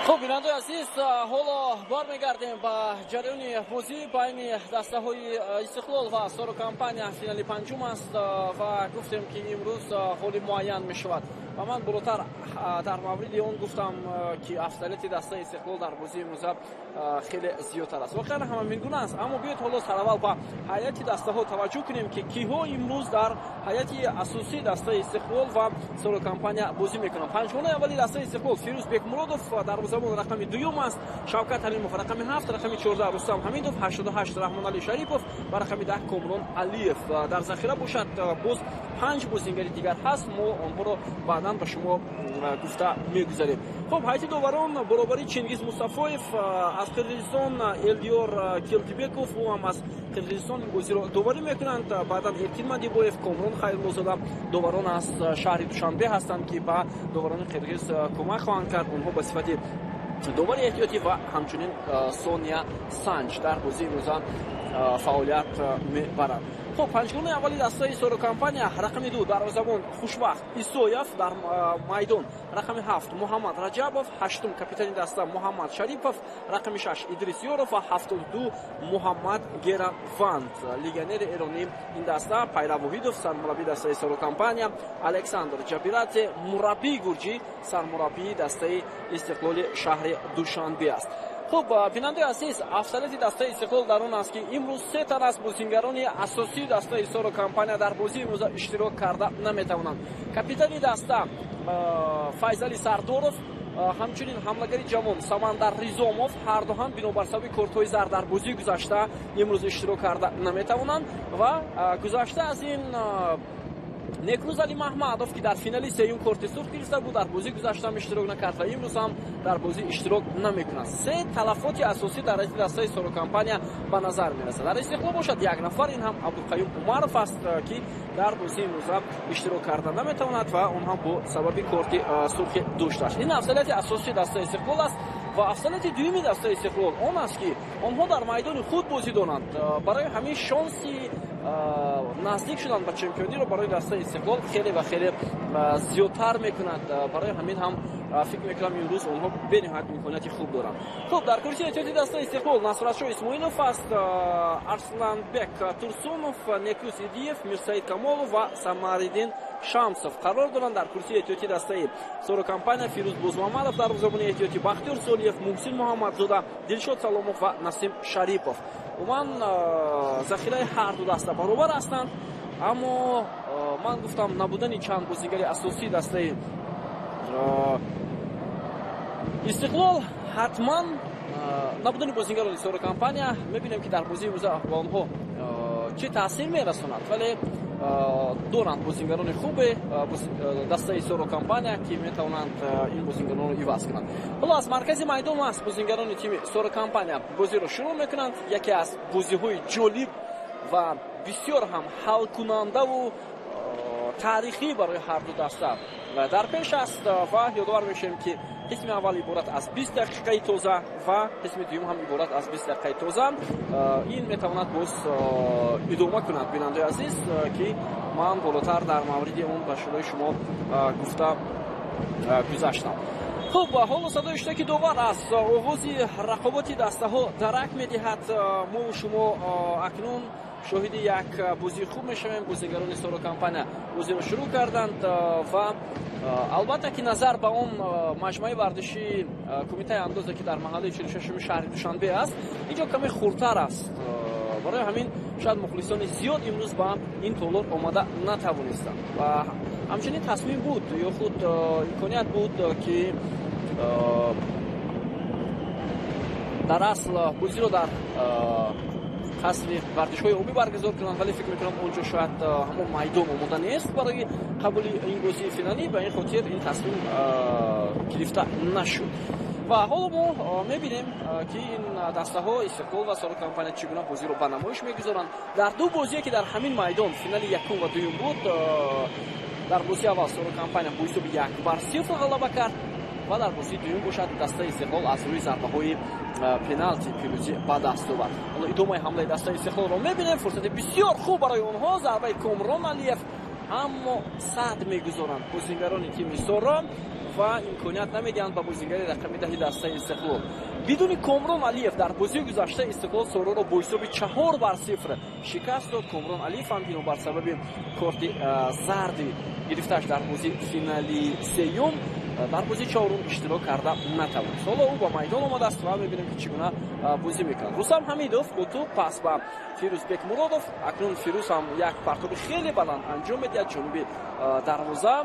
Хуб, бинандаи азиз, ҳоло бармегардем ба ҷараёни бозӣ байни дастаҳои Истиқлол ва Соро Компания. Финали панҷум аст ва гуфтем, ки имрӯз ғолиб муайян мешавад. Ва ман болотар дар мавриди он гуфтам, ки афзалияти дастаи Истиқлол дар бозии имрӯза хеле зиёдтар аст. Воқеан ҳама мингуна аст, аммо биёед ҳоло сараввал ба ҳайати дастаҳо таваҷҷӯҳ кунем, ки киҳо имрӯз дар ҳайати асосии дастаи Истиқлол ва Соро Компания бозӣ мекунанд. Панҷгонаи аввали дастаи Истиқлол: Фирӯз Бекмуродов, дарвозабон, рақами дуюм аст, Шавкат Ҳалимов, рақами 7, рақами 14 Рустам Ҳамидов, 88 Раҳмоналӣ Шарипов ва рақами 10 Комрон Алиев. Дар захира бошад, боз панҷ бозингари дигар ҳаст, мо онҳоро баъдан ба шумо гуфта мегузарем. Хуб, ҳайати доварон баробари Чингиз Мустафоев аз Қирғизистон, Элдиёр Келдибеков, ӯ ҳам аз Қирғизистон ин бозиро доварӣ мекунанд. Баъдан Эркин Мадибоев, Комрон Хайруллозода доварон аз шаҳри Душанбе ҳастанд, ки ба доварони қирғиз кӯмак хоҳанд кард. Онҳо ба сифати довари эҳтиётӣ ва ҳамчунин Сония Санҷ дар бозии имрӯза фаъолият мебаранд. Хуб, панҷгонаи аввали дастаи Соро Компания: рақами 2 дарвозабон Хушвахт Исоев, дар майдон рақами 7 Муҳаммад Раҷабов, ҳаштум капитани даста Муҳаммад Шарипов, рақами 6 Идрис Ёров ва 72 Муҳаммад Гераванд, легионери эронии ин даста. Пайрав Воҳидов, сармураббии дастаи Соро Компания, Александр Ҷабирадзе, мураббии гурҷӣ, сармураббии дастаи Истиқлоли шаҳри Душанбе аст. Хуб, бинандаи азиз, афзалияти дастаи Истиқлол дар он аст, ки имрӯз се тан аз бозингарони асосии дастаи Соро Компания дар бозии имрӯза иштирок карда наметавонанд. Капитани даста Файзали Сардоров, ҳамчунин ҳамлагари ҷавон Самандар Ризомов, ҳарду ҳам бинобар сабаби кортҳои зард дар бозии гузашта имрӯз иштирок карда наметавонанд. Ва гузашта аз ин, Некрӯз Али Маҳмадов, ки дар финали сеюм корти сурх гирифта буд, дар бозии гузаштаам иштирок накард ва имрӯз ҳам дар бозӣ иштирок намекунад. Се талафоти асосӣ дар ҳайати дастаи Соро Компания ба назар мерасад. Дар Истиқлол бошад, як нафар, ин ҳам Абдуқаюм Умаров аст, ки дар бозии имрӯза иштирок карда наметавонад ва он ҳам бо сабаби корти сурхи дошташ. Ин афзалияти асосии дастаи Истиқлол аст. Ва афзалияти дуюми дастаи Истиқлол он аст, ки онҳо дар майдони худ бозӣ доранд. Барои ҳамин шонси наздик шудан ба чемпиониро барои дастаи Истиқлол хеле ва хеле зиёдтар мекунад. Барои ҳамин ҳам фикр мекунам, имрӯз онҳо бениҳоят имконияти хуб доранд. Хуб, дар курсии эҳтиёти дастаи Истиқлол Насратшоҳ Исмоилов аст, Арсланбек Турсунов, Некрӯз Идиев, Мирсаид Камолов ва Самариддин Шамсов қарор доранд. Дар курсии эҳтиёти дастаи Соро Компания Фирӯз Бозмамадов, дарвозабони эҳтиёти Бахтиёр Солиев, Муҳсин Муҳаммадзода, Дилшод Саломов ва Насим Шарипов. Умуман, захираи ҳарду даста баробар ҳастанд, аммо ман гуфтам, набудани чанд бозигари асосии дастаи Истиқлол, ҳатман набудани бозигарони Соро Компания, мебинем, ки дар бозии имрӯза ба онҳо чӣ таъсир мерасонад. Вале доранд бозингарони хубе дастаи Соро Компания, ки метавонанд ин бозингаронро иваз кунанд. Ҳоло аз маркази майдон аст бозингарони тими Соро Компания бозиро шурӯъ мекунанд. Яке аз бозиҳои ҷолиб ва бисёр ҳам ҳалкунандаву таърихӣ барои ҳарду даста дар пеш аст. Ва ёдовар мешавем, ки қисми аввал иборат аз 20 дақиқаи тоза ва қисми дуюм ҳам иборат аз 20 дақиқаи тоза. Ин метавонад боз идома кунад, бинандаи азиз, ки ман болотар дар мавриди он ба шӯрои шумо гуфта гузаштам. Хуб, ҳоло садои иштироки довар аз оғози рақоботи дастаҳо дарак медиҳад. Мо шумо акнун шоҳиди як бозии хуб мешавем. Бозигарони Соро Компания бозиро шурӯъ карданд ва албатта ки назар ба он маҷмӯаи варзишии кумитаи андозе, ки дар маҳаллаи 46-уми шаҳри Душанбе аст, инҷо каме хурдтар аст. Барои ҳамин шояд мухлисони зиёд имрӯз ба ин толор омада натавонистанд. Ва ҳамчунин тасмим буд ё худ имконият буд, ки дар асл бозиро дар қасри варзишҳои обӣ баргузор кунанд, вале фикр мекунам, он ҷо шояд ҳамон майдон омода нест барои қабули ин бозии финалӣ. Ба ин хотир ин тасмим гирифта нашуд. Ва ҳоло мо мебинем, ки ин дастаҳо, Истиқлол ва Соро Компания, чӣ гуна бозиро ба намоиш мегузоранд. Дар ду бозие, ки дар ҳамин майдон финали якум ва дуюм буд, дар бозии аввал Соро Компания бо ҳисоби 1-0 ғалаба кард ва дар бозии дуюм бошад, дастаи Истиқлол аз рӯи зарбаҳои пеналти пирӯзӣ ба даст овард. Ҳоло идомаи ҳамлаи дастаи Истиқлолро мебинем. Фурсати бисёр хуб барои онҳо, зарбаи Комрон Алиев, аммо сад мегузоранд бозингарони тими Соро. ва имконият намедиҳанд ба бозингари рақами 10 дастаи Истиқлол. Бидуни Комрон Алиев дар бозии гузашта Истиқлол Сороро бо ҳисоби 4-0 шикаст дод. Комрон Алиев ҳам бинобар сабаби корти зарди гирифтааш дар бозии финали сеюм дар бозии чорум иштирок карда натавонист. Ҳоло ӯ ба майдон омадааст ва мебинем, ки чӣ гуна бозӣ мекунад. Рустам Ҳамидов бо тӯб пас ба Фирӯз Бекмуродов. Акнун Фирӯз ҳам як партоби хеле баланд анҷом медиҳад ҷониби дарвоза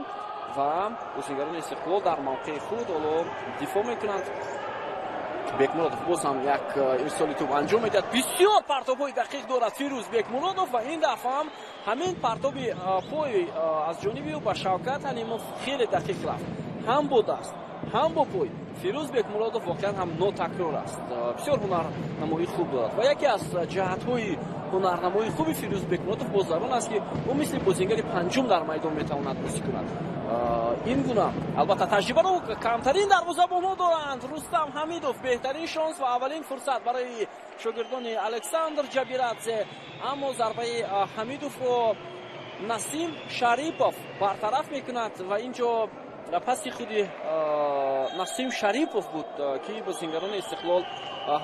ва бозигарони Истиқлол дар мавқеи худ ҳоло дифоъ мекунанд. Бекмуродов боз ҳам як ирсоли тӯб анҷом медиҳад. Бисёр партобҳои дақиқ дорад Фирӯз Бекмуродов ва ин дафъа ҳам ҳамин партоби пой аз ҷониби ӯ ба Шавкат Ҳалимов хеле дақиқ рафт. Ҳам бо даст, ҳам бо пой Фирӯз Бекмуродов воқеан ҳам нотакрор аст. Бисёр ҳунарнамоии хуб дорад ва яке аз ҷиҳатҳои ҳунарнамоии хуби Фирӯз Бекмуродов боз дар он аст, ки ӯ мисли бозингари панҷум дар майдон метавонад бозӣ кунад. Ин гуна албатта таҷрибаро камтарин дарвозабонҳо доранд. Рустам Ҳамидов беҳтарин шонс ва аввалин фурсат барои шогирдони Александр Ҷабирадзе, аммо зарбаи Ҳамидовро Насим Шарипов бартараф мекунад ва инҷо паси худи Насим Шарипов буд, ки бозингарони Истиқлол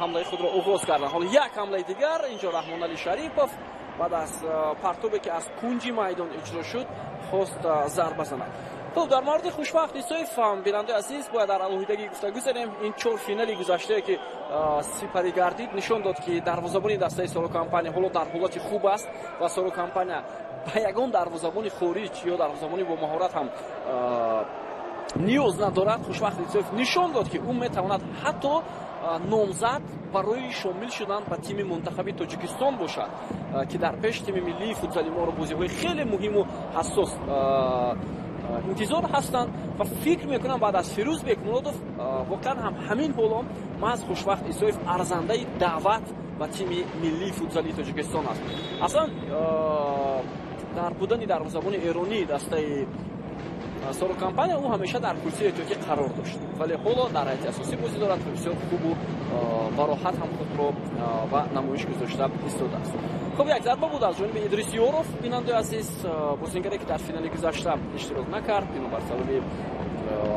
ҳамлаи худро оғоз карданд. Ҳоло як ҳамлаи дигар, инҷо Раҳмоналӣ Шарипов баъд аз партобе, ки аз кунҷи майдон иҷро шуд, хост зарба занад. Хуб, дар мавриди Хушбахт Исоев ҳам, бинандаи азиз, бояд дар алоҳидагӣ гуфта гузарем. Ин чор финали гузаштае, ки сипарӣ гардид, нишон дод, ки дарвозабони дастаи Соро Компания ҳоло дар ҳолати хуб аст ва Соро Компания ба ягон дарвозабони хориҷ ё дарвозабони бо маҳорат ҳам ниёз надорад. Хушбахт Исоев нишон дод, ки ӯ метавонад ҳатто номзад барои шомил шудан ба тими мунтахаби Тоҷикистон бошад, ки дар пеш тими миллии футзали моро бозиҳои хеле муҳиму ҳассос интизор ҳастанд ва фикр мекунам, баъд аз Фирӯз Бекмуродов воқеан ҳам ҳамин ҳоло маҳз Хушбахт Исоев арзандаи даъват ба тими миллии футзалии Тоҷикистон аст. Аслан дар будани дарвозабони эронии дастаи Соро Компания ӯ ҳамеша дар курсии эҳтиётӣ қарор дошт, вале ҳоло дар ҳайати асосӣ бозӣ дорад ва бисёр хубу бароҳат ҳам худро ба намоиш гузошта истодааст. Хуб, як зарба буд аз ҷониби Идрис Ёров, бинандаи азиз, бозингаре, ки дар финали гузашта иштирок накард бинобар сабаби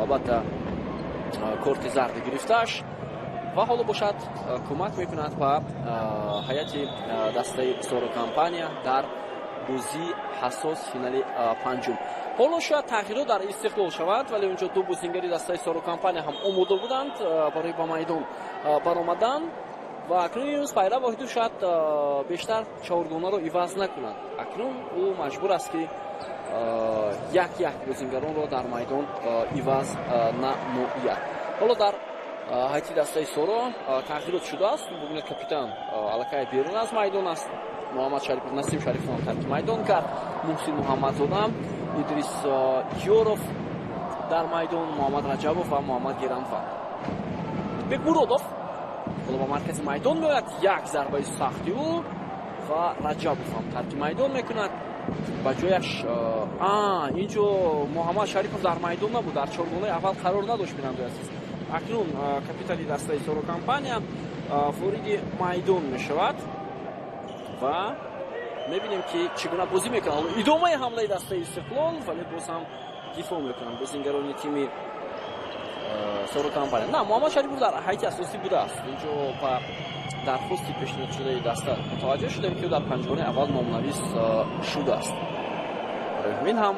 албатта корти зарди гирифтааш ва ҳоло бошад кӯмак мекунад ба ҳайати дастаи Соро Компания дар бозии ҳассос финали панҷум. Ҳоло шояд тағйирот дар Истиқлол шавад, вале унҷо ду бозингари дастаи Соро Компания ҳам омода буданд барои ба майдон баромадан ва акнун Юнус Пайра Воҳидов шояд бештар чоргонаро иваз накунад. Акнун ӯ маҷбур аст, ки як як бозингаронро дар майдон иваз намояд. Ҳоло дар ҳайати дастаи Соро тағйирот шудааст. Бубинед, капитан аллакай берун аз майдон аст. Муҳаммад Шарипов, Насим Шарипов тарки майдон кард. Муҳсин Муҳаммадзода, Идрис Ёров дар майдон, Муҳаммад Раҷабов ва Муҳаммад Гиранфар. Бекмуродов ҳоло ба маркази майдон меояд. Як зарбаи сахти ӯ ва Раҷабов ҳам тарки майдон мекунад. Ба ҷояш инҷо Муҳаммад Шарипов дар майдон набуд, дар чоргонаи аввал қарор надошт, бинандаи азиз. Акнун капитани дастаи Соро Компания вориди майдон мешавад ва мебинем, ки чӣ гуна бозӣ мекунад. Ҳоло идомаи ҳамлаи дастаи Истиқлол, вале боз ҳам дифоъ мекунанд бозингарони тими Соро Компания. На, Муҳаммад Шарипов дар ҳайати асосӣ будааст. Инҷо ба дархости пешниҳодшудаи даста мутаваҷҷеҳ шудем, ки ӯ дар панҷгонаи аввал номнавис шудааст. Барои ҳамин ҳам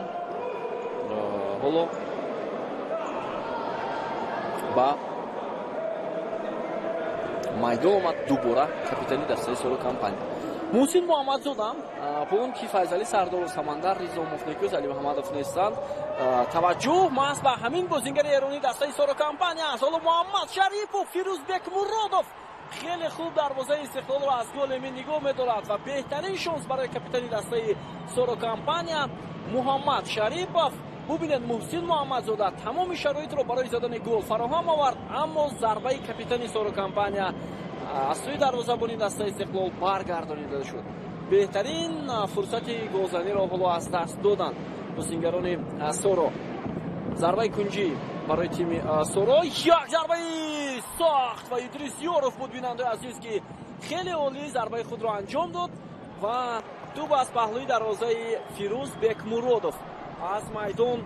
ҳоло ба майдон омад дубора капитани дастаи Соро Компания Муҳсин Муҳаммадзода. Бо он ки Файзалӣ Сардоров, Самандар Ризомов, Некӯз Алимуҳаммадов нестанд, таваҷҷӯҳ маҳз ба ҳамин бозингари эронии дастаи Соро Компания аст. Ҳоло Муҳаммад Шарипов, Фирӯз Бекмуродов хеле хуб дарвозаи Истиқлолро аз гол эмин нигоҳ медорад ва беҳтарин шонс барои капитани дастаи Соро Компания Муҳаммад Шарипов. Бубинед, Муҳсин Муҳаммадзода тамоми шароитро барои задани гол фароҳам овард, аммо зарбаи капитани Соро Компания аз сӯи дарвозабони дастаи Истиқлол баргардонида шуд. Беҳтарин фурсати голзаниро ҳоло аз даст доданд бозингарони Соро. Зарбаи кунҷӣ барои тими Соро, як зарбаи сахт ва Идрис Ёров буд, бинандаи азиз, ки хеле олӣ зарбаи худро анҷом дод ва тӯб аз паҳлӯи дарвозаи Фирӯз Бекмуродов аз майдон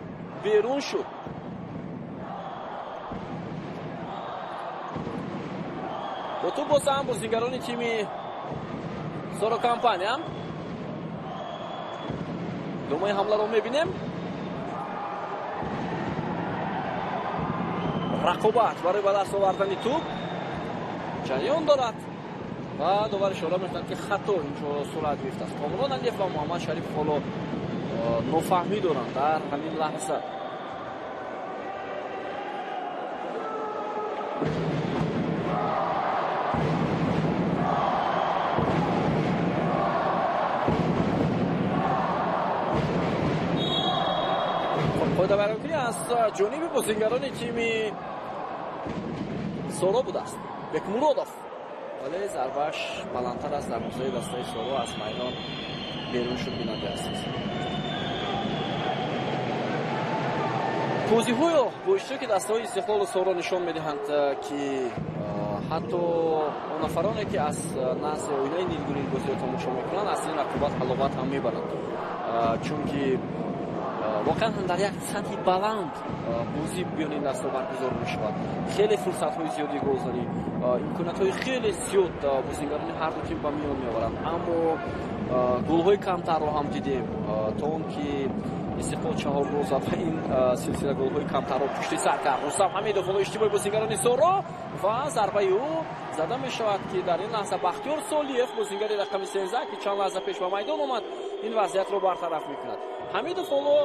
берун шуд. Бо тӯб боз ҳам бозигарони тими Соро компания. Идомаи ҳамларо мебинем. Рақобат барои ба даст овардани тӯб ҷараён дорад ва довар ишора мекунад, ки хато инҷо сурат гирифтааст. Комрон Алиев ва Муҳаммад Шариф ҳоло нофаҳмӣ доранд дар ҳамин лаҳза. Қоидавайронкунӣ аз ҷониби бозингарони тими Соро будааст. Бекмуродов, вале зарбааш баландтар аз дарвозаи дастаи Соро аз майдон берун шуд. Бинандаи азиз, бозиҳоё бо иштироки дастаҳои Истиқлолу Соро нишон медиҳанд, ки ҳатто он нафароне, ки аз назди оинаи нилгунин бозиро тамошо мекунанд, аз ин рақобат ҳаловат ҳам мебаранд, чунки воқеан ҳам дар як сатҳи баланд бозӣ биёни ин дастҳо баргузор мешавад. Хеле фурсатҳои зиёди голзанӣ, имкониятҳои хеле зиёд бозингарони ҳар ду тим ба миён меоваранд, аммо голҳои камтарро ҳам дидем, то он ки Истиқлол 4 гол зад ва ин силсила голҳои камтарро пушти сар кард. Рустам Ҳамидов ҳоло иштибоҳи бозингарони Соро ва зарбаи ӯ зада мешавад, ки дар ин лаҳза Бахтиёр Солиев, бозингари рақами 13, ки чанд лаҳза пеш ба майдон омад, ин вазъиятро бартараф мекунад. Ҳамидов ҳоло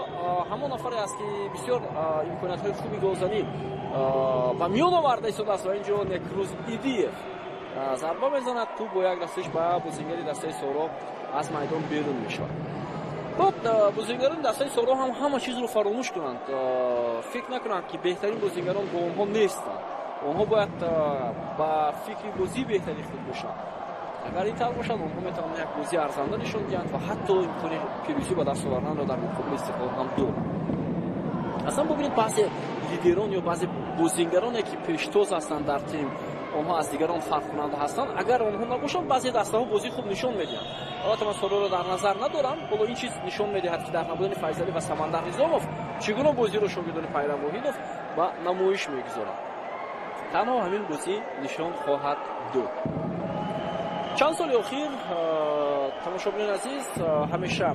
ҳамон нафаре аст, ки бисёр имкониятҳои хуби голзанӣ ба миён оварда истодааст ва инҷо Некрӯз Идиев зарба мезанад, тӯб бо як дастиш ба бозингари дастаи Соро аз майдон берун мешавад. Бод бозингарони дастаи Соро ҳам ҳама чизро фаромӯш кунанд, фикр накунанд, ки беҳтарин бозингарон бо онҳо нестанд. Онҳо бояд ба фикри бозии беҳтари худ бошанд. Агар ин тавр бошад, онҳо метавонанд як бозии арзанда нишон диҳанд ва ҳатто имкони пирӯзӣ ба даст оварданро дар муқобили Истиқлол ҳам доранд. Аслан бубинед, баъзе лидерон ё баъзе бозингароне, ки пештоз ҳастанд дар тим, онҳо аз дигарон фарқкунанда ҳастанд. Агар онҳо набошанд, баъзе дастаҳо бозии хуб нишон медиҳанд. Албатта ман Сороро дар назар надорам. Ҳоло ин чиз нишон медиҳад, ки дар набудани Файзалӣ ва Самандар Низомов чӣ гуна бозиро шогирдони Пайрав Воҳидов ба намоиш мегузоранд. Танҳо ҳамин бозӣ нишон хоҳад дод. Чанд соли охир, тамошобинони азиз, ҳамеша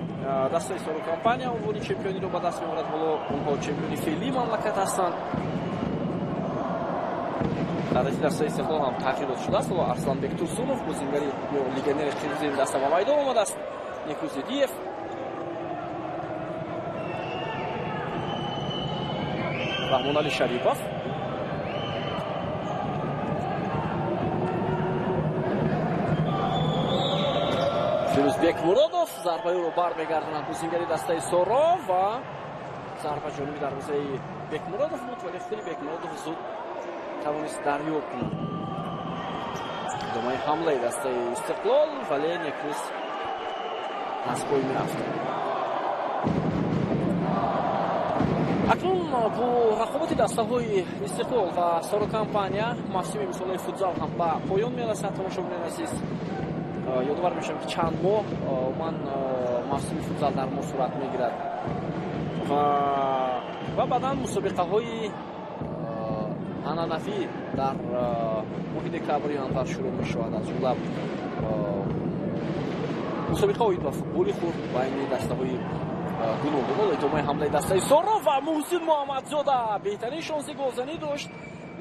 дастаи Соро компания унвони чемпиониро ба даст меорад. Ҳоло онҳо чемпиони феълии мамлакат ҳастанд. Дар дастаи Истиқлол ҳам тағйирот шудааст. Ҳоло Арсланбек Турсунов, бозингари ё легионери қирғизи ин даста, ба майдон омадааст. Некрӯз Идиев, Раҳмонали Шарипов, Фирӯзбек Муродов зарбаи ӯро бармегардонад бозингари дастаи Соро ва зарба ҷониби дарвозаи Бекмуродов буд, вале худи Бекмуродов зуд тавонист дарёб кунад. Идомаи ҳамлаи дастаи Истиқлол, вале Некрӯз аз пой меафтад. Акнун бо рақобати дастаҳои Истиқлол ва Соро компания мавсими мисолаи футзал ҳам ба поён мерасад. Тамошобинони азиз, ёдовар мешавам, ки чанд моҳ умуман мавсими футзал дар мо сурат мегирад ва баъдан мусобиқаҳои анъанавӣ дар моҳи декабр январ шурӯъ мешавад, аз ҷумла мусобиқа оид ба футболи хурд байни дастаҳои гуногун. Ҳоло идомаи ҳамлаи дастаи Соро ва Муҳсин Муҳаммадзода беҳтарин шонси голзанӣ дошт,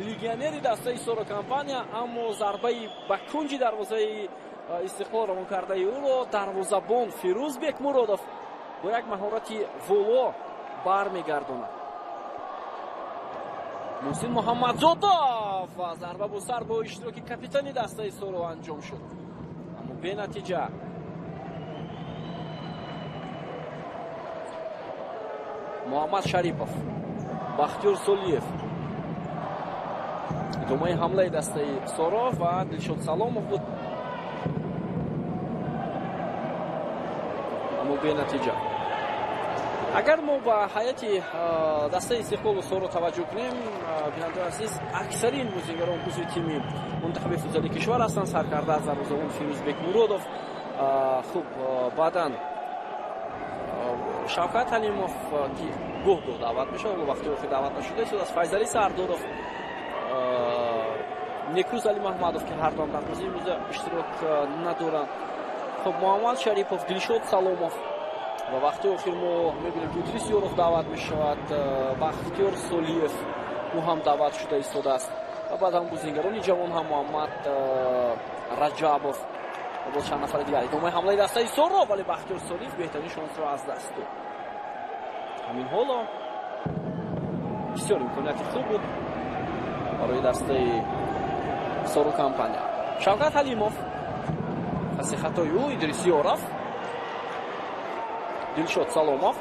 легионери дастаи Соро компания, аммо зарбаи ба кунҷи дарвозаи Истиқлол равон кардаи ӯро дарвозабон Фирӯз Бекмуродов бо як маҳорати воло бармегардонад. Муҳсин Муҳаммадзода ва зарба бо сар бо иштироки капитани дастаи Соро анҷом шуд, аммо бенатиҷа. Муҳаммад Шарипов, Бахтиёр Солиев, идомаи ҳамлаи дастаи Соро ва Дилшод Саломов буд, аммо бенатиҷа. Агар мо ба ҳайати дастаи Истиқлолу Соро таваҷҷӯҳ кунем, бинандаи азиз, аксарин бозингарон узви тими мунтахаби футзали кишвар ҳастанд. Саркарда аз дарвозабон Фирӯзбек Муродов, хуб, баъдан Шавкат Ҳалимов, ки гоҳ-гоҳ даъват мешавад, вақти охир даъват нашуда истодааст, Файзалӣ Сардоров, Некрӯз Алимаҳмадов, ки ҳар дуам дар бозии имрӯза иштирок надоранд. Хуб, Муҳаммад Шарипов, Дилшод Саломов ва вақти охир мо мебинем, ки Идрис Ёров даъват мешавад, Бахтиёр Солиев ӯ ҳам даъват шуда истодааст ва баъд ҳам бозигарони ҷавон ҳам Муҳаммад Раҷабов ва боз чанд нафари дигар. Идомаи ҳамлаи дастаи Соро, вале Бахтиёр Солиев беҳтарин шонсро аз даст дод. Ҳамин ҳоло бисёр имконияти хуб буд барои дастаи Соро компания. Шавкат Ҳалимов, паси хатои ӯ Идрис Ёров, Дилшод Саломов.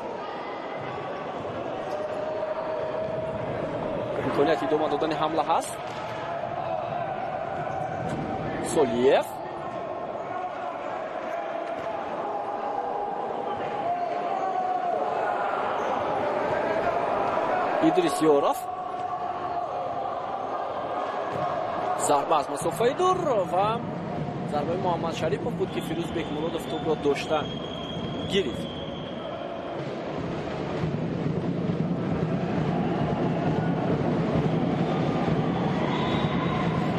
Имконияти идома додани ҳамла ҳаст. Солиев, Идрис Ёров, зарба аз масофаи дур ва зарбаи Муҳаммад Шарипов буд, ки Фирӯз Бекмуродов тӯбро дошта гирифт.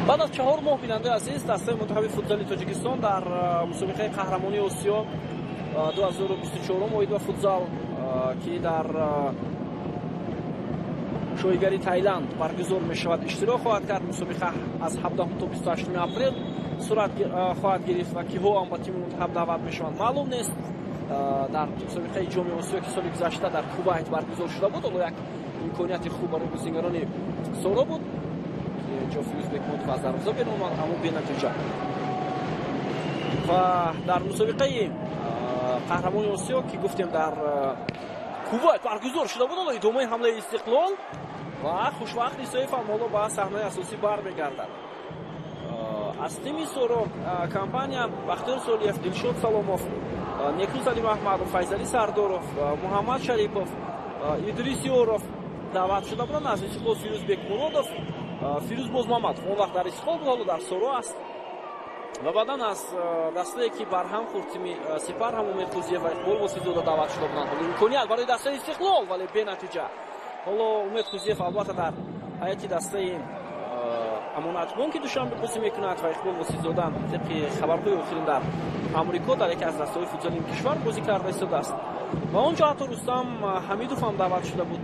Баъд аз 4 моҳ, бинандаи азиз, дастаи мунтахаби футзали Тоҷикистон дар мусобиқаи қаҳрамонии Осиё 2024 оид ба футзал, ки дар шоҳигари Таиланд баргузор мешавад, иштирок хоҳад кард. Мусобиқа аз 17 то 28 апрел сурат хоҳад гирифт ва киҳо ҳам ба тими мунтахаб даъват мешаванд маълум нест. Дар мусобиқаи ҷоми Осиё, ки соли гузашта дар Кувайт баргузор шуда буд, ҳоло як имконияти хуб барои бозигарони Соро буд, ҷо Фирӯз Бекмуродов аз дарвоза берун омад, аммо бенатиҷа. Ва дар мусобиқаи қаҳрамони Осиё, ки гуфтем дар Кувайт баргузор шуда буд, ҳоло идомаи ҳамлаи Истиқлол ва Хушвақт Исоев ҳам ҳоло ба саҳнаи асосӣ бармегардад. Аз тими Соро компания Бахтиёр Солиев, Дилшод Саломов, Некрӯз Алимаҳмадов, Файзалӣ Сардоров, Муҳаммад Шарипов, Идрис Ёров даъват шуда буданд. Аз Истиқлол Фирӯз Бекмуродов, Фирӯз Бозмамадов он вақт дар Истиқлол буд, ҳоло дар Соро аст. Ва баъдан аз дастае, ки барҳам хӯрд тими Сипар, ҳам Умед Қӯзиев ва Иқбол Восизода даъват шуда буданд. Ҳоло имконият барои дастаи Истиқлол, вале бенатиҷа. Ҳоло Умед Қӯзиев албатта дар ҳайати дастаи Амонатбонки Душанбе бозӣ мекунад ва Иқбол Восизода тибқи хабарҳои охирин дар Амрико дар яке аз дастаҳои футзали ин кишвар бозӣ карда истодааст. Ва он ҷо ҳатто Рустам Ҳамидов ҳам даъват шуда буд,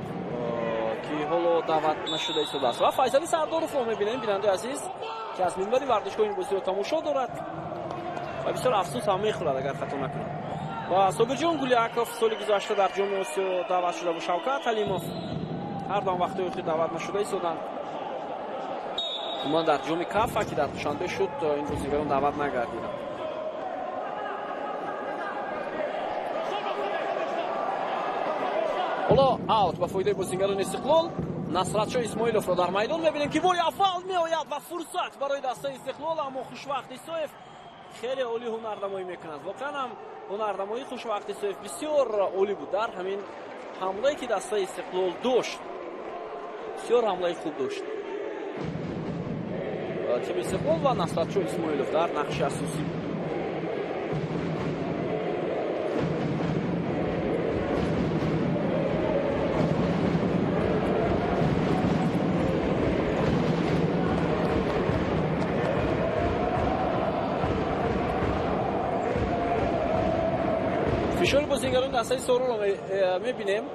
ки ҳоло даъват нашуда истодааст. Ва Файзали Сардоровро мебинем, бинандаи азиз, ки аз минбари варзишгоҳи ин бозиро тамошо дорад ва бисёр афсӯс ҳам мехӯрад, агар хато накунам. Ва Собирҷон Гуляков соли гузашта дар ҷоми Осиё даъват шуда буд. Шавкат Ҳалимов ҳар дуам вақтҳои охир даъват нашуда истоданд. Умуман дар ҷоми Кафа, ки дар Душанбе шуд, ин бозигарон даъват нагардиданд. Ҳоло аут ба фоидаи бозигарони Истиқлол. Насратшо Исмоиловро дар майдон мебинем, ки бори аввал меояд ва фурсат барои дастаи Истиқлол, аммо Хушвақт Исоев хеле олӣ ҳунарнамоӣ мекунад. Воқеан ҳам ҳунарнамоии Хушвақт Исоев бисёр олӣ буд дар ҳамин ҳамлае, ки дастаи Истиқлол дошт. Бисёр ҳамлаи хуб дошт тими Истиқлол ва Насратшо Исмоилов дар нақши асосӣ буд. Фишори бозигарони дастаи Сороро мебинем.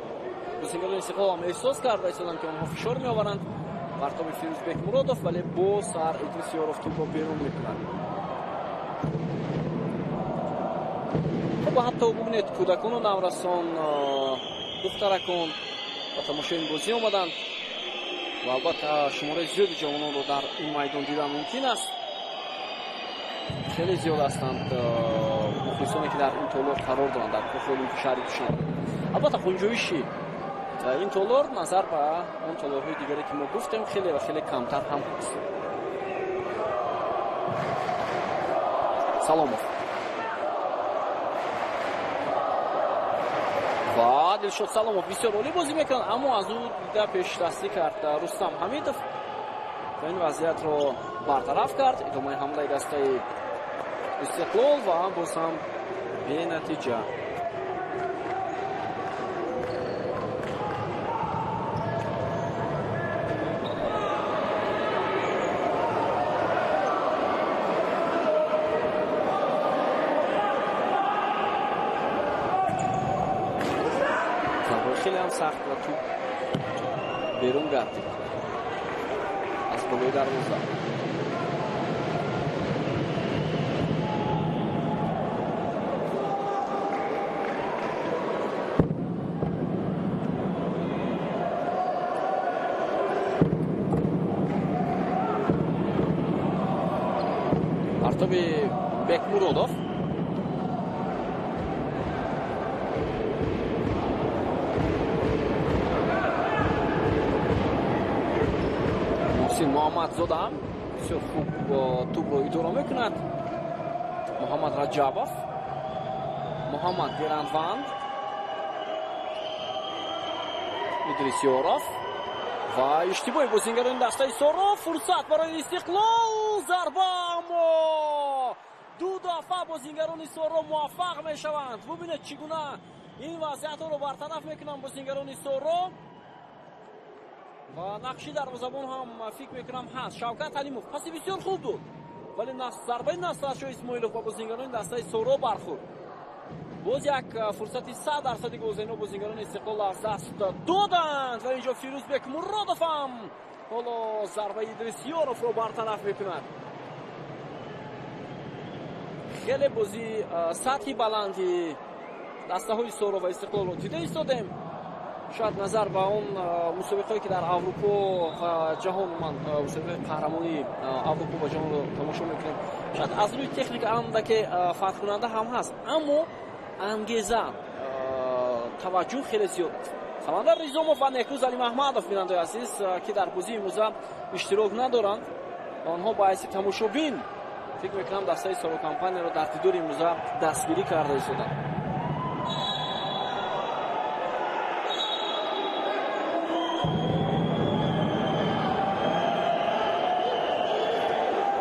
Бозигарони Истиқлол ҳам эҳсос карда истоданд, ки онҳо фишор меоваранд бар тоби Фирӯз Бекмуродов, вале бо сар Идрис Ёров тӯбро берун мекунад. Хуб, ҳатто бубинед, кӯдакону наврасон, духтаракон ба тамошои ин бозӣ омаданд ва албатта шумораи зиёди ҷавононро дар ин майдон дидан мумкин аст. Хеле зиёд ҳастанд мухлисоне, ки дар ин толор қарор доранд, дар кӯхи Олимпи шаҳри Душанбе. Албатта ғунҷоиши ин толор назар ба он толорҳои дигаре, ки мо гуфтем, хеле ва хеле камтар ҳам аст. Саломов ва Дилшод Саломов бисёр олӣ бозӣ мекунанд, аммо аз ӯ дида пешдастӣ кард Рустам Ҳамидов ва ин вазъиятро бартараф кард. Идомаи ҳамлаи дастаи Истиқлол ва боз ҳам бенатиҷа. Хеле ҳам сахт ва туп берун гардид аз болои дарвоза. Партоби Бекмуродов. Муҳсин Муҳаммадзода бисёр хуб тӯбро идора мекунад. Муҳаммад Раҷабов, Муҳаммад Герандванд, Идрис Ёров ва иштибоҳи бозингарони дастаи Соро. Фурсат барои Истиқлол, зарба, аммо ду дафъа бозингарони Соро муваффақ мешаванд. Бубинед, чӣ гуна ин вазъиятро бартараф мекунанд бозингарони Соро ва нақши дарвозабон ҳам фикр мекунам ҳаст. Шавкат Ҳалимов паси бисёр хуб буд, вале зарбаи Насратшоҳ Исмоилов ба бозингарони дастаи Соро бархӯрд. Боз як фурсати 100% голзаниро бозингарони Истиқлол аз даст доданд ва инҷо Фирӯз Бекмуродов ҳам ҳоло зарбаи Идрис Ёровро бартараф мекунад. Хеле бозӣ сатҳи баланди дастаҳои Соро ва Истиқлолро дида истодем. Шояд назар ба он мусобиқаҳое ки дар Аврупо ва ҷаҳон, ман мусобиқаи қаҳрамонии Аврупо ва ҷаҳонро тамошо мекунем, шояд аз рӯи техника андаке фарқкунанда ҳам ҳаст, аммо ангеза, таваҷҷӯҳ хеле зиёд аст. Самандар Ризомов ва Некрӯз Алимаҳмадов, бинандаи азиз, ки дар бозии имрӯза иштирок надоранд, онҳо ба ҳайси тамошобин фикр мекунам дастаи Соро компанияро дар дидори имрӯза дастгирӣ карда истоданд.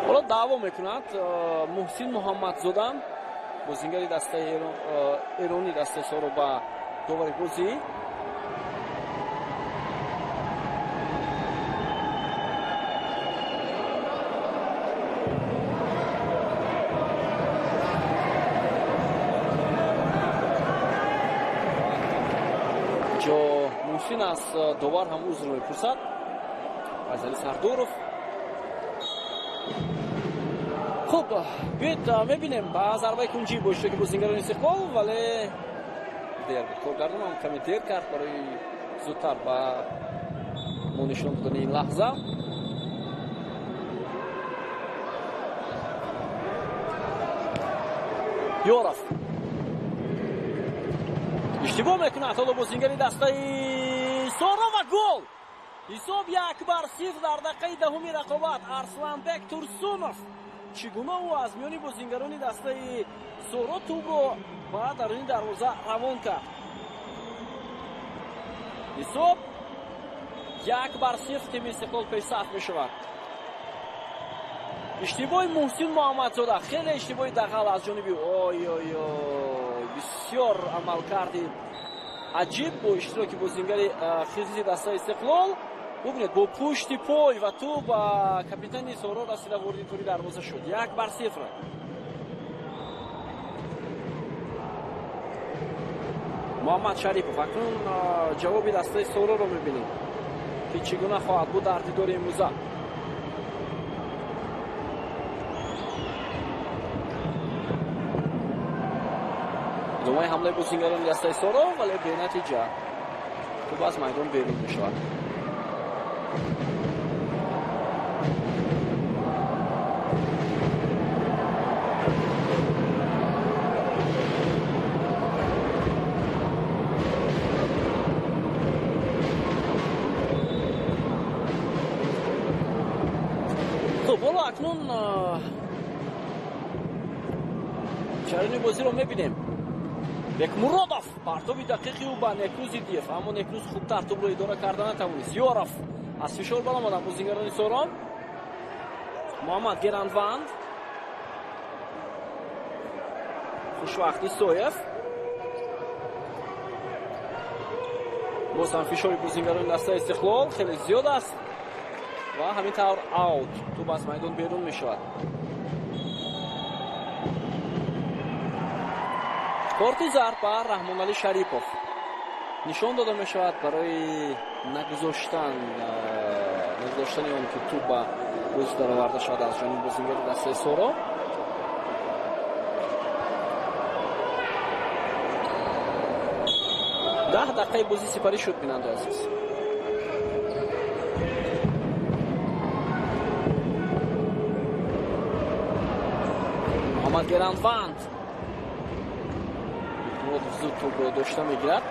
Ҳоло даъво мекунад Муҳсин Муҳаммадзода, бозингари дастаи эронӣ дастаи Соро ба довари бозӣ. Ҷо Муҳсин аз довар ҳам узр мепурсад. Файзали Сардоров. Хуб, биёед мебинем ба зарбаи кунҷӣ бо иштироки бозингарони Истиқлол, вале дер буд. Коргардон ҳам каме дер кард барои зудтар ба мо нишон додани ин лаҳза. Ёров иштибоҳ мекунад ҳоло бозингари дастаи Соро ва гол! Ҳисоб 1-0 дар дақиқаи даҳуми рақобат. Арсланбек Турсунов чӣ гуна ӯ аз миёни бозингарони дастаи Соро тӯбро ба даруни дарвоза равон кард. Ҳисоб 1-0, тими Истиқлол пешсаф мешавад. Иштибоҳи Муҳсин Муҳаммадзода, хеле иштибоҳи дағал аз ҷониби ой ой ой, бисёр амалкарди аҷиб бо иштироки бозингари хиззи дастаи Истиқлол. Бубинед, бо пушти пой ва тӯб ба капитани Соро расида вориди тури дарвоза шуд. 1-0. Муҳаммад Шарипов. Акнун ҷавоби дастаи Сороро мебинем, ки чӣ гуна хоҳад буд дар дидори имрӯза. Идомаи ҳамлаи бозингарони дастаи Соро, вале бенатиҷа. Тӯб аз майдон берун мешавад. Хуб, ҳоло акнун ҷараёни бозиро мебинем. Бекмуродов партоби дақиқи ӯ ба Некрӯз Идиев, аммо Некрӯз хубтар тӯбро идора карда натавонист. Ёров аз фишор баромаданд бозингарони Соро. Муҳаммад Герандванд, Хушвақт Исоев. Боз ҳам фишори бозингарони дастаи Истиқлол хеле зиёд аст ва ҳамин тавр аут, тӯб аз майдон берун мешавад. Корти зард ба Раҳмоналӣ Шарипов. Нишон дода мешавад барои нагузоштани он ки тӯб ба бозӣ дароварда шавад аз ҷониби бозингари дастаи Соро. Даҳ дақиқаи бозӣ сипарӣ шуд, бинандаи азиз. Муҳаммад Герандванд зуд тӯбро дошта мегирад.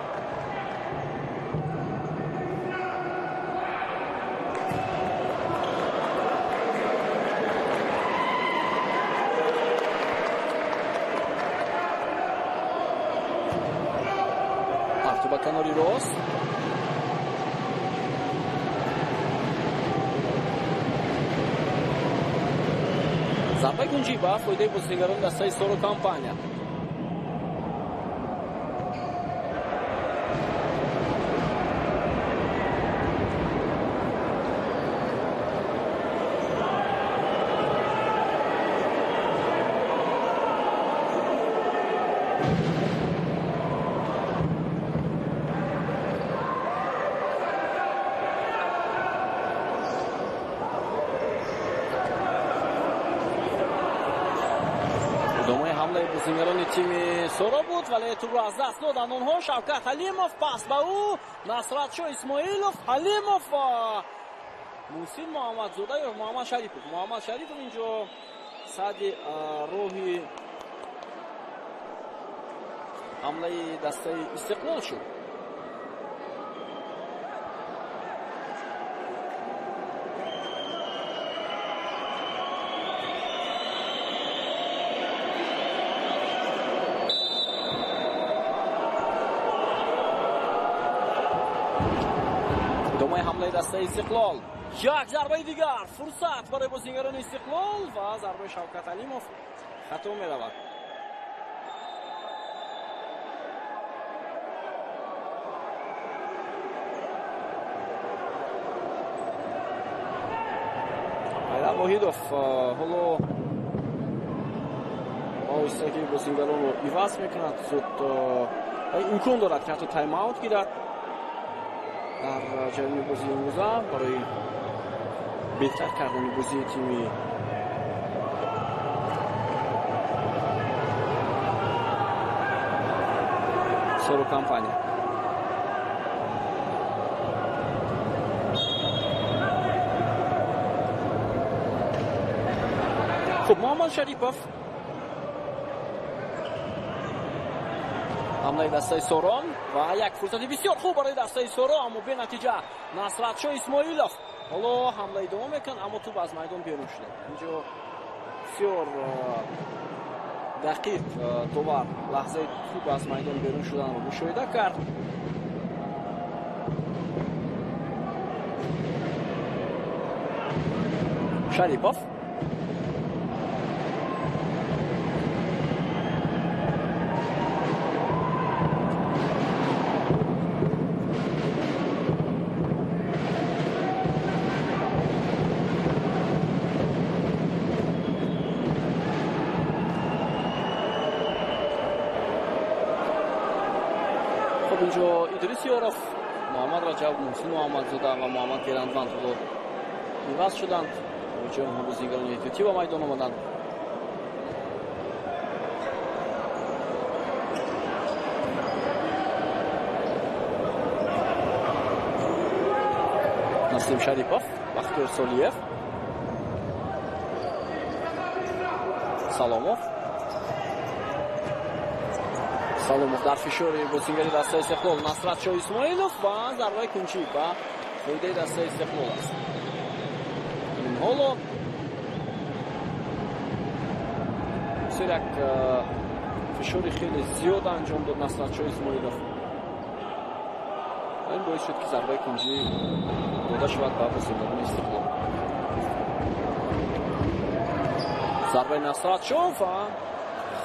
Парту ба канори рост. Зарбаи кунҷӣ ба фоидаи бозигарони дастаи Соро компания. Ҳамлаи бозингарони тими Соро буд, вале тӯбро аз даст доданд онҳо. Шавкат Ҳалимов, пас ба ӯ Насратшо Исмоилов, Ҳалимов ва Муҳсин Муҳаммадзода ё Муҳаммад Шарипов. Муҳаммад Шарипов инҷо сади роҳи ҳамлаи дастаи Истиқлол шуд. Идомаи ҳамлаи дастаи Истиқлол. Як зарбаи дигар, фурсат барои бозингарони Истиқлол ва зарбаи Шавкат Алимов хато меравад. Айдар Воҳидов ҳоло оҳиста ки бозингаронро иваз мекунад, зуд имкон дорад ки ҳатто тайм-аут гирад дар ҷараёни бозии имрӯза барои беҳтар кардани бозии тими Соро компания. Хуб, Муҳаммад Шарипов, ҳамлаи дастаи Сорон ва як фурсати бисёр хуб барои дастаи Соро, аммо бенатиҷа. Насратшо Исмоилов ҳоло ҳамла идома мекунад, аммо тӯб аз майдон берун шуда. Инҷо бисёр дақиқ довар лаҳзаи тӯб аз майдон берун шуданро мушоҳида кард. Шарипов инҷо Идрис Ёров, Муҳаммад Раҷаб, Муҳсин Муҳаммадзода ва Муҳаммад Герандванд ҳоло иваз шуданд. Ҷои онҳо бозингарони эҳтиётӣ ба майдон омаданд. Насим Шарипов, Бахтиёр Солиев, Саломов. Саломов дар фишори бозингари дастаи Истиқлол Насратшо Исмоилов ва зарбаи кунҷӣ ба фоидаи дастаи Истиқлол аст. Ҳоло бисёр як фишори хеле зиёд анҷом дод Насратшо Исмоилов. Ин боис шуд ки зарбаи кунҷӣ дода шавад ба бозингарони Истиқлол. Зарбаи Насратшо ва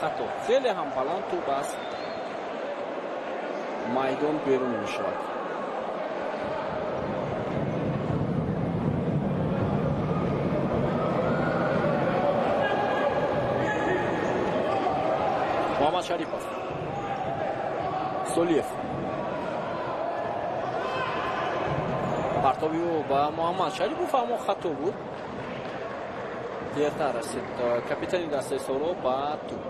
хато. Хеле ҳам баланд тӯб аз майдон берун мешавад. Муҳаммад Шарипов, Солиев, Партоби ӯ ба Муҳаммад Шарипов, аммо хато буд. Дертар расид капитани дастаи Соро ба тӯб.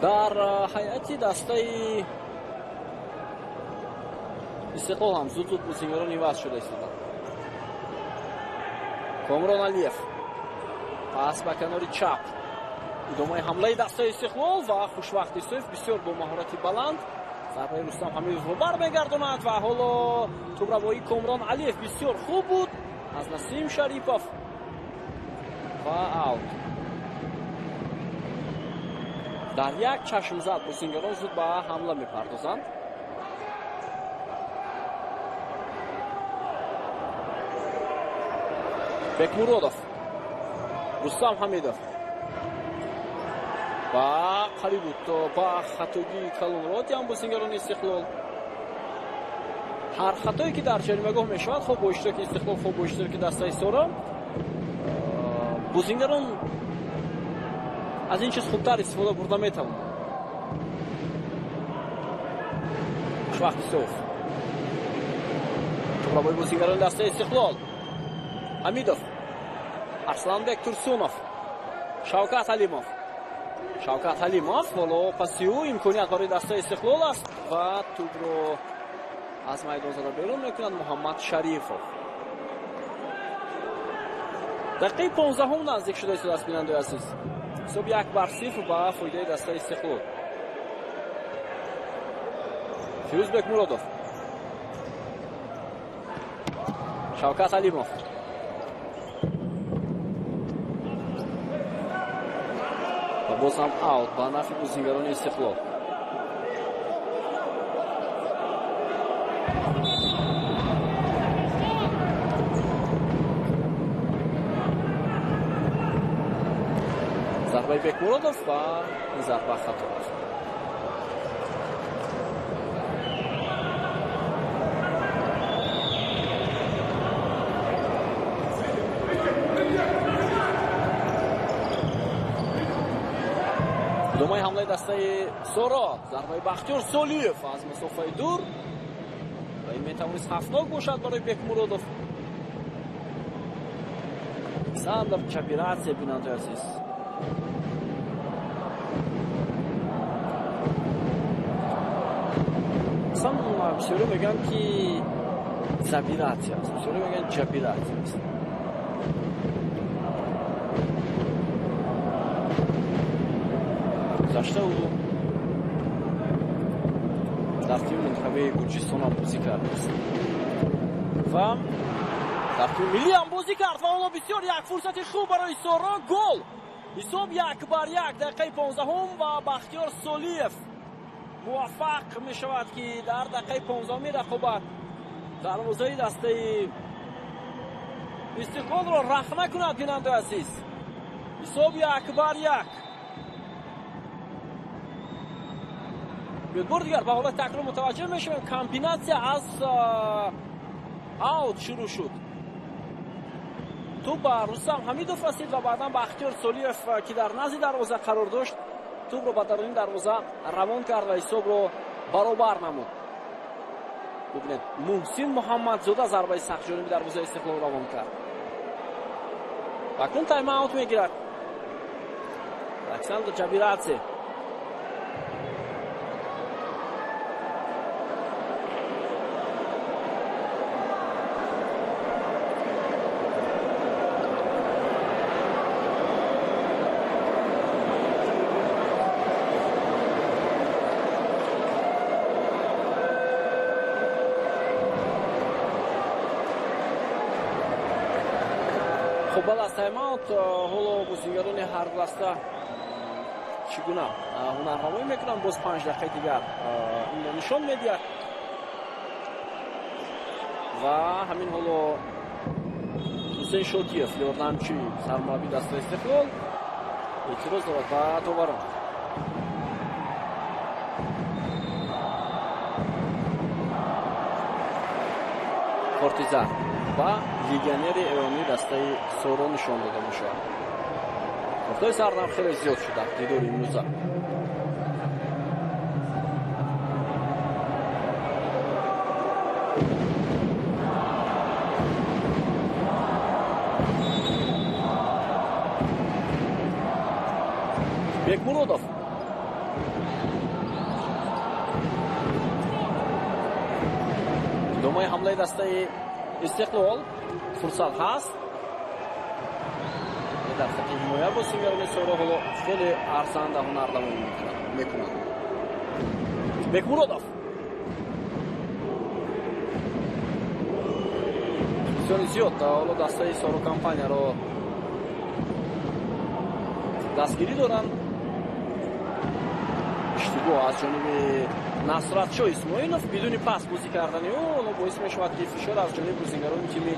Дар ҳайати дастаи Истиқлол ҳам зуд-зуд бозингарон иваз шуда истоданд. Комрон Алиев пас ба канори чап. Идомаи ҳамлаи дастаи Истиқлол ва Хушвақт Исоев бисёр бо маҳорати баланд зарбаи Рустам Ҳамидовро бармегардонад ва ҳоло тӯбравоии Комрон Алиев бисёр хуб буд аз Насим Шарипов ва аут. Дар як чашмзад бозингарон зуд ба ҳамла мепардозанд. Бекмуродов, Рустам Ҳамидов ва қариб буд ба хатогии калонро диҳанд бозингарони Истиқлол. Ҳар хатое ки дар ҷаримагоҳ мешавад, хоб бо иштироки Истиқлол, хоб бо иштироки дастаи Соро, бозингарон аз ин чиз хубтар истифода бурда метавонанд. Хушвақт Исоев. Тӯбравои бозингарони дастаи Истиқлол. Ҳамидов, Арсланбек Турсунов, Шавкат Ҳалимов. Шавкат Ҳалимов ҳоло паси ӯ имконият барои дастаи Истиқлол аст ва тӯбро аз майдон зада берун мекунад Муҳаммад Шарифов. Дақиқаи 15 наздик шуда истодааст, бинандаи азиз. Ҳисоб 1-0 ба фоидаи дастаи Истиқлол. Фирӯз Бекмуродов, Шавкат Ҳалимов. Ва боз ҳам аут ба нафи бозингарони Истиқлол. Зарбаи Бекмуродов ва ин зарба хато рафт. Идомаи ҳамлаи дастаи Соро, зарбаи Бахтиёр Солиев аз масофаи дур ва ин метавонист хавфнок бошад барои Бекмуродов. Александр Чабирадзе, бинандаи азиз. Аслан бисёре мегӯянд ки Забирадзе аст, бисёре мегӯянд Ҷабирадзе аст. Гузашта ӯ дар тими мунтахаби Гурҷистон ҳам бозӣ кардааст ва дар тими миллӣ ҳам бозӣ кард ва ҳоло бисёр як фурсати хуб барои Соро. Гол! Ҳисоб 1-1, дақиқаи 15 ва Бахтиёр Солиев муваффақ мешавад ки дар дақиқаи 15 рақобат дарвозаи дастаи Истиқлолро рахна кунад. Бинандаи азиз, ҳисоб 1-1. Бор дигар ба ҳолати такрор мутаваҷҷеҳ мешавем. Комбинатсия аз аут шурӯъ шуд. Тӯб ба Рустам Ҳамидов расид ва баъдан Бахтиёр Солиев, ки дар назди дарвоза қарор дошт, тӯбро ба даруни дарвоза равон кард ва ҳисобро баробар намуд. Бубинед, Муҳсин Муҳаммадзода зарбаи сахт ҷониби дарвозаи Истиқлол равон кард. Акнун тайм-аут мегирад Александр Ҷабирадзе. Баъд аз тайм-аут ҳоло бозингарони ҳар даста чӣ гуна ҳунарнамоӣ мекунанд, боз 5 дақиқаи дигар инро нишон медиҳад. Ва ҳамин ҳоло Ҳусейн Шодиев, ёрдамчи сармураббии дастаи Истиқлол, эътироз дорад ба доварон. Корти зард ба легионери эронии дастаи Соро нишон дода мешавад. Кортҳои зард хеле зиёд шуд дар дидори имрӯза. Бекмуродов. Идомаи ҳамлаи дастаи Истиқлол, фурсат ҳаст. Дар хати ҳимоя бозингарони Соро ҳоло хеле арзанда ҳунарнамоӣ мекунанд. Бекмуродов. Бисёри зиёд ҳоло дастаи Соро компанияро дастгирӣ доранд. Иштибоҳ аз ҷониби Насратшо Исмоилов бидуни пас бозӣ кардани ӯ ҳоло боис мешавад, ки фишор аз ҷониби бозингарони тими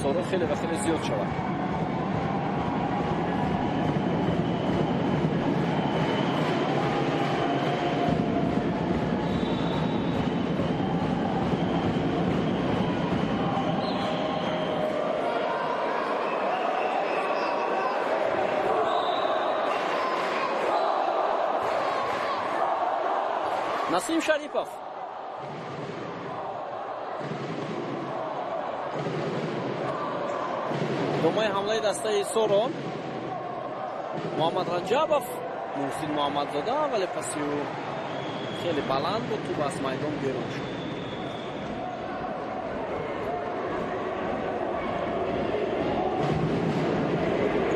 Соро хеле ва хеле зиёд шавад. Насим Шарипов. Идомаи ҳамлаи дастаи Соро. Муҳаммад Раҷабов, Муҳсин Муҳаммадзода, вале паси ӯ хеле баланд буд, тӯб аз майдон берун шуд.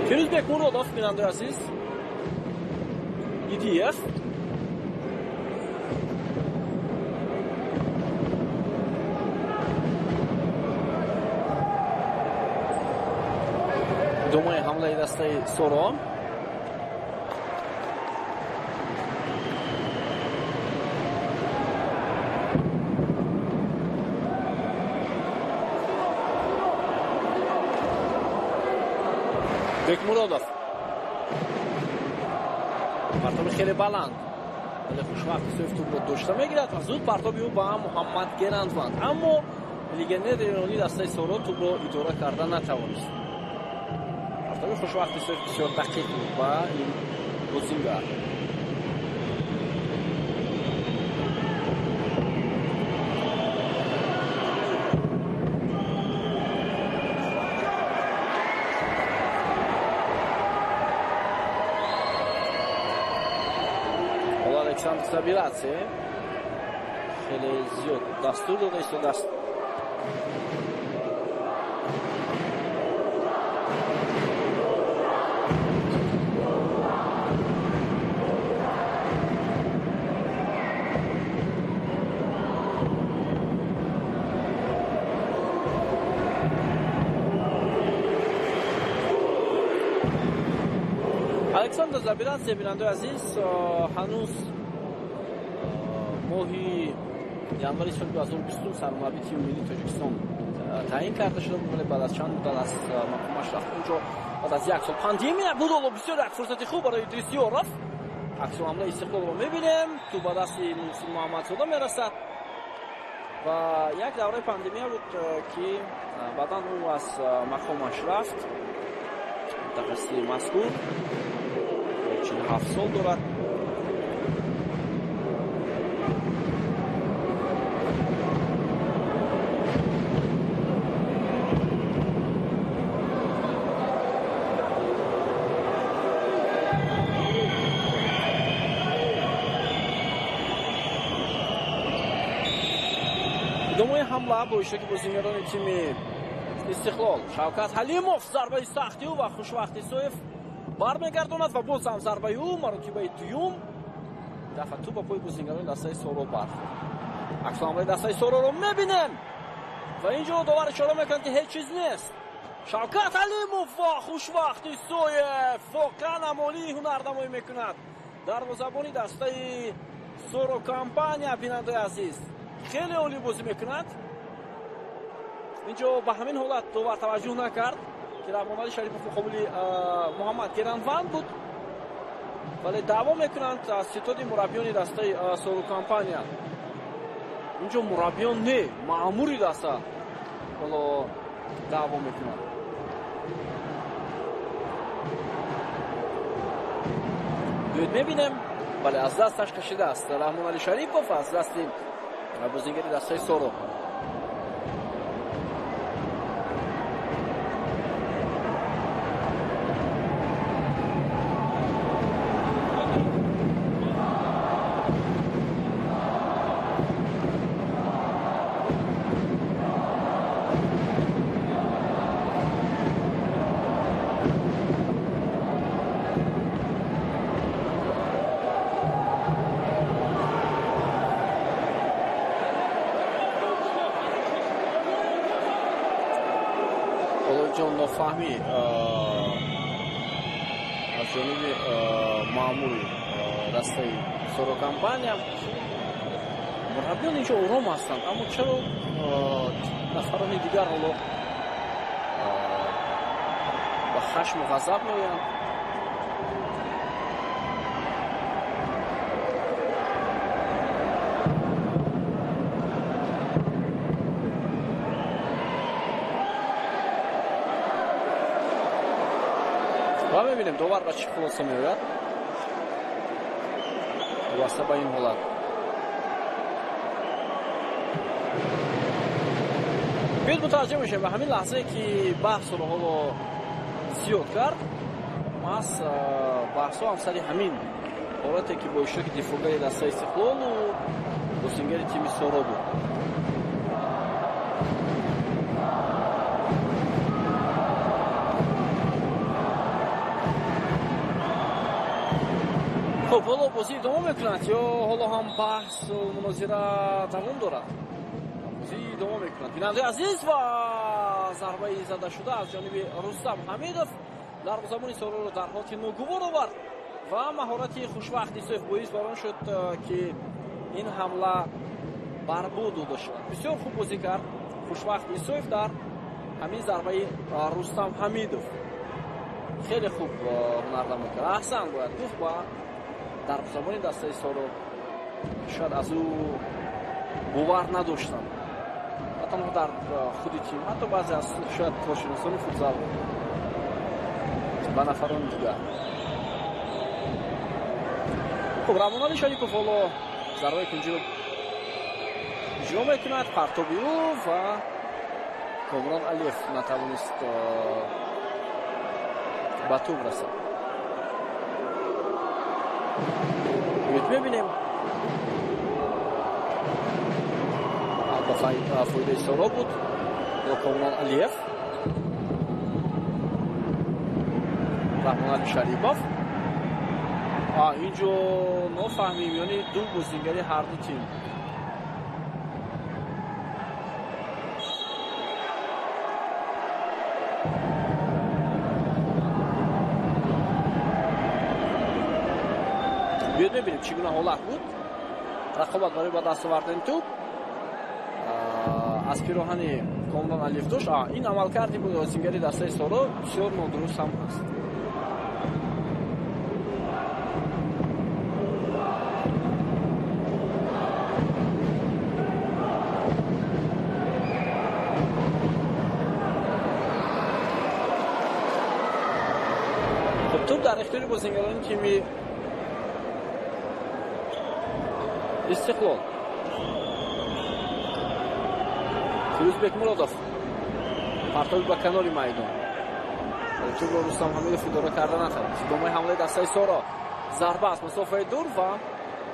Фирӯз Бекмуродов, бинандаи азиз, Идиев. Идомаи ҳамлаи дастаи Соро. Бекмуродов. Партоби хеле баланд, вале хушвақт Исоев тӯбро дошта мегирад ва зуд партоби ӯ ба Муҳаммад Герандванд. Аммо легионери эронӣ дастаи Соро тӯбро идора карда натавонист. Партоби хушвақт Исоев бисёр дақиқ буд ба ин бозингар. Ҳоло Александр Забирадзе хеле зиёд дастур дода истодааст. Александр Забирадзе, бинандаи азиз, ҳанӯз моҳи январи соли 2020 сармураббии тими миллии Тоҷикистон таъин карда шуда буд, вале баъд аз чанд муддат аз мақомаш рафт. Онҷо баъд аз як сол пандемия буд. Ҳоло бисёр як фурсати хуб барои Идрис Ёров. Аксу ҳамлаи Истиқлолро мебинем, тӯб ба дасти Муҳсин Муҳаммадзода мерасад ва як давраи пандемия буд, ки баъдан ӯ аз мақомаш рафт. Мутахассиси мазкур 47 сол дорад. Идомаи ҳамла бо иштироки бозингарони тими Истиқлол. Шавкат Ҳалимов, зарбаи сахти ӯ ва Хушвақт Исоев бармегардонад ва боз ҳам зарбаи ӯ маротибаи дуюм дафъа тӯб ба пои бозингарони дастаи Соро бархӯрд. Аксу ҳамлаи дастаи Сороро мебинем ва инҷо довар ишора мекунад, ки ҳеҷ чиз нест. Шавкат Ҳалимов ва Хушвақт Исоев воқеан амолии ҳунарнамоӣ мекунад. Дарвозабони дастаи Соро компания, бинандаи азиз, хеле олӣ бозӣ мекунад. Инҷо ба ҳамин ҳолат довар таваҷҷӯҳ накард, ки Раҳмонали Шарипов муқобили Муҳаммад Геранванд буд, вале даъво мекунанд аз ситоди мураббиёни дастаи Сору компания. Инҷо мураббиён не, маъмури даста ҳоло даъво мекунанд. Биёед мебинем. Бале, аз дасташ кашидааст Раҳмонали Шарипов, аз дасти бозингари дастаи Соро. Нофаҳмӣ аз ҷониби маъмури дастаи Соро компания. Мураббиён инҷо ором ҳастанд, аммо чаро нафарони дигар ҳоло ба хашму ғазаб меоянд? Ва мебинем довар ба чӣ хулоса меояд вобаста ба ин ҳолат. Биёед мутаваҷҷеҳ мешавем ба ҳамин лаҳзае ки баҳсро ҳоло зиёд кард, маҳз баҳсҳо ҳам сари ҳамин ҳолате ки бо иштироки дифоъгари дастаи Истиқлолу бозингари тими Соро буд. Хуб, ҳоло бозӣ идома мекунад ё ҳоло ҳам баҳсу мунозира давом дорад? Бозӣ идома мекунад. Бинандаи азиз, ва зарбаи задашуда аз ҷониби Рустам Ҳамидов дарвозабони Сороро дар ҳолати ногувор овард ва маҳорати Хушвахт Исоев боис бар он шуд, ки ин ҳамла барбод дода шавад. Бисёр хуб бозӣ кард Хушвахт Исоев дар ҳамин зарбаи Рустам Ҳамидов. Хеле хуб ҳунарнамоӣ кард. Аҳсан бояд гуфт ба дарвозабони дастаи Соро. Шояд аз ӯ бовар надоштанд, на танҳо дар худи тим, ҳатто баъзе аз шояд коршиносони футзал ва нафарони дигар. Хуб, Раҳмонали Шарипов ҳоло зарбаи кунҷиро иҷро мекунад. Партоби ӯ ва Комрон Алиев натавонист ба тӯб расад. Биёед мебинем, ба фоидаи Соро буд ё Комрон Алиев. Раҳмонали Шарипов. Инҷо нофаҳмӣ миёни ду бозингари ҳарду тим. Биёед мебинем чӣ гуна ҳолат буд. Рақобат барои ба даст овардани тӯб аз пироҳани Комрон Алиев дошт. Ин амалкарди бозингари дастаи Соро бисёр нодуруст ҳам аст. Хуб, тӯб дар ихтиёри бозингарони тими Истиқлол. Фирӯз Бекмуродов партоби ба канори майдон. Тӯбро Рустам Ҳамидов идора карда натавонист. Идомаи ҳамлаи дастаи Соро. Зарба аз масофаи дур ва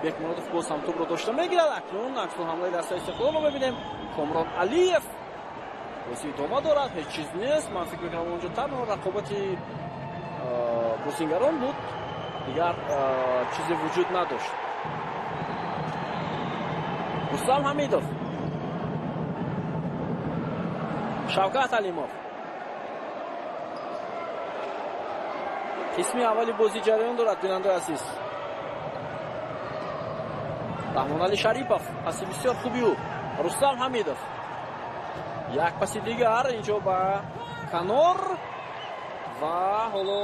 Бекмуродов боз ҳам тӯбро дошта мегирад. Акнун ҳамлаи дастаи Истиқлолро мебинем. Комрон Алиев. Бозӣ идома дорад, ҳеҷ чиз нест. Ман фикр мекунам онҷо танҳо рақобати бозингарон буд, дигар чизе вуҷуд надошт. Рустам Ҳамидов, Шавкат Алимов. Қисми аввали бозӣ ҷараён дорад, бинандаи азиз. Раҳмонали Шарипов, паси бисёр хуби ӯ. Рустам Ҳамидов. Як паси дигар инҷо ба канор ва ҳоло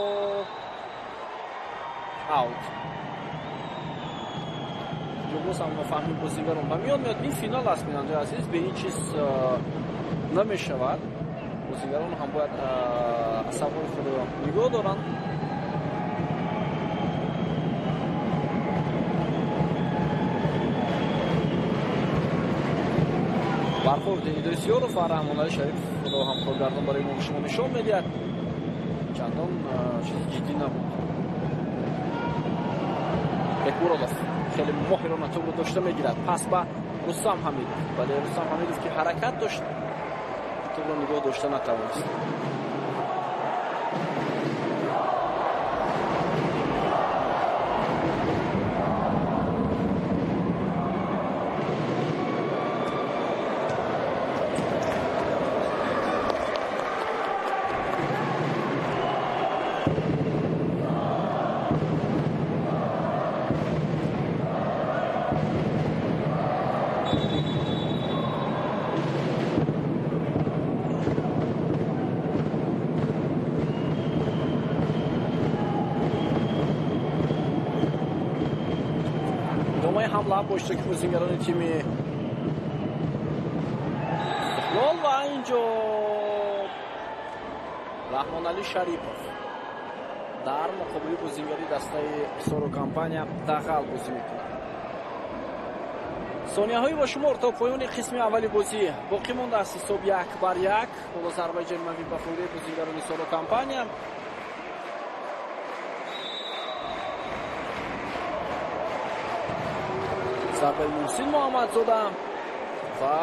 аут. Инҷо боз ҳам нофаҳмии бозингарон ба миён меояд. Ин финал аст, бинандаи азиз, бе ин чиз намешавад. Бозингарон ҳам бояд асабҳои худро нигоҳ доранд. Бархӯрди Идрисёров ва Раҳмонали Шариповро ҳам коргардон барои мо шумо нишон медиҳад. Чандон чизи ҷиддӣ набуд. Бекмуродов хеле моҳирона тӯбро дошта мегирад. Пас ба Рустам Ҳамидов. Вале Рустам Ҳамидов ки ҳаракат дошт, тӯбро нигоҳ дошта натавонист. Идомаи ҳамла бо иштироки бозингарони тими Истиқлол ва инҷо Раҳмоналӣ Шарипов дар муқобили бозингари дастаи Соро компания дағал бозӣ мекунад. Сонияҳои бо шумор то поёни қисми аввали бозӣ боқӣ мондааст. Ҳисоб 1-1. Ҳоло зарбаи ҷаримавӣ ба фоидаи бозингарони Соро компания. Зарбаи Муҳсин Муҳаммадзода ва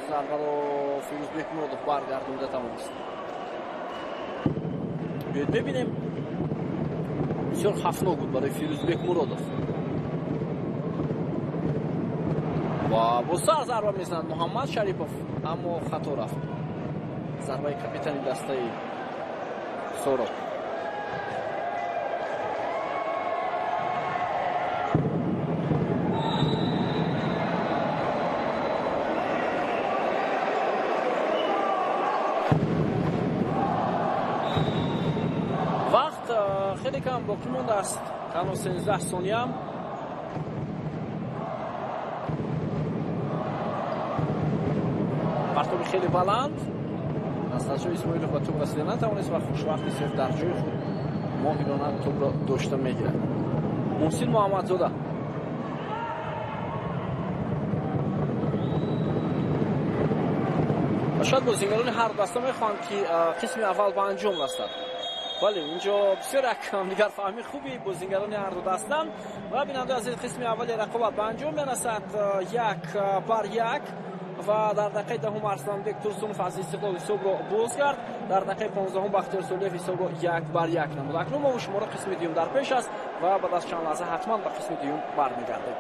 зарбаро Фирӯзбек Муродов баргардонда тавонист. Биёед мебинем. Бисёр хафнок буд барои Фирӯзбек Муродов. Ва бо сар зарба мезанад Муҳаммад Шарипов, аммо хато рафт. Зарбаи капитани дастаи Соро. Вақт хеле кам боқӣ мондааст, танҳо 13 сония. Партоби хеле баланд. Насратшо Исмоилов ба тӯб расида натавонист ва хушвақти сеф дар ҷои худ моҳирона тӯбро дошта мегирад. Муҳсин Муҳаммадзода. Ва шояд бозингарони ҳар даста мехоҳанд, ки қисми аввал ба анҷом расад. Бале, инҷо бисёр як ҳамдигарфаҳмии хуби бозингарони ҳар ду дастанд ва бинандаи азиз, қисми аввали рақобат ба анҷом мерасад 1-1 ва дар дақиқаи 10 Арсланбек Турсунов аз Истиқлол ҳисобро боз кард. Дар дақиқаи 15 Бахтиёр Солиев ҳисобро 1-1 намуд. Акнун мо шуморо қисми дуюм дар пеш аст ва баъд аз чанд лаҳза ҳатман ба қисми дуюм бармегардем.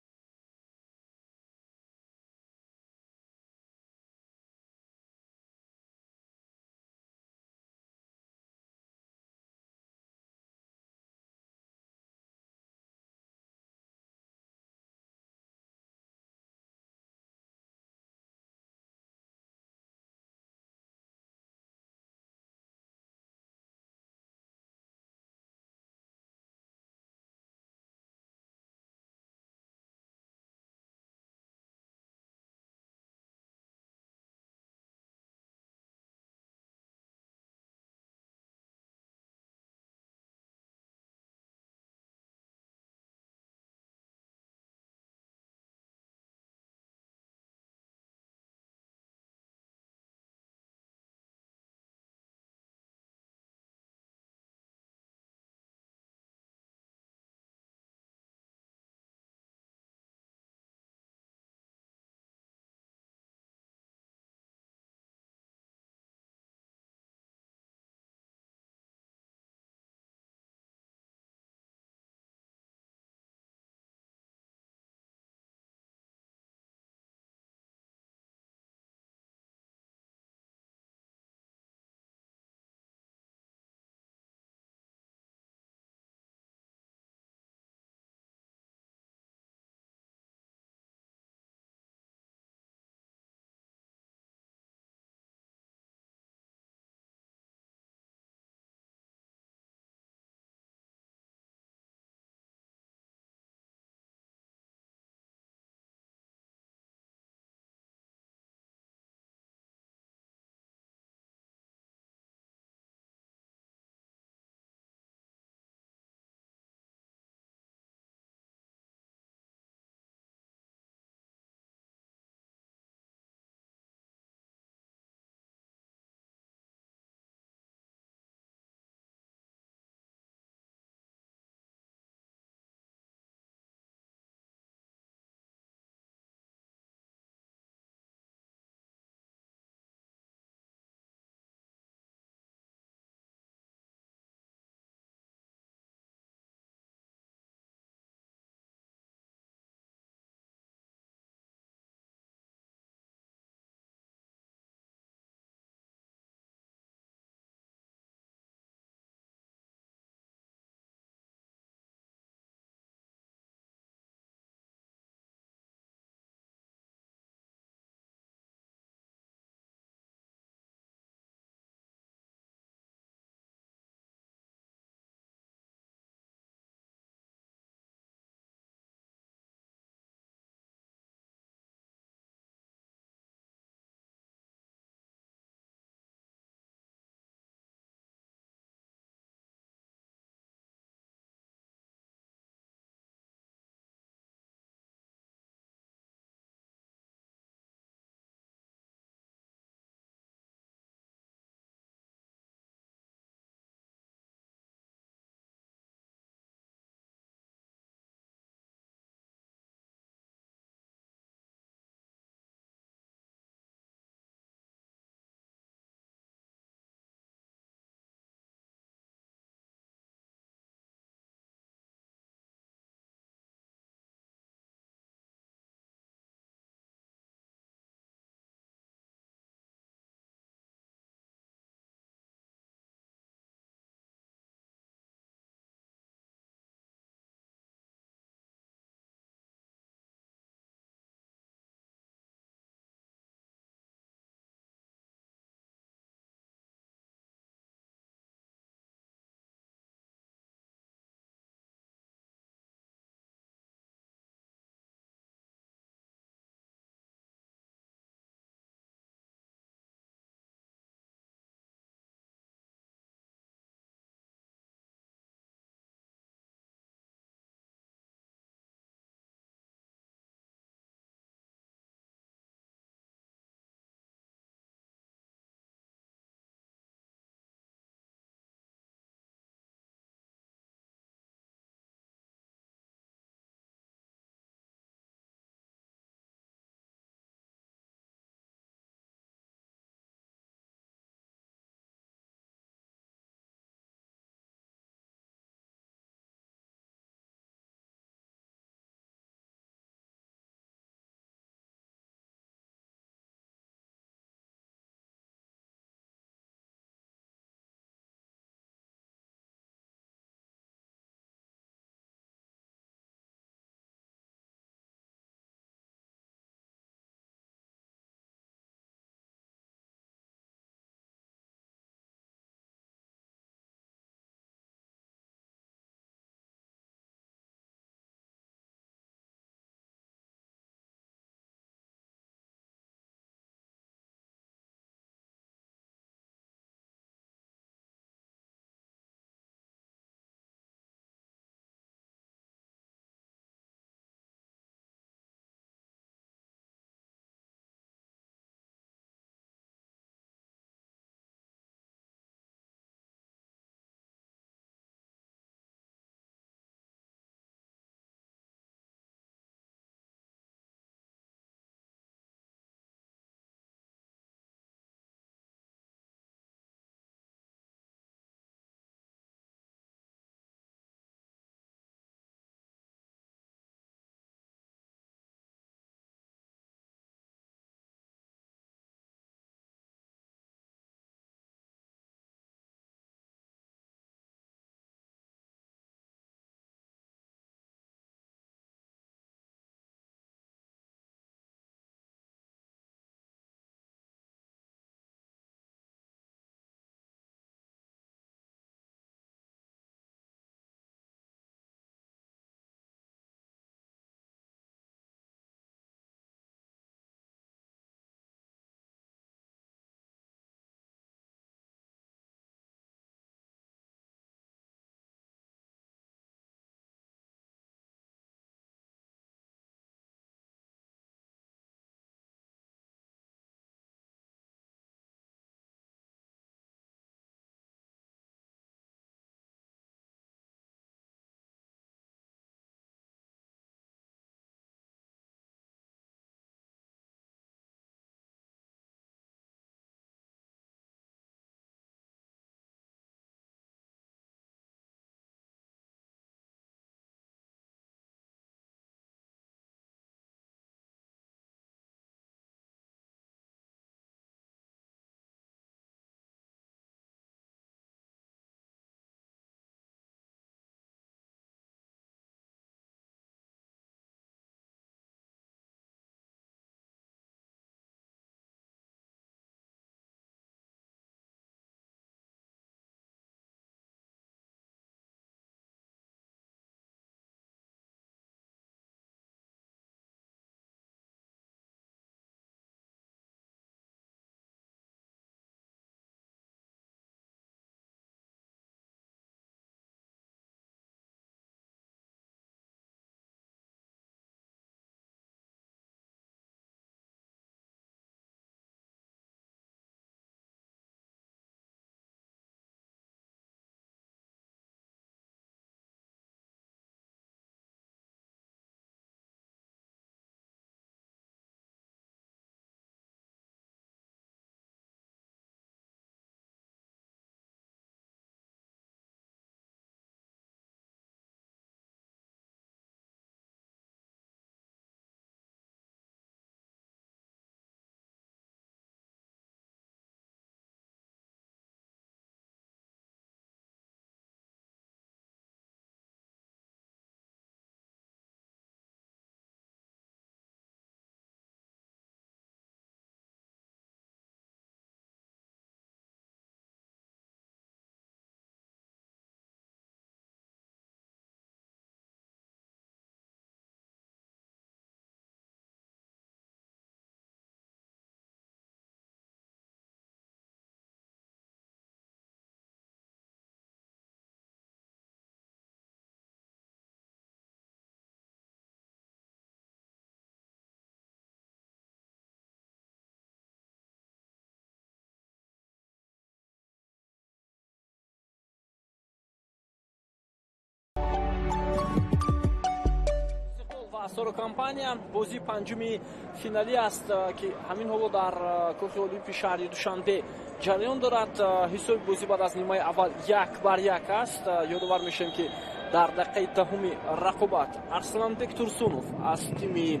Соро Компания. Бозии панҷуми финалӣ аст, ки ҳамин ҳоло дар кӯхи Олимпи шаҳри Душанбе ҷараён дорад. Ҳисоби бозӣ баъд аз нимаи аввал 1-1 аст. Ёдовар мешавем, ки дар дақиқаи даҳуми рақобат Арсланбек Турсунов аз тими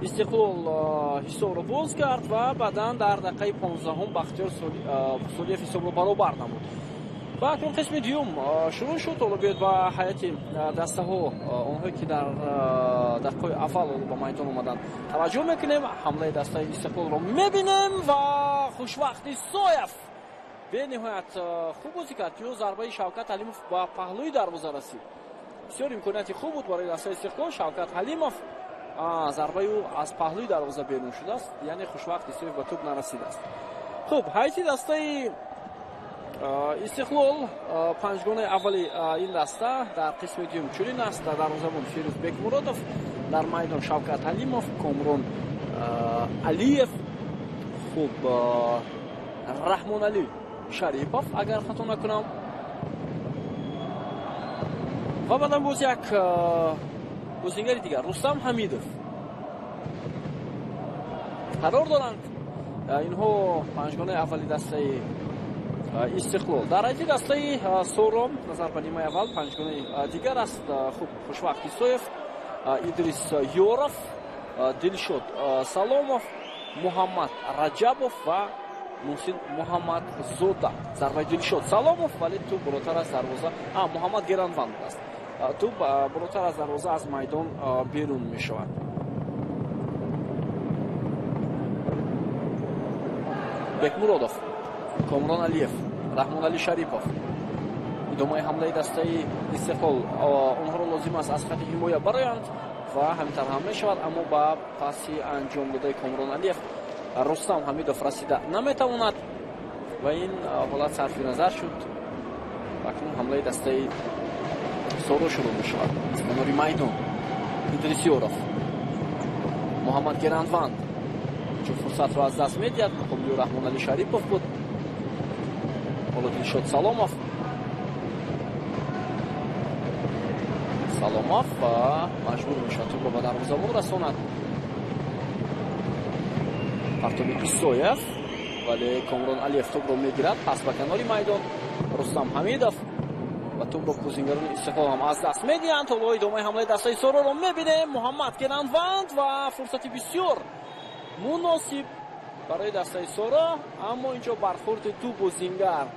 Истиқлол ҳисобро боз кард ва баъдан дар дақиқаи 15-ум Бахтиёр Солиев ҳисобро баробар намуд. Ва акнун қисми дуюм шурӯъ шуд. Ҳоло биёед ба ҳайати дастаҳо, онҳое ки дар дақиқаҳои аввал ба майдон омаданд, таваҷҷӯҳ мекунем. Ҳамлаи дастаи Истиқлолро мебинем ва Хушвақт Исоев бениҳоят хуб бозӣ кард. Ё зарбаи Шавкат Ҳалимов ба паҳлӯи дарвоза расид. Бисёр имконияти хуб буд барои дастаи Истиқлол. Шавкат Ҳалимов зарбаи ӯ аз паҳлӯи дарвоза берун шудааст, яъне Хушвақт Исоев ба тӯб нарасидааст. Хуб, ҳайати дастаи Истиқлол панҷгонаи аввали ин даста дар қисми дуюм чунин аст. Дар дарвозабон Фирӯз Бекмуродов, дар майдон Шавкат Ҳалимов, Комрон Алиев, хуб, Раҳмоналӣ Шарипов, агар хато накунам, ва баъдан боз як бозингари дигар Рустам Ҳамидов қарор доранд. Инҳо панҷгонаи аввали дастаи Истиқлол. Дар ҳайати дастаи Соро назар ба нимаи аввал панҷгонаи дигар аст. Хуб, Хушвақт Исоев, Идрис Ёров, Дилшод Саломов, Муҳаммад Раҷабов ва Муҳсин Муҳаммадзода. Зарбаи Дилшод Саломов, вале тӯб болотар аз дарвоза, Муҳаммад Геранванд аст. Тӯб болотар аз дарвоза аз майдон берун мешавад. Бекмуродов, Комрон Алиев, Раҳмоналӣ Шарипов. Идомаи ҳамлаи дастаи Истиқлол. Онҳоро лозим аст аз хати ҳимоя бароянд ва ҳамин тавр ҳам мешавад, аммо ба паси анҷом додаи Комрон Алиев Рустам Ҳамидов расида наметавонад ва ин ҳолат сарфи назар шуд. Акнун ҳамлаи дастаи Соро шурӯъ мешавад. Аз канори майдон Идрис Ёров, Муҳаммад Геранванд чун фурсатро аз даст медиҳад. Муқобили Раҳмоналӣ Шарипов буд. Ҳоло Дилшод Саломов. Саломов ва маҷбур мешавад тӯбро ба дарвозабон расонад. Партоби Исоев, вале Комрон Алиев тӯбро мегирад. Пас ба канори майдон Рустам Ҳамидов ва тӯбро бозингарони Истиқлол ҳам аз даст медиҳанд. Ҳоло идомаи ҳамлаи дастаи Сороро мебинем. Муҳаммад Геранванд ва фурсати бисёр муносиб барои дастаи Соро, аммо инҷо бархӯрди ду бозингар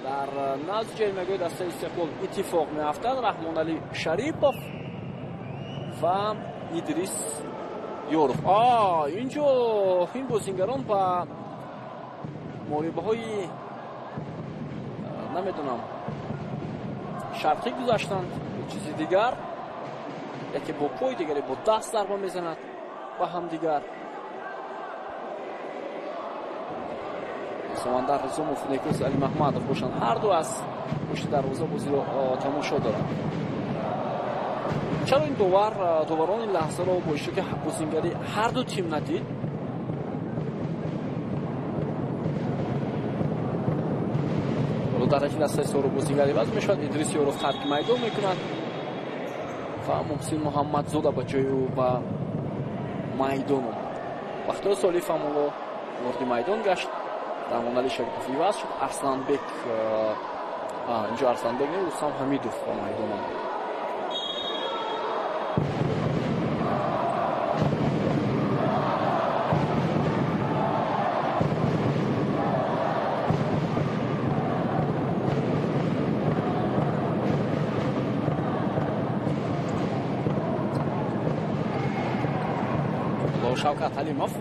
дар назди ҷаримагоҳи дастаи Истиқлол иттифоқ меафтад. Раҳмоналӣ Шарипов ва Идрис Ёров. Инҷо ин бозингарон ба муҳорибаҳои намедонам шарқӣ гузаштанд, чизи дигар. Яке бо пой, дигаре бо даст зарба мезанад ба ҳамдигар. Самандар Ризомов, Некӯз Алимаҳмадов бошанд, ҳар ду аз пушти дарвоза бозиро тамошо доранд. Чаро ин доварон ин лаҳзаро бо иштироки бозингари ҳар ду тим надид? Ҳоло дар ҳайати дастаи Соро бозингар иваз мешавад. Идрис Ёров тарки майдон мекунад ва Муҳсин Муҳаммадзода ба ҷои ӯ ба майдон омад. Бахтиёр Солиев ҳам ҳоло ворди майдон гашт. Раҳмоналӣ Шарипов иваз шуд. Арсланбек, инҷо Арсланбек не, Рустам Ҳамидов ба майдон омад. Шавкат Ҳалимов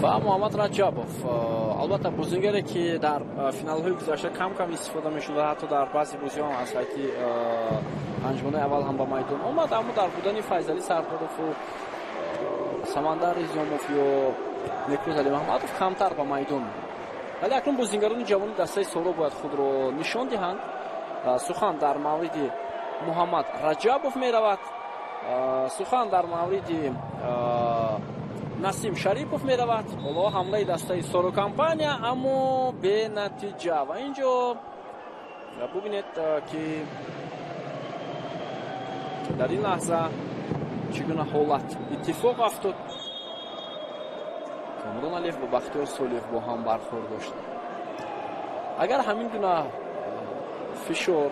ва Муҳаммад Раҷабов. Албатта бозингаре ки дар финалҳои гузашта кам-кам истифода мешуд ва ҳатто дар баъзе бозиҳо аз ҳайати панҷгонаи аввал ҳам ба майдон омад, аммо дар будани Файзалӣ Сардорову Самандар Ризомов ё Некрӯз Алимаҳмадов камтар ба майдон. Вале акнун бозингарони ҷавони дастаи Соро бояд худро нишон диҳанд. Сухан дар мавриди Муҳаммад Раҷабов меравад, сухан дар мавриди Насим Шарипов меравад. Ҳоло ҳамлаи дастаи Соро Компания, аммо бенатиҷа. Ва инҷо Бубинед, ки дар ин лаҳза чӣ гуна ҳолат иттифоқ афтод. Комрон Алиев ва Бахтиёр Солиев бо ҳам бархӯрд доштанд. Агар ҳамин гуна фишор,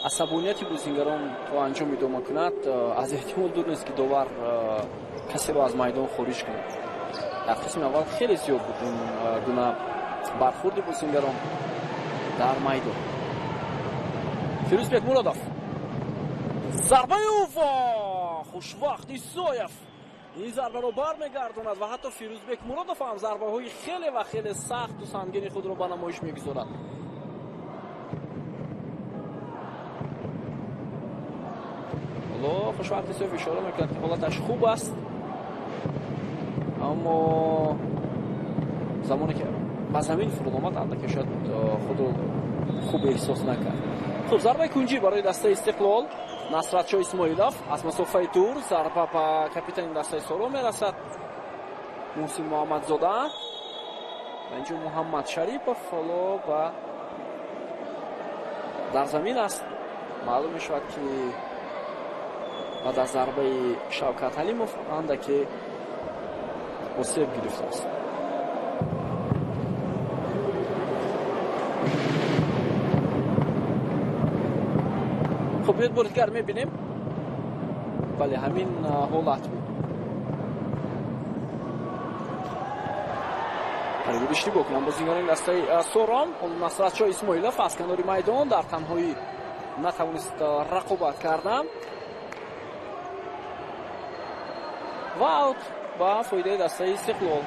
асабонияти бозингарон то анҷом идома кунад, аз эҳтимол дур нест, ки довар касеро аз майдон хориҷ кунад. Дар қисми аввал хеле зиёд буд ин гуна бархӯрди бозингарон дар майдон. Фирӯзбек Муродов, зарбаи ӯ ва Хушвақт Исоев ин зарбаро бармегардонад ва ҳатто Фирӯзбек Муродов ҳам зарбаҳои хеле ва хеле сахту сангини худро ба намоиш мегузорад. Ҳоло Хушвақт Исоев ишора мекунад, ки ҳолаташ хуб аст, аммо замоне ки ба замин фуруд омад, андаке шояд худро хуб эҳсос накард. Хуб, зарбаи кунҷӣ барои дастаи Истиқлол. Насратшо Исмоилов аз масофаи дур, зарба ба капитани дастаи Соро мерасад, Муҳсин Муҳаммадзода ва инҷо Муҳаммад Шарипов ҳоло ба дар замин аст. Маълум мешавад, ки баъд аз зарбаи Шавкат Ҳалимов андаке осеб гирифтааст. Хуб, биёед бори дигар мебинем. Бале, ҳамин ҳолат буд. Қариб иштибоҳ кунанд бозингарони дастаи Сорон. Ҳоло Насратшо Исмоилов аз канори майдон дар танҳоӣ натавонист рақобат кардан ва аут ба фоидаи дастаи Истиқлол.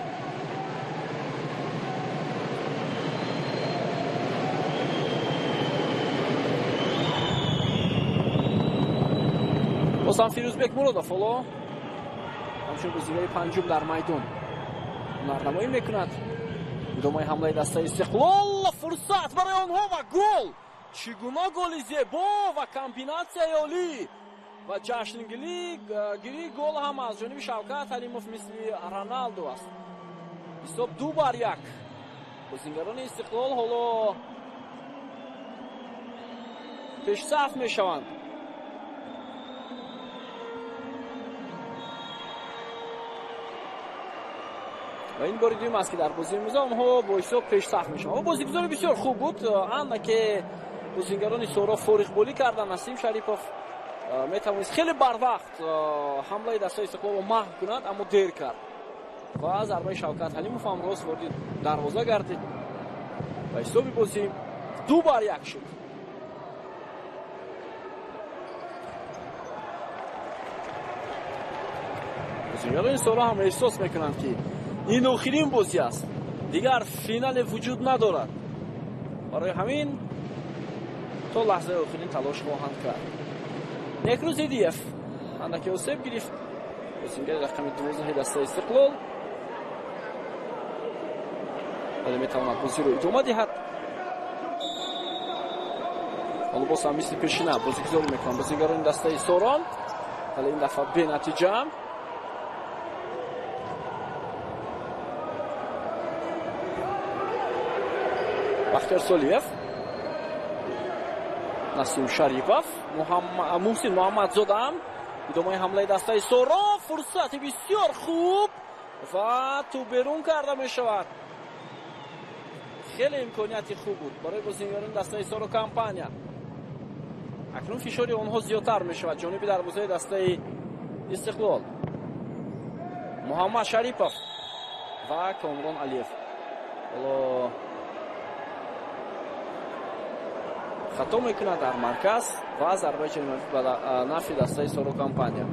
Боз ҳам Фирӯзбек Муродов ҳоло ҳамчун бозигари панҷум дар майдон ҳунарнамоӣ мекунад. Идомаи ҳамлаи дастаи Истиқлол, фурсат барои онҳо ва гол! Чӣ гуна голи зебо ва комбинатсияи олӣ ва ҷашнгирии гол ҳам аз ҷониби Шавкат Ҳалимов мисли Роналду аст. Ҳисоб 2-1. Бозингарони Истиқлол ҳоло пешсаф мешаванд. Ва ин бори дуюм аст, ки дар бозии имрӯза онҳо бо ҳисоб пешсаф мешаванд. Ва бозигузори бисёр хуб буд, андаке бозингарони Соро фориғболӣ карданд. Насим Шарипов метавонист хеле барвақт ҳамлаи дастаи Истиқлолро маҳв кунад, аммо дер кард ва зарбаи Шавкат Ҳалимов ҳам рост вориди дарвоза гардид ва ҳисоби бозӣ 2-1 шуд. Бозингарони Соро ҳам эҳсос мекунанд, ки ин охирин бозӣ аст, дигар финале вуҷуд надорад. Барои ҳамин то лаҳзаи охирин талош хоҳанд кард. Некрӯз Идиев андаке осеб гирифт, бозингари рақами 12 дастаи Истиқлол, вале метавонад бозиро идома диҳад. Ҳоло боз ҳам мисли пешина бозигузорӣ мекунанд бозингарони дастаи Сорон, вале ин дафъа бенатиҷа. Бахтиёр Солиев, Насим Шарипов, Муҳсин Муҳаммадзода. Идомаи ҳамлаи дастаи Соро, фурсати бисёр хуб ва тӯб берун карда мешавад. Хеле имконияти хуб буд барои бозингарони дастаи Соро компания. Акнун фишори онҳо зиёдтар мешавад ҷониби дарвозаи дастаи Истиқлол. Муҳаммад Шарипов ва Комрон Алиев ҳоло хато мекунад дар марказ ва зарбаи ҷаримавӣ ба нафъи дастаи Соро компания.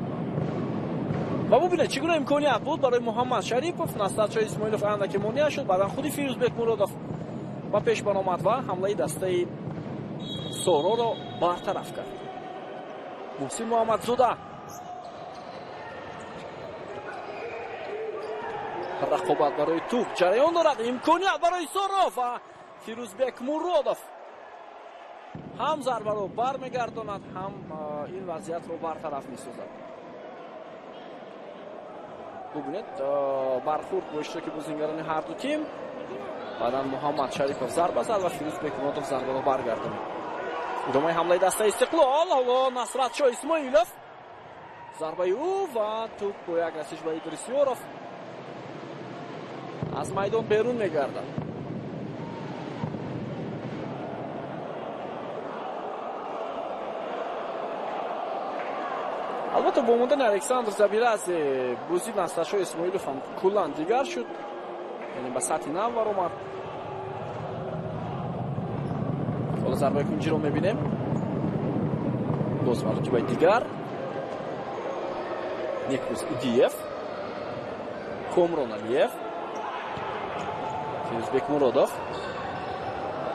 Ва бубинед, чӣ гуна имконият буд барои Муҳаммад Шарипов. Насратшо Исмоилов андаке монеа шуд, баъдан худи Фирӯзбек Муродов ба пеш баромад ва ҳамлаи дастаи Сороро бартараф кард. Муҳсин Муҳаммадзода, рақобат барои тӯб ҷараён дорад, имконият барои Соро ва Фирӯзбек Муродов ҳам зарбаро бармегардонад, ҳам ин вазъиятро бартараф месозад. Бубинед, бархӯрд бо иштироки бозингарони ҳарду тим. Баъдан Муҳаммад Шарипов зарба зад ва Фирӯз Бекмуродов зарбаро баргардонид. Идомаи ҳамлаи дастаи Истиқлол. Ҳоло Насратшо Исмоилов, зарбаи ӯ ва тӯп бо як расиш ба Идрис Ёров аз майдон берун мегардад. Албатта, бо омадани Александр Забиразе бозии Насратшо Исмоилов ҳам куллан дигар шуд, яъне ба сатҳи нав баромад. Ҳоло зарбаи кунҷиро мебинем. Боз маротибаи дигар Некрус Идиев, Комрон Алиев, Фирӯз Бекмуродов.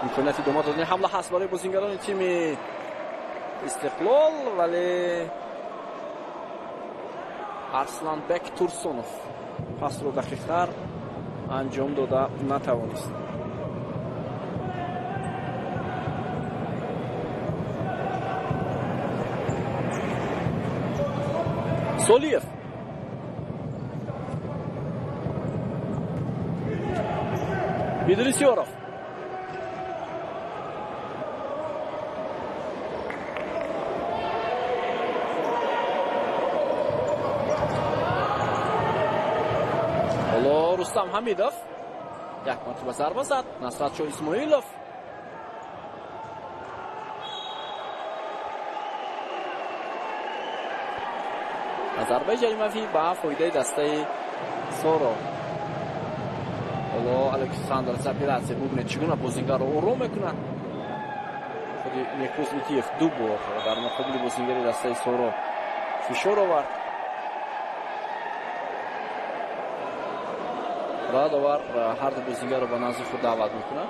Имконияти идома додани ҳамла ҳаст барои бозингарони тими Истиқлол, вале Арсланбек Турсунов пасро дақиқтар анҷом дода натавонист. Солиев, Идрис Ёров, ҳоло Рустам Ҳамидов як маротиба зарба зад. Насратшо Исмоилов зарбаи ҷаримавӣ ба фоидаи дастаи Соро. Ҳоло Александр Забирадзе, бубинед, чӣ гуна бозингарро ором мекунад. Худи Некрус Итиев ду бор дар муқобили бозингари дастаи Соро фишор овард ва довар ҳар ду бозингарро ба назди худ даъват мекунад.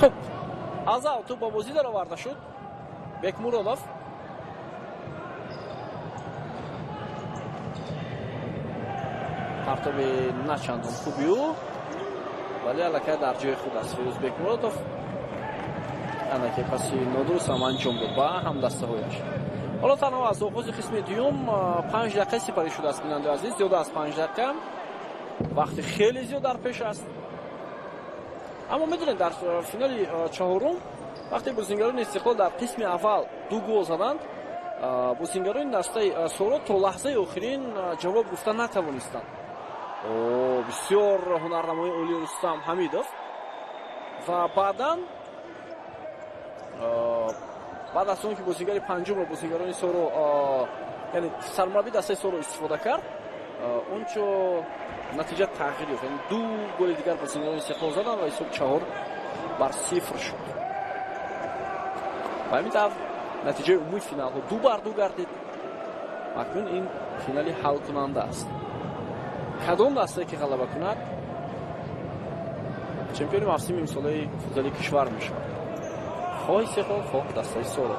Хуб, Азав тӯп ба бозӣ дароварда шуд. Бекмуродов, партоби начандон хуби ӯ, вале аллакай дар ҷои худ аст Фирӯз Бекмуродов. Анаке паси нодуруст ҳам анҷом дод ба ҳамдастаҳояш. Ҳоло танҳо аз оғози қисми дуюм 5 дақиқа сипарӣ шудааст, бинандаи азиз, зиёда аз 5 дақиқа, вақти хеле зиёд дар пеш аст. Аммо медонед, дар финали чаҳорум вақте бозингарони Истиқлол дар қисми аввал ду гол заданд, бозингарони дастаи Соро то лаҳзаи охирин ҷавоб гуфта натавонистанд. Бисёр ҳунарнамоии олии Рустам Ҳамидов ва баъдан, баъд аз он ки бозингари панҷумро бозингарони Соро, яъне сармурабби дастаи Соро истифода кард, ончо натиҷа тағйир ёфт, яъне ду голи дигар бозингарони Истиқлол заданд ва ҳисоб 4-0 шуд. Ба ҳамин тавр натиҷаи умумии финалҳо 2-2 гардид. Акнун ин финали ҳалкунанда аст. Кадом дастае ки ғалаба кунад, чемпиони мавсими имсолаи футзали кишвар мешавад, хоҳ Истиқлол, хоҳ дастаи Соро.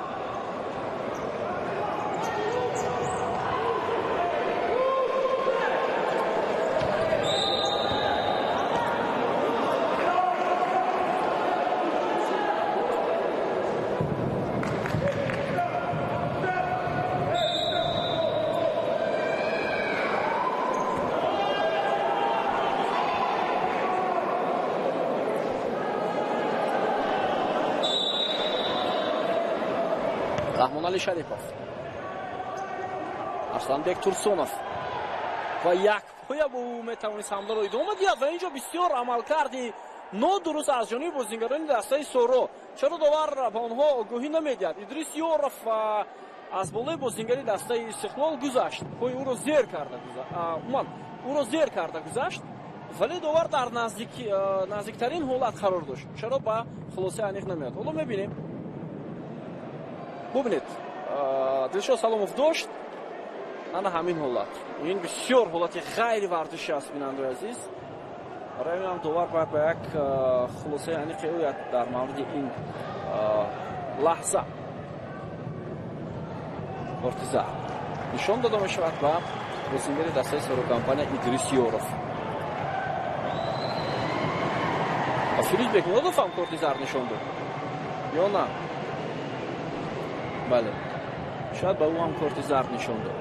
Раҳмонали Шарипов, Арсланбек Турсунов ва як поя бо ӯ метавонист ҳамларо идома диҳад. Ва инҷо бисёр амалкарди нодуруст аз ҷониби бозингарони дастаи Соро. Чаро довар ба онҳо огоҳӣ намедиҳад? Идрис Ёров аз болои бозингари дастаи Истиқлол гузашт, пои ӯро зер карда, умуман ӯро зер карда гузашт, вале довар дар наздиктарин ҳолат қарор дошт. Чаро ба хулосаи аниқ намеояд? Ҳоло мебинем. Бубинед, Дилшод Саломов дошт ана ҳамин ҳолат. Ин бисёр ҳолати ғайриварзишӣ аст, бинандаи азиз. Барои ҳамин ҳам довар бояд ба як хулосаи аниқе ояд дар мавриди ин. Лаҳза корти зард нишон дода мешавад ба бозингари дастаи Соро компания Идрис Ёров. Ва Фирӯз Бекмуродов ҳам корти зард нишон дод ё на? Бале, шояд ба ӯ ҳам корти зард нишон дод.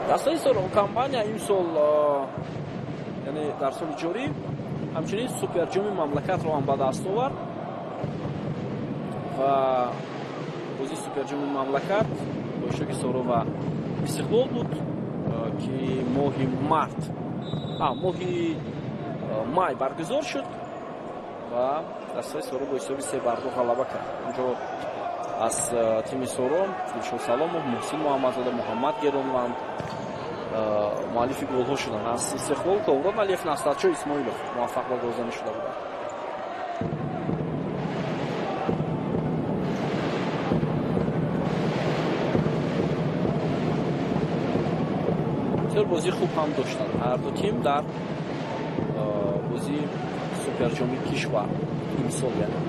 Дастаи Соро компания имсол, яъне дар соли ҷорӣ, ҳамчунин суперҷоми мамлакатро ҳам ба даст овард ва бозии суперҷоми мамлакат бо иштироки Соро ва Истиқлол буд, ки моҳи март, моҳи май баргузор шуд ва дастаи Соро бо ҳисоби 3-2 ғалаба кард. Онҷо аз тими Соро Дилшод Саломов, Муҳсин Муҳаммадзода, Муҳаммад Геронванд муаллифи голҳо шуданд. Аз Истиқлол Комрон Алиев, Насратшо Исмоилов муваффақ ба голзанӣ шуда буданд. Бисёр бозии хуб ҳам доштанд ҳар ду тим дар бозии суперҷоми кишвар имсол. Яъне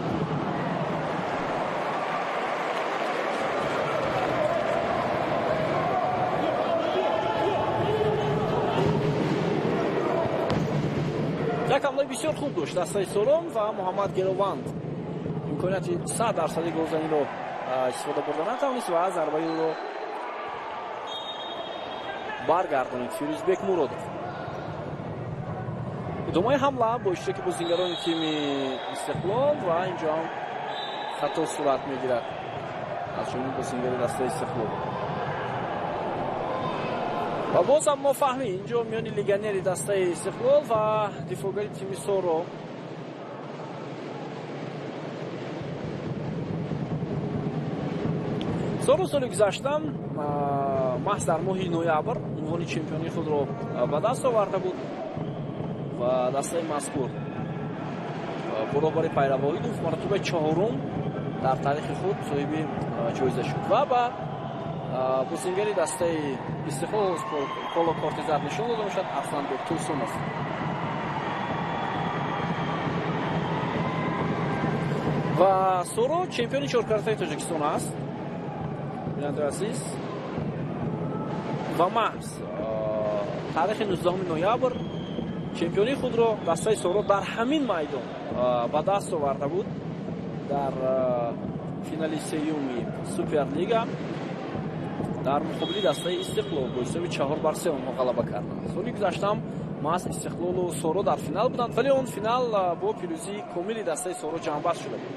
як ҳамлаи бисёр хуб дошт дастаи Сорон ва Муҳаммад Герованд имконияти 100% голзаниро истифода бурда натавонист ва зарбаи ӯро баргардонид Фирӯзбек Муродов. Идомаи ҳамла бо иштироки бозингарони тими Истиқлол ва инҷо ҳам хато сурат мегирад аз ҷониби бозингари дастаи Истиқлол. Ва боз ҳам нофаҳмӣ инҷо миёни легионери дастаи Истиқлол ва дифоъгари тими Соро. Соро соли гузашта маҳз дар моҳи ноябр унвони чемпионии худро ба даст оварда буд ва дастаи мазкур баробари Пайравоидов маротибаи чорум дар таърихи худ соҳиби ҷоиза шуд ва ба бозингари дастаи Истиқлол Коло корти зард нишон дода мешавад Арсланбек Турсунов. Ва Соро чемпиони чоркартаи Тоҷикистон аст, бинандаи азиз, ва маҳз таърихи 19 ноябр чемпионии худро дастаи Соро дар ҳамин майдон ба даст оварда буд дар финали сеюми Суперлига дар муқобили дастаи Истиқлол бо ҳисоби 4-3 онҳо ғалаба карданд. Соли гузаштаам маҳз Истиқлолу Соро дар финал буданд, вале он финал бо пирӯзии комили дастаи Соро ҷамъбаст шуда буд.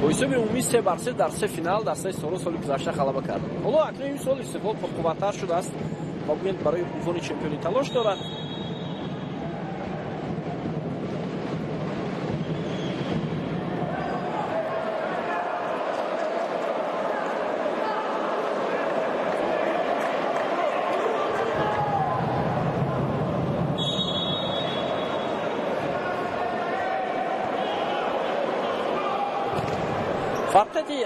Бо ҳисоби умумӣ 3-3 дар се финал дастаи Соро соли гузашта ғалаба карданд. Ҳоло акнун имсол Истиқлол пурқувваттар шудааст ва гӯянд барои унвони чемпионӣ талош дорад. Фарқияти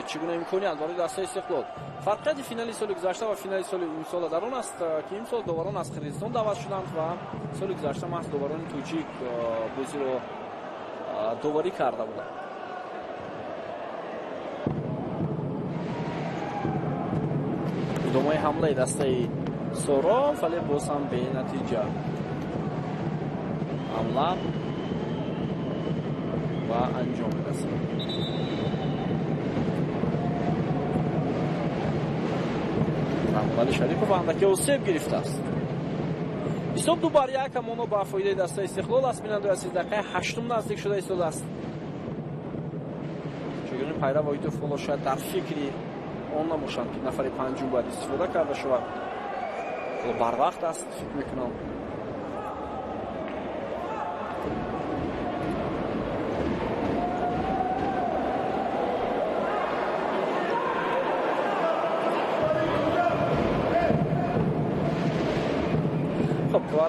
чӣ гуна имконият барои дастаи Истиқлол? Фарқияти финали соли гузашта ва финали соли имсола дар он аст, ки имсол доварон аз Қирғизистон даъват шуданд ва соли гузашта маҳз доварони тоҷик бозиро доварӣ карда буданд. Идомаи ҳамлаи дастаи Соро, вале боз ҳам бенатиҷа. Ҳамла ба анҷом мерасад. Раҳмонали Шарипов андаке осеб гирифтааст. Ҳисоб 2-1 ҳамоно ба фоидаи дастаи Истиқлол аст. Бинандаи азиз, дақиқаи ҳаштум наздик шуда истодааст. Шогирдони Пайрав Воҳидов ҳоло шояд дар фикри он набошанд, ки нафари панҷум бояд истифода карда шавад. Ҳоло барвақт аст, фикр мекунам.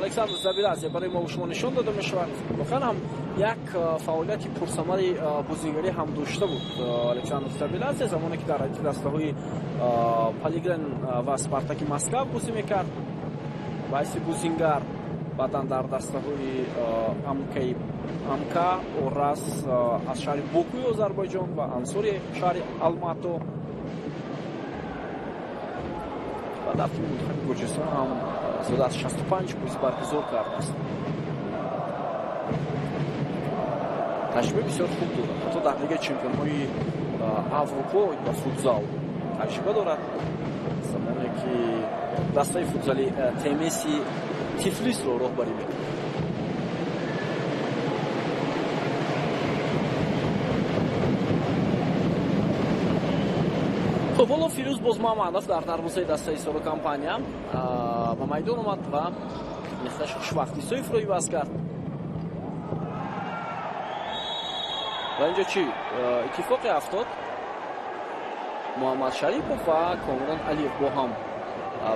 Александр Забиладзе барои мо шумо нишон дода мешавад. Воқеан ҳам Як фаъолияти пурсамари бозингарӣ ҳам дошта буд Александр Китабеладзе, замоне ки дар радифи дастаҳои Полигрен ва Спартаки Москва бозӣ мекард. Ба ҳайси бозингар баъдан дар дастаҳои АМК Орас аз шаҳри Бокуи Озарбойҷон ва Ансори шаҳри Алмато ва дар тими мунтахаби Гурҷистон ҳам зиёда аз 65 бозӣ баргузор кардааст. Таҷрибаи бисёр хуб дорад, ҳатто дар Лигаи чемпионҳои Аврупо ва футзал таҷриба дорад. Замоне ки дастаи футзали ТМСи Тифлисро роҳбарӣ мекард. Хуб, ҳоло Фирӯз Бозмуҳаммадов дар дарвозаи дастаи Соро компания ба майдон омад ва мехташ Хушвахт Исоевро иваз кард. Ва инҷо чӣ иттифоқе афтод? Муҳаммад Шарипов ва Комрон Алиев бо ҳам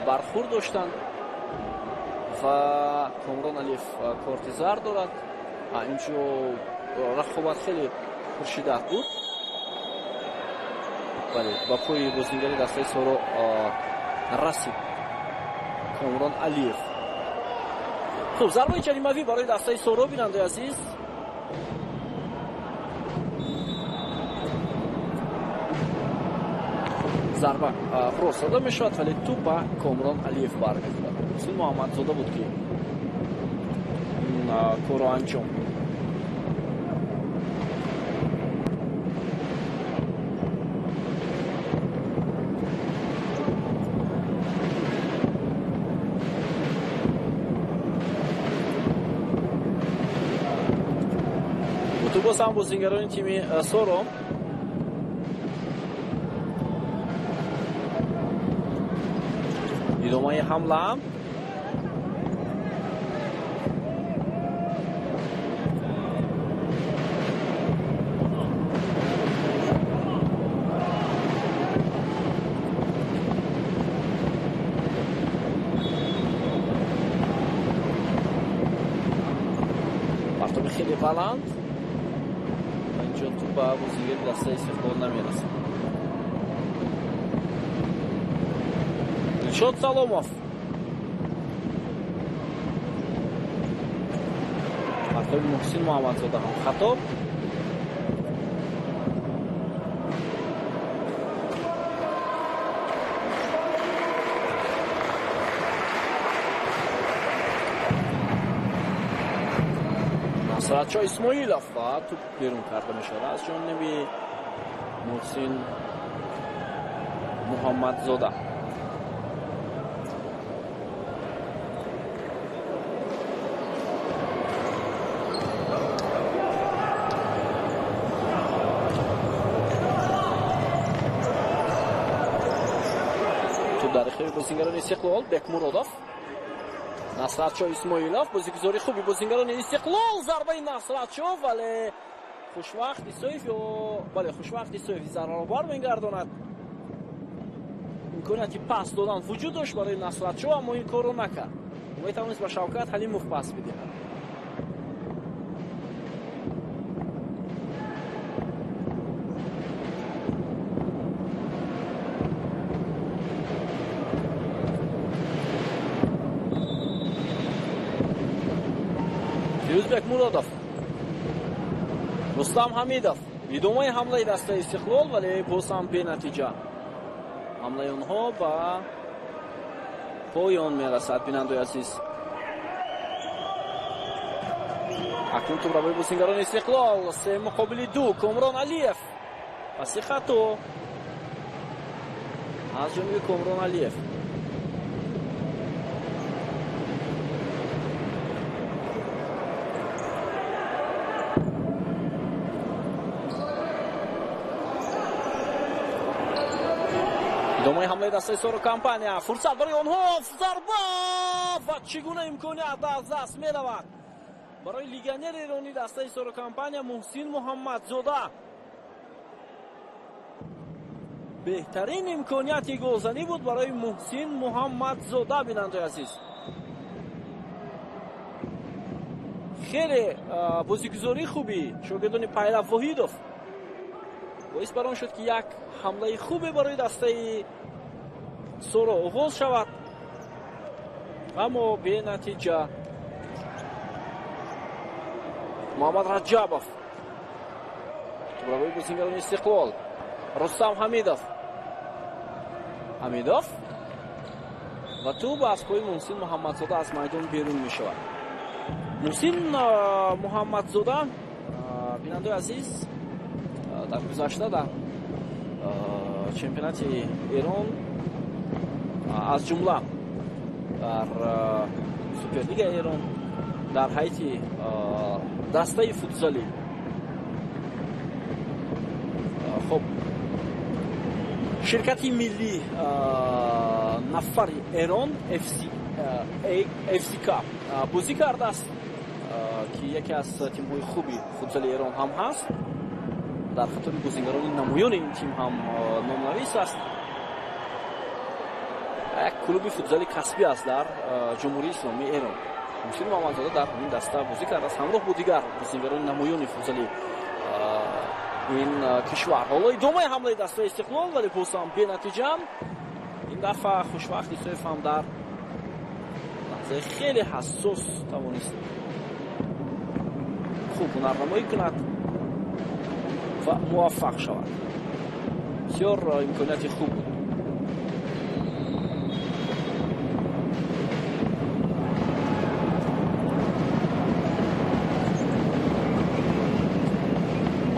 бархӯрд доштанд ва Комрон Алиев корти зард дорад. Инҷо рақобат хеле пуршиддат буд. Бале, ба пои бозингари дастаи Соро расид Комрон Алиев. Хуб, зарбаи ҷаримавӣ барои дастаи Соро, бинандаи азиз. Зарба рост зада мешавад, вале тӯп ба Комрон Алиев бармехӯрад. Муҳсин Муҳаммадзода буд ки ин корро анҷом дод. Боз ҳам бозингарони тими Соро. Идомаи ҳамла. Партоби хеле баланд. Инҷо тӯп ба бозингари дастаи Истиқлол намерасад. Дилшод Саломов. Партоби Муҳсин Муҳаммадзода ҳам хато. Насратшо Исмоилов ва тӯп берун карда мешавад аз ҷониби Муҳсин Муҳаммадзода. Тӯп дар ихтиёри бозингарони Истиқлол. Бекмуродов, Насратшо Исмоилов, бозигузори хуби бозингарони Истиқлол, зарбаи Насратшо, вале Хушвахт Исоев ё бале, Хушвахт Исоев зарбаро бармегардонад. Имконияти пас додан вуҷуд дошт барои Насратшо, аммо ин корро накард. Метавонист ба Шавкат Ҳалимов пас бидиҳад. Фирӯзбек Муродов, Рустам Ҳамидов. Идомаи ҳамлаи дастаи Истиқлол, вале боз ҳам бенатиҷа. Ҳамлаи онҳо ба поён мерасад, бинандаи азиз. Акнун тӯпро барои бозингарони Истиқлол. 3-2. Комрон Алиев. Паси хато аз ҷониби Комрон Алиев. Идомаи ҳамлаи дастаи Соро компания. Фурсат барои онҳо, зарба ва чӣ гуна имконият аз даст меравад барои легионери эронӣ дастаи Соро компания Муҳсин Муҳаммадзода. Беҳтарин имконияти голзанӣ буд барои Муҳсин Муҳаммадзода, бинандаи азиз. Хеле бозигузории хуби шогирдони Пайрав Воҳидов боис бар он шуд, ки як ҳамлаи хубе барои дастаи Соро оғоз шавад, аммо бенатиҷа. Муҳаммад Раҷабов, тӯбравои бозингарони Истиқлол. Рустам Ҳамидов, Ҳамидов ва тӯб аз пои Муҳсин Муҳаммадзода аз майдон берун мешавад. Муҳсин Муҳаммадзода, бинандаи азиз, дар гузашта дар чемпионати Эрон, аз ҷумла дар Суперлигаи Эрон, дар ҳайати дастаи футзалӣ, хоб, ширкати миллӣ нафари Эрон FCK бозӣ кардааст, ки яке аз тимҳои хуби футзали Эрон ҳам ҳаст. Дар қатори бозингарони намоёни ин тим ҳам номнавис аст. Як клуби футзали касбӣ аст дар Ҷумҳурии Исломии Эрон. Муҳсин Муҳаммадзода дар ҳамин даста бозӣ кардааст ҳамроҳ бо дигар бозингарони намоёни футзали ин кишвар. Ҳоло идомаи ҳамлаи дастаи Истиқлол, вале боз ҳам бенатиҷа. Ин дафъа Хушвахт Исоев ҳам дар лаҳзаи хеле ҳассос тавонист хуб ҳунарнамоӣ кунад ва муваффақ шавад. Бисёр имконияти хуб буд.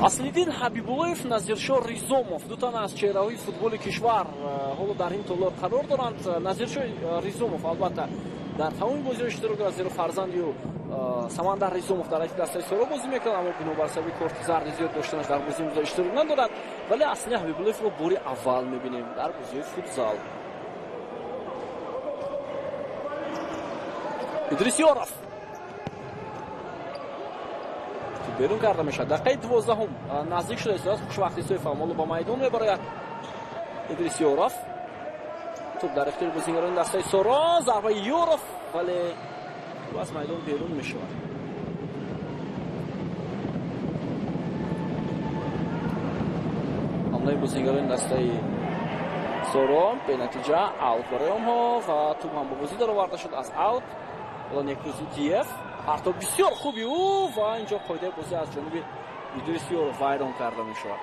Аслиддин Ҳабибуллоев, Назиршо Ризомов, ду тан аз чеҳраҳои футболи кишвар ҳоло дар ин толор қарор доранд. Назиршо Ризомов албатта дар тамоми бозиҳо иштирок дорад, зеро фарзанди ӯ Самандар Ризомов дар ҳайати дастаи Соро бозӣ мекунад, аммо бинобар сабаби корти зарди зиёд доштанаш дар бозии имрӯза иштирок надорад. Вале Асли Ҳабибуллоевро бори аввал мебинем дар бозиҳои футзал. Идрис Ёров берун карда мешавад. Дақиқаи 12 наздик шуда истодааст. Хушвахт Исоев ҳам ҳоло ба майдон мебарояд. Идрис Ёров, тӯб дар ихтиёри бозингарони дастаи Соро, зарбаи Ёров, вале тӯб аз майдон берун мешавад. Ҳамлаи бозингарони дастаи Соро бенатиҷа, аут барои онҳо ва тӯб ҳам ба бозӣ дароварда шуд аз аут. Ҳоло Некрӯз Идиев, партоб бисёр хуби ӯ ва инҷо қоидаи бозӣ аз ҷониби Идрис Ёров вайрон карда мешавад.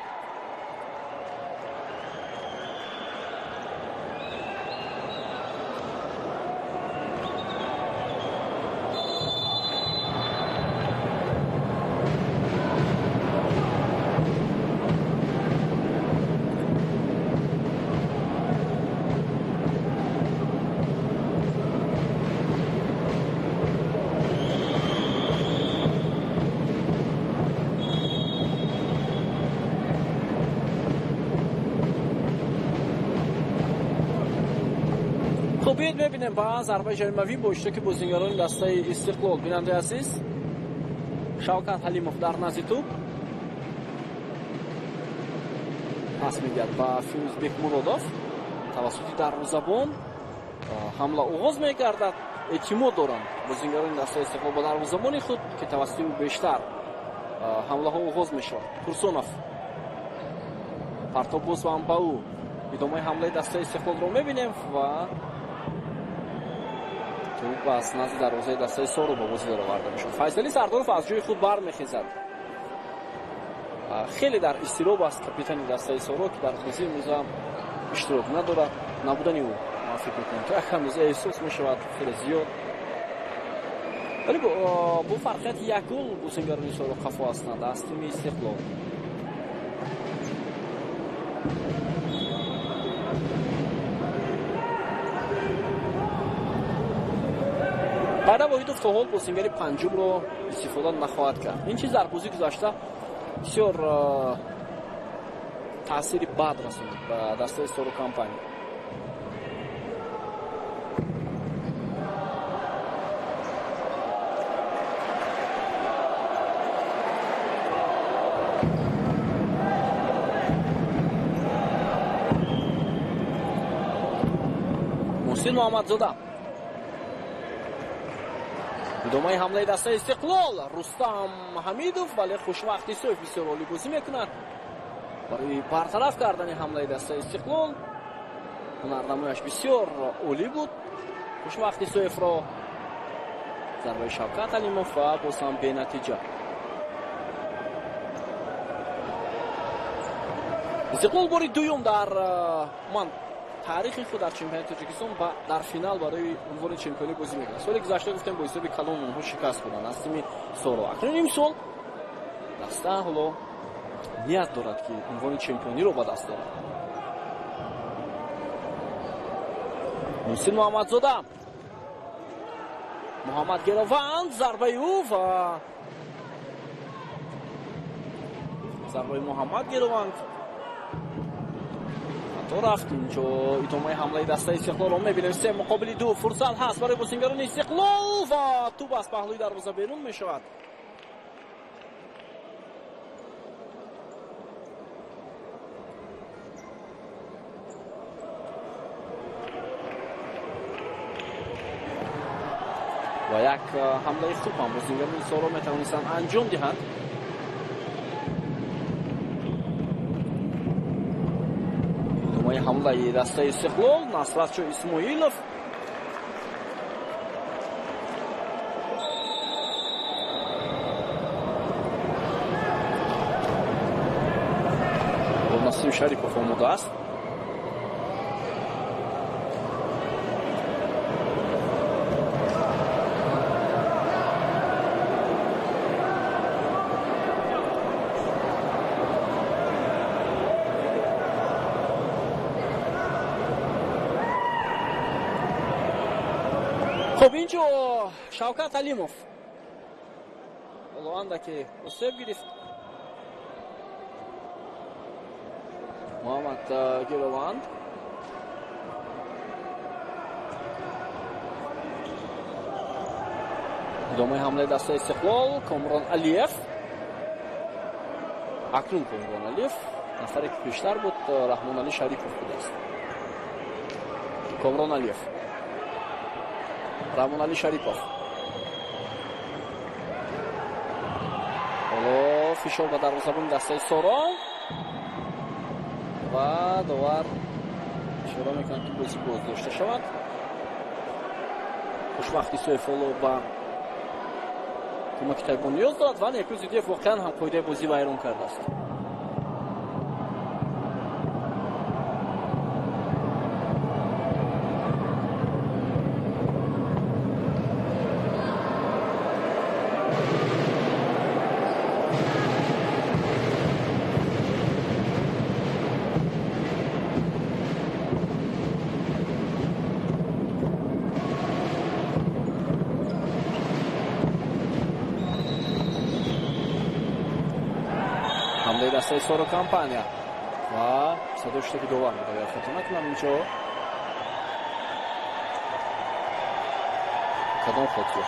Хуб, биёед мебинем ба зарбаи ҷаримавӣ бо иштироки бозингарони дастаи Истиқлол. Бинандаи азиз, Шавкат Ҳалимов дар назди тӯб пас медиҳад ба Фирӯз Бекмуродов. Тавассути дарвозабон ҳамла оғоз мегардад. Эътимод доранд бозингарони дастаи Истиқлол ба дарвозабони худ, ки тавассути ӯ бештар ҳамлаҳо оғоз мешавад. Турсунов партоб боз ҳам ба ӯ. Идомаи ҳамлаи дастаи Истиқлолро мебинем ва тӯб аз назди дарвозаи дастаи Соро ба бозӣ дароварда мешавад. Файзалӣ Сардоров аз ҷои худ бармехезад. Хеле дар изтироб аст капитани дастаи Соро, ки дар бозии имрӯза иштирок надорад. Набудани ӯ, ман фикр мекунам, то як андоза эҳсос мешавад хеле зиёд. Вале бо фарқияти як гол бозингарони Соро қафо ҳастанд аз тими Истиқлол. Пайрав Воҳидов то ҳол бозингари панҷумро истифода нахоҳад кард. Ин чиз дар бозии гузашта бисёр таъсири бад расонид ба дастаи Соро компания. Муҳсин Муҳаммадзода Идомаи ҳамлаи дастаи Истиқлол, Рустам Ҳамидов, вале Хушвақт Исоев бисёр олӣ бозӣ мекунад барои бартараф кардани ҳамлаи дастаи Истиқлол. Ҳунарнамояш бисёр олӣ буд. Хушвақт Исоевро зарбаи Шавкат Алимов ва боз ҳам бенатиҷа. Истиқлол бори дуюм дар ман таърихи худ дар чемпионати Тоҷикистон ва дар финал барои унвони чемпионӣ бозӣ мекунад. Соли гузашта гуфтем бо ҳисоби калон онҳо шикаст хӯрданд аз тими Соро. Акнун имсол даста ҳоло ният дорад, ки унвони чемпиониро ба даст дорад. Муҳсин Муҳаммадзода, Муҳаммад Герованд, зарбаи ӯ ва зарбаи Муҳаммад Герованд то рафт. Инҷо идомаи ҳамлаи дастаи Истиқлолро мебинем. 3 муқобили 2 фурсат ҳаст барои бозингарони Истиқлол ва тӯб аз паҳлӯи дарвоза берун мешавад. Ва як ҳамлаи хуб ҳам бозингарони Соро метавонистанд анҷом диҳанд. Идомаи ҳамлаи дастаи Истиқлол, Насратшо Исмоилов. Насим Шарипов омода аст. Хуб, инҷо Шавкат Алимов ҳоло андаке осеб гирифт. Муҳаммад Гированд, идомаи ҳамлаи дастаи Истиқлол, Комрон Алиев. Акнун Комрон Алиев, нафаре ки пештар буд Раҳмоналӣ Шарипов будааст. Комрон Алиев, Раҳмоналӣ Шарипов. Ҳоло фишор ба дарвозабони дастаи Соро ва довар ишора мекунад, ки бозӣ боздошта шавад. Хушвақт Исоев ҳоло ба кӯмаки табибон ниёз дорад ва Некрӯз Идиев воқеан ҳам қоидаи бозӣ вайрон кардааст. Ҳамлаи дастаи Соро Компания ва садои шутаки довар буд, агар хато накунам. Инҷо кадом хотир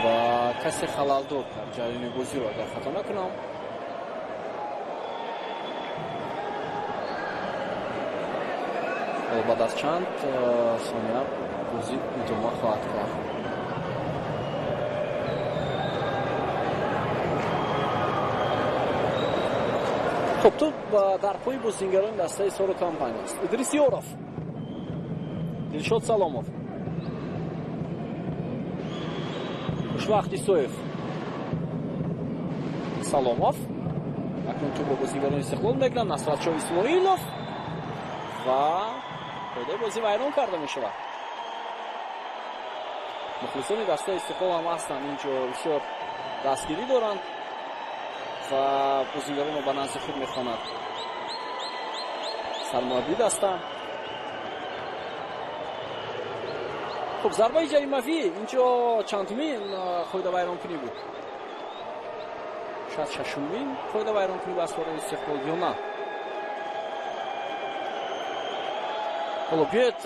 ва касе халалдор кард ҷараёни бозиро, агар хато накунам. Баъд аз чанд сония бозӣ идома хоҳад кард. Хуб, тӯб дар пои бозингарони дастаи Соро Компания аст. Идрис Ёров, Дилшод Саломов, Хушвақт Исоев, Саломов. Акнун тӯбро бозингарони Истиқлол мегиранд. Насратшо Исмоилов ва қоидаи бозӣ вайрон карда мешавад. Мухлисони дастаи Истиқлол ҳам ҳастанд инҷо, бисёр дастгирӣ доранд ва бозингаронро ба назди худ мехонад сармураббии даста. Хуб, зарбаи ҷаримавӣ. Инҷо чандумин қоида вайронкунӣ буд? Шояд шашумин қоида вайронкунӣ ба барои Истиқлол ё на? Ҳоло биёед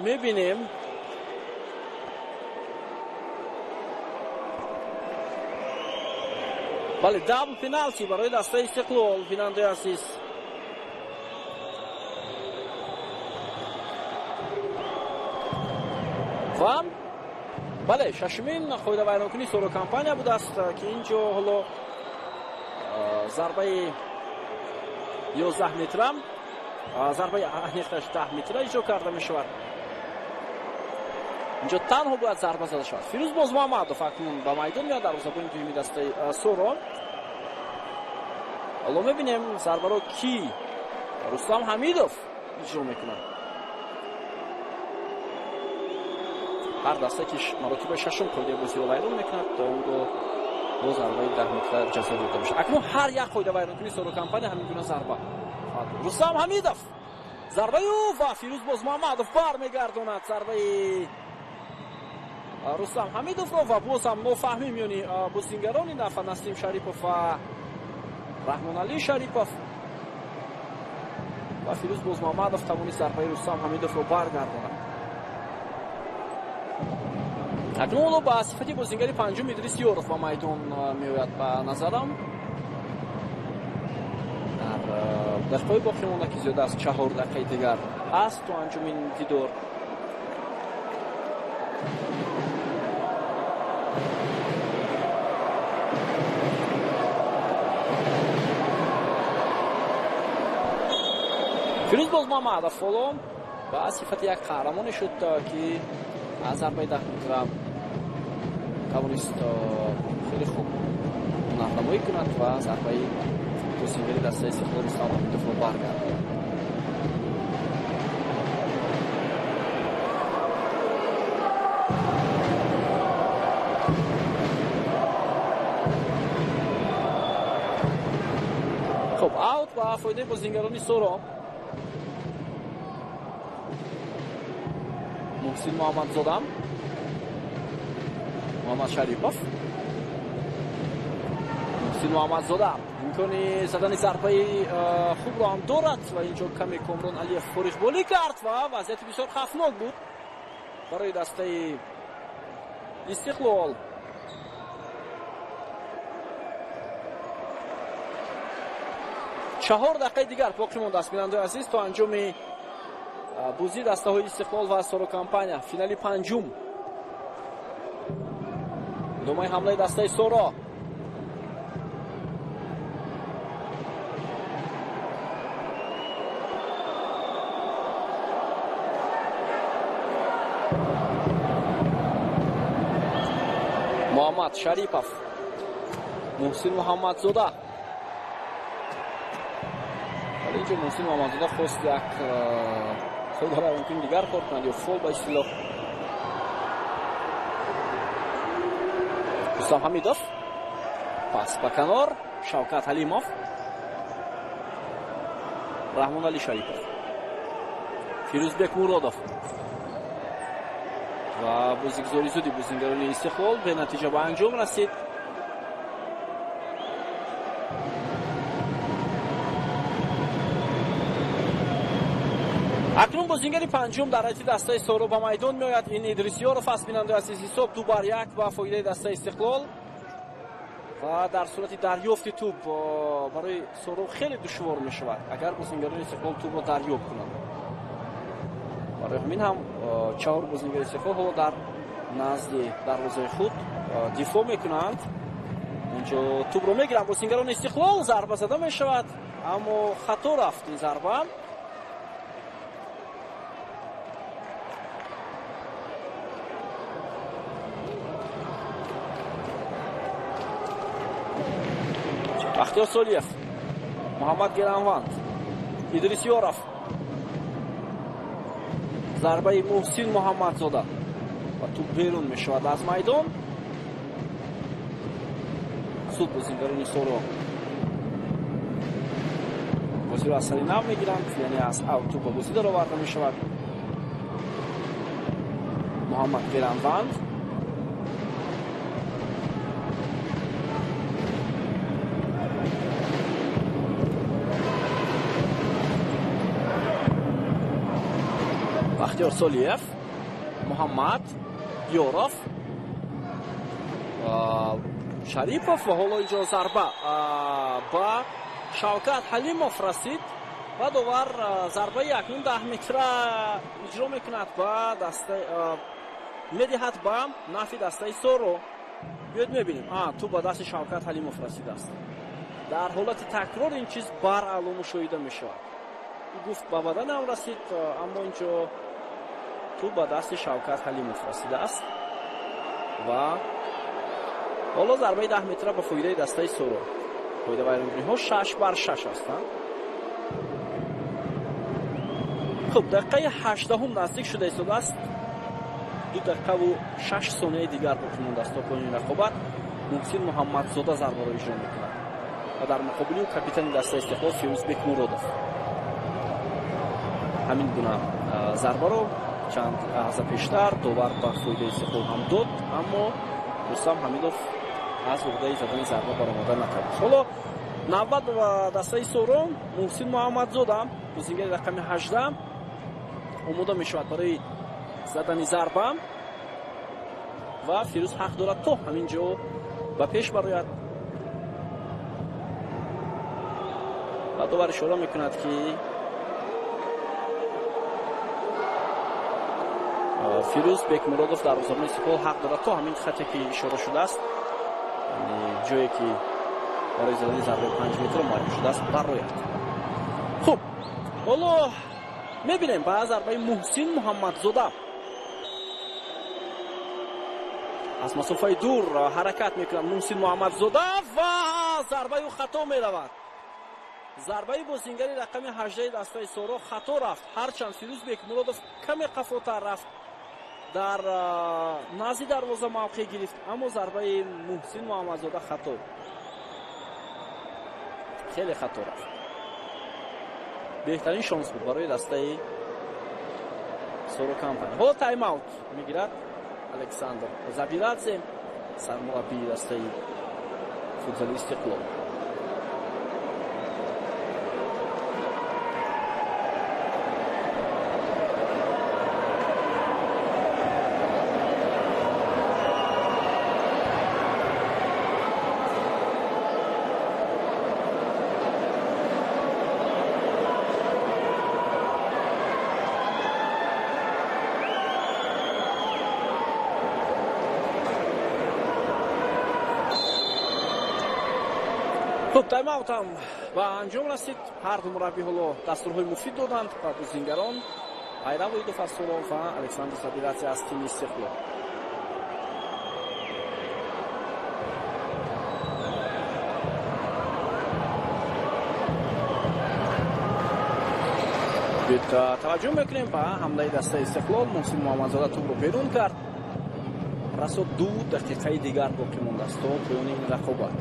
мебинем. Бале, дабл пеналти барои дастаи Истиқлол, бинандаи азиз. Ва бале, шашумин қоидавайронкунии Соро компания будааст, ки инҷо ҳоло зарбаи 11 метра, зарбаи аниқташ 10 метра иҷро карда мешавад. Инҷо танҳо бояд зарба зада шавад. Фирӯз Бозмуҳаммадов акнун ба майдон меояд, дарвозабони дуюми дастаи Соро. Ҳоло мебинем зарбаро ки Рустам Ҳамидов иҷро мекунад. Ҳар даста ки маротибаи шашум қоидаи бозиро вайрон мекунад, то он гоҳ бо зарбаи 10 метра ҷазо дода мешавад. Акнун ҳар як қоида вайронкунии Соро компания ҳамин гуна зарба. Рустам Ҳамидов зарбаи ӯ ва Фирӯз Бозмуҳаммадов бармегардонад зарбаи Рустам Ҳамидовро ва боз ҳам нофаҳмӣ миёни бозингарони нафар Насим Шарипов ва Раҳмоналӣ Шарипов ва Фирӯз Бозмуҳаммадов тавонист зарбаи Рустам Ҳамидовро баргардонад. Акнун ҳоло ба сифати бозингари панҷум Идрис Ёров ба майдон меояд. Ба назарам дар дақиқаҳои боқӣ монда, ки зиёда аз 4 дақиқаи дигар аст то анҷоми дидор, Фирӯз Бозмуҳаммадов ҳоло ба сифати як қаҳрамоне шуд, ки аз зарбаи 10 метра тавонист хеле хуб ҳунарнамоӣ кунад ва зарбаи бозингари дастаи Истиқлол Рустам Ҳамидовро баргардонад. Хуб, аут ба фоидаи бозингарони Соро. Муҳсин Муҳаммадзода, Муҳаммад Шарипов, Муҳсин Муҳаммадзода имкони задани зарбаи хубро ҳам дорад ва инҷо каме Комрон Алиев фориғболӣ кард ва вазъияти бисёр хавфнок буд барои дастаи Истиқлол. 4 дақиқаи дигар боқӣ мондааст, бинандаои азиз, то анҷоми бозии дастаҳои Истиқлол ва Соро компания, финали панҷум. Идомаи ҳамлаи дастаи Соро. Муҳаммад Шарипов, Муҳсин Муҳаммадзода. Вале инҷо Муҳсин Муҳаммадзода хост як қоидавайронкунӣ дигар кор кунад ё фол ба истилоҳ. Рустам Ҳамидов пас ба канор, Шавкат Ҳалимов, Раҳмоналӣ Шарипов, Фирӯзбек Муродов ва бозигузори зуди бозингарони Истиқлол бенатиҷа ба анҷом расид. Акнун бозингари панҷум дар ҳайати дастаи Соро ба майдон меояд. Ин Идрис Ёров аст, бинандаи азиз. Ҳисоб 2-1 ба фоидаи дастаи Истиқлол ва дар сурати дарёфти тӯб барои Соро хеле душвор мешавад, агар бозингарони Истиқлол тӯбро дарёб кунанд. Барои ҳамин ҳам 4 бозингари Истиқлол ҳоло дар назди дарвозаи худ дифоъ мекунанд. Инҷо тӯбро мегиранд бозингарони Истиқлол, зарба зада мешавад, аммо хато рафт ин зарба. Бахтиёр Солиев, Муҳаммад Геранванд, Идрис Ёров, зарбаи Муҳсин Муҳаммадзода ва тӯб берун мешавад аз майдон. Суд бозингарони Соро бозиро аз сари нав мегиранд, яъне аз аут тӯб ба бозӣ дароварда мешавад. Муҳаммад Геранванд, Бахтиёр Солиев, Муҳаммад Ёров, Шарипов ва ҳоло инҷо зарба ба Шавкат Ҳалимов расид ва довар зарбаи акнун 10 метра иҷро мекунад ба дастаи медиҳад ба нафи дастаи Соро. Биёед мебинем. Тӯб ба дасти Шавкат Ҳалимов расидааст. Дар ҳолати такрор ин чиз бараъло мушоҳида мешавад. Ӯ гуфт ба баданам расид, аммо инҷо тӯб ба дасти Шавкат Ҳалимов расидааст ва ҳоло зарбаи 10 метра ба фоидаи дастаи Соро. Қоидавайронкуниҳо 6-6 ҳастанд. Хуб, дақиқаи 18 наздик шуда истодааст. 2 дақиқа ва 6 сонияи дигар боқӣ мондааст то поёни рақобат. Муҳсин Муҳаммадзода зарбаро иҷро мекунад ва дар муқобили ӯ капитани дастаи Истиқлол Фирӯз Бекмуродов. Ҳамин гуна зарбаро чанд лаҳза пештар довар ба фоидаи Истиқлол ҳам дод, аммо Рустам Ҳамидов аз уҳдаи задани зарба баромада натавонист. Ҳоло навбат ба дастаи Соро. Муҳсин Муҳаммадзода, бозингари рақами 18, омода мешавад барои задани зарба ва Фирӯз ҳақ дорад то ҳамин ҷо ба пеш барояд. Ва довар ишора мекунад, ки Фирӯз Бекмуродов дарвозабони Истиқлол ҳақ дорад то ҳамин хате ки ишора шудааст, яъне ҷое ки барои задани зарбаи 5 метр муайян шудааст, барояд. Хуб, ҳоло мебинем ба зарбаи Муҳсин Муҳаммадзода. Аз масофаи дур ҳаракат мекунад Муҳсин Муҳаммадзода ва зарбаи ӯ хато меравад. Зарбаи бозингари рақами 18 дастаи Соро хато рафт. Ҳарчанд Фирӯз Бекмуродов каме қафотар рафт, дар назди дарвоза мавқеъ гирифт, аммо зарбаи Муҳсин Муҳаммадзода хато, хеле хато рафт. Беҳтарин шонс буд барои дастаи Соро Компани. Ҳоло тайм-аут мегирад Александр Забирадзе, сармураббии дастаи футзали Истиқлол. Хуб, тайм-аут ҳам ба анҷом расид. Ҳар ду мураббӣ ҳоло дастурҳои муфид доданд ба бозингарон. Пайрав Воҳидов аз Соро ва Александр Забирадзе аз тими Истиқлол. Таваҷҷӯҳ мекунем ба ҳамлаи дастаи Истиқлол. Муҳсин Муҳаммадзода тӯбро берун кард. Расо 2 дақиқаи дигар боқӣ мондааст то поёни ин рақобат.